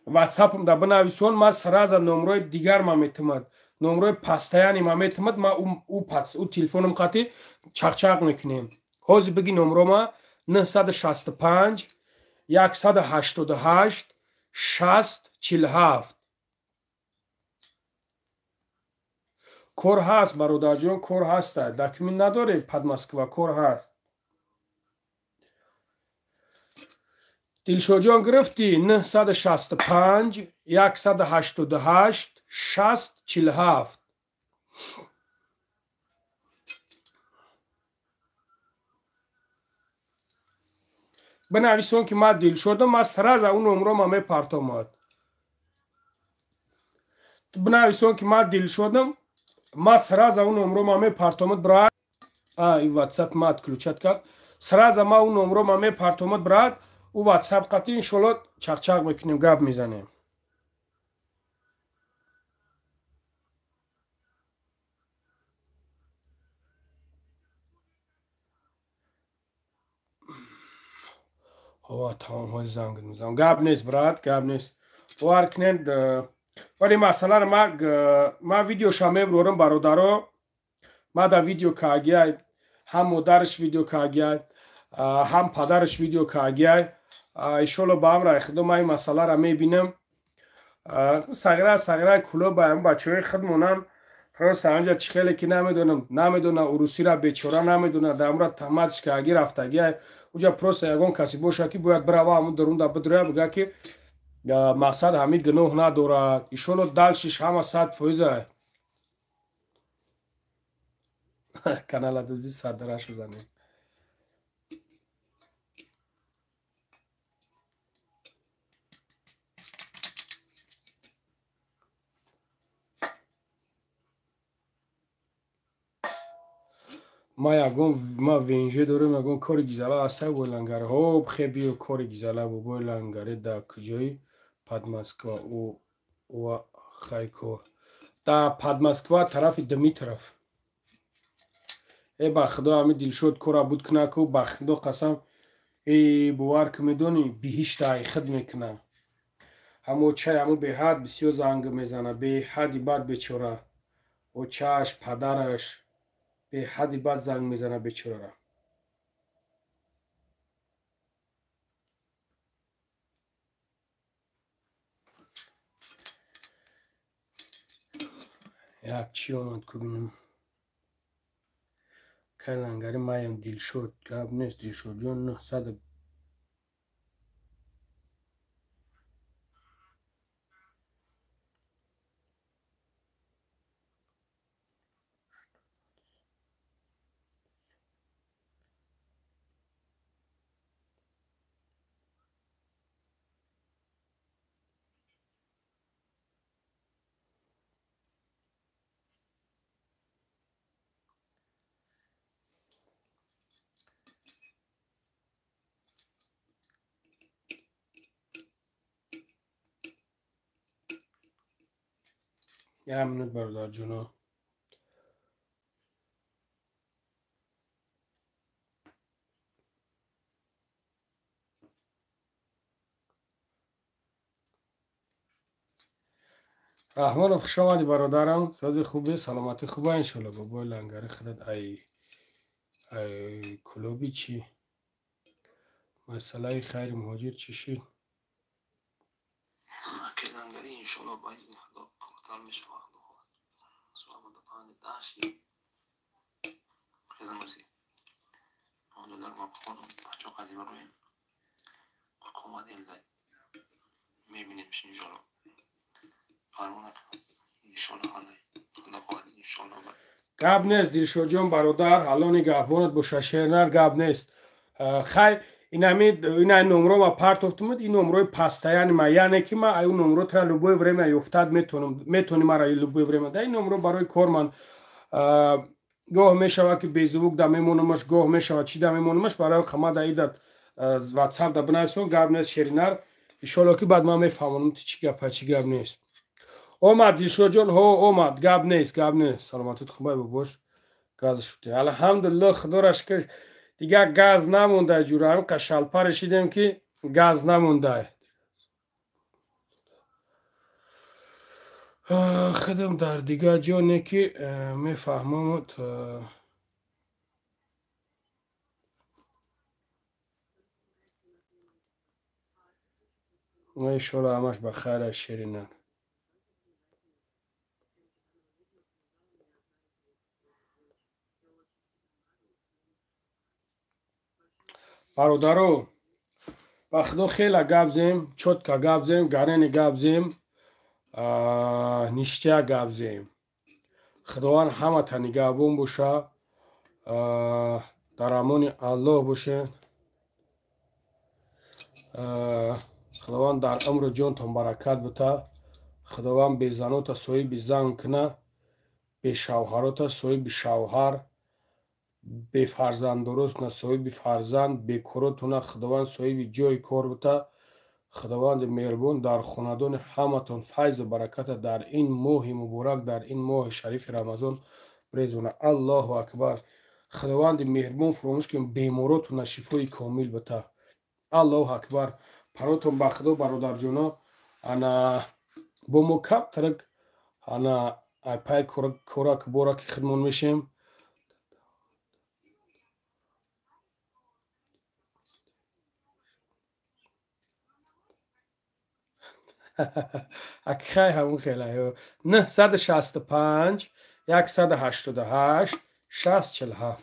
ватсапам да бинависон, ман сразу номерои дигар ма метимад, номерои пастаяни ма метимад, ма ӯ телефоном қати чақчақ мекунем. Ҳозир биги номерома 965 188 60 47. Кор ҳаст бародарҷон, кор ҳаста, документ надоред под Москва, кор ҳаст. Дилшодҷон гирифтӣ 965 188 60 47. Бинависон ки ман Дилшодам, ман сразу ӯ номрома мепартомад. Бинависон ки ман Дилшодам, ман сразу ӯ номрома мепартомад брат. И ватсап ма отключать кард. Сразу ман ӯ номрома мепартомад брат. Ӯ ватсап қати иншолло чақчақ мекунем, гап мезанем. Ова тамом, ҳози занг мезанам. Гап нест брат, гап нест. Бовар кунед, вале масъаларо ман видеоша мебурорам бародаро. Ман дар видео каагиай, ҳам модараш видео каагиай, ҳам падараш видео каагиай. Иншолло ба амраи худо ман ин масъаларо мебинам. Сағира сағира куло ба ҳамн бачаҳои худмонам. Просто анҷа чӣ хеле ки намедонам, намедона урусиро бечора намедона, дар амра таҳматш кааги рафтагиай. Уҷа просто ягон касе боша ки бояд бирава ҳамун дурунда бидуря, бига ки мақсад ҳамин гуноҳ надорад. Иншолло далшиш ҳама 100%. Канала дузи сардараш бизанем. Ма ягон ма венже дорем, ягон кори гизала ҳаста бой Лангари. Ҳоб хебиё кори гизала бо бой Лангари дар куҷои под Москва ва хайкор? Дар под Москва тарафи Дмитров. Э ба худо ҳами Дилшод кора буд кунаку, ба худо қасам, э бовар ки медонӣ биҳишта ай худ мекуна. Ҳамо чай ҳамо беҳад бисёр занг мезана, беҳади бад бечора. Очааш, падараш беҳади бад занг мезана бечорара. Як чӣ омад ку бинам. Кай Лангари маям Дилшод, гап нест Дилшодҷон 900. Як минут бародарҷоно. Раҳмонов хуш омадӣ бародарам, сози хубе, саломатӣ хуба иншолло. Бобои Лангари худат ай клуби чӣ? Масъалаи хайри муҳоҷир чӣ шуд? Акай Лангари иншолло ба изни худо қувваттар мешавад. Худо хоҳад. Суҳбат панҷ даши хизмати доллар ма хонум бачо қадима роем қурқомад элда мебинем иншолло. Парво накунам иншолло ҳалай худо хоҳад иншолло. Гап нест Дилшодҷон бародар, ҳалони гаҳбонат боша шернар, гап нест. Хай Ина номро ма партофтумуд, ин номрои пастаяни ма, яъне ки ма аю номро та любое время ёфтад метонам, метони мара любое время. Да ин номро барои кор ман гоҳ мешава ки беззвук да мемонамаш, гоҳ мешава чи да мемонамаш, барои хама да идат ватсап да бинависон, гап нест шеринар. Иншоалло ки баъд ман мефаҳмонам ти чӣ гапа, чӣ гап нест. Омад Дилшодҷон, ҳо омад, гап нест, гап нест. Саломатит хубай бобош. Газ шуд. Алҳамдулиллоҳ, худоро шукр, дигар газ намонда ҷура, ҳамқа шалпа решидем ки газ намонда. Худам дар дигар ҷо не ки мефаҳмам. Иншоалло ҳамаш ба хайр аст ширинар. Бародаро, ба худо хела гап зем, чётко гап зем, гарени гап зем, ништя гап зем. Худованд ҳамата нигаҳбон боша, дар амони Аллоҳ боше. Худованд дар умру ҷонтон баракат бита. Худованд безанота соҳиби зан куна, бешавҳарота соҳиби шавҳар, бефарзандоротуна соҳиби фарзанд, бекоротуна Худованд соҳиби ҷои кор бита. Худованди меҳрубон дар хонадони ҳаматон файзу бараката дар ин моҳи муборак, дар ин моҳи шарифи Рамазон брезона. Аллоҳу акбар. Худованди меҳрубон фуромӯш кун беморотуна шифои комил бита. Аллоҳу акбар. Паротон ба Худо бародарҷоно, ана бо мо каптарак ана айпай корак бораки хидмон мешем. Акхай ҳамун хела 965 188 647.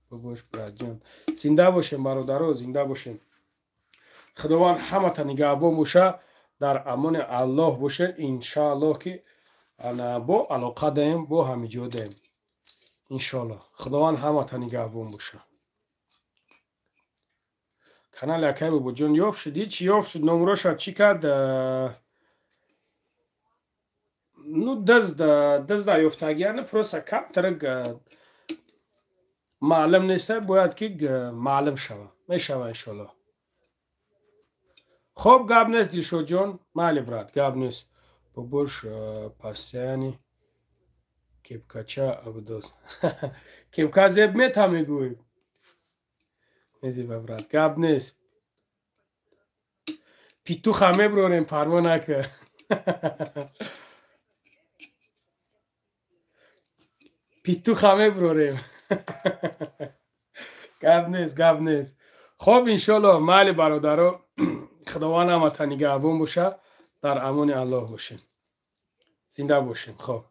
Бобош братҷон, зинда бошем бародаро, зинда бошем. Худованд ҳамата нигаҳбон боша, дар амони Аллоҳ боше. Иншааллоҳ ки ана бо алоқа даем, бо ҳамиҷо даем. Иншоаллоҳ Худованд ҳамата нигаҳбон боша. Канали акай бобоҷон ёфт шуд, ҳеч ёфт шуд, номроша чӣ кард? Ну дазда ёфтагияне, просто камтарак маълум неста, бояд ки маълум шава. Мешава иншоаллоҳ. Хоб гап нест Дилшодҷон, майли брат, гап нест. Бобош пастяни кепкача абдос. Кепка зеб мета мегӯй. Мезеба брат, гап нест. Питуха меброрем, парво нака. Питуха меброрем. Гап нест, гап нест. Хоб иншоаллоҳ майли бародаро, Худованд ҳамата нигаҳбон боша, дар амони Аллоҳ бошем. Зинда бошем. Хоб.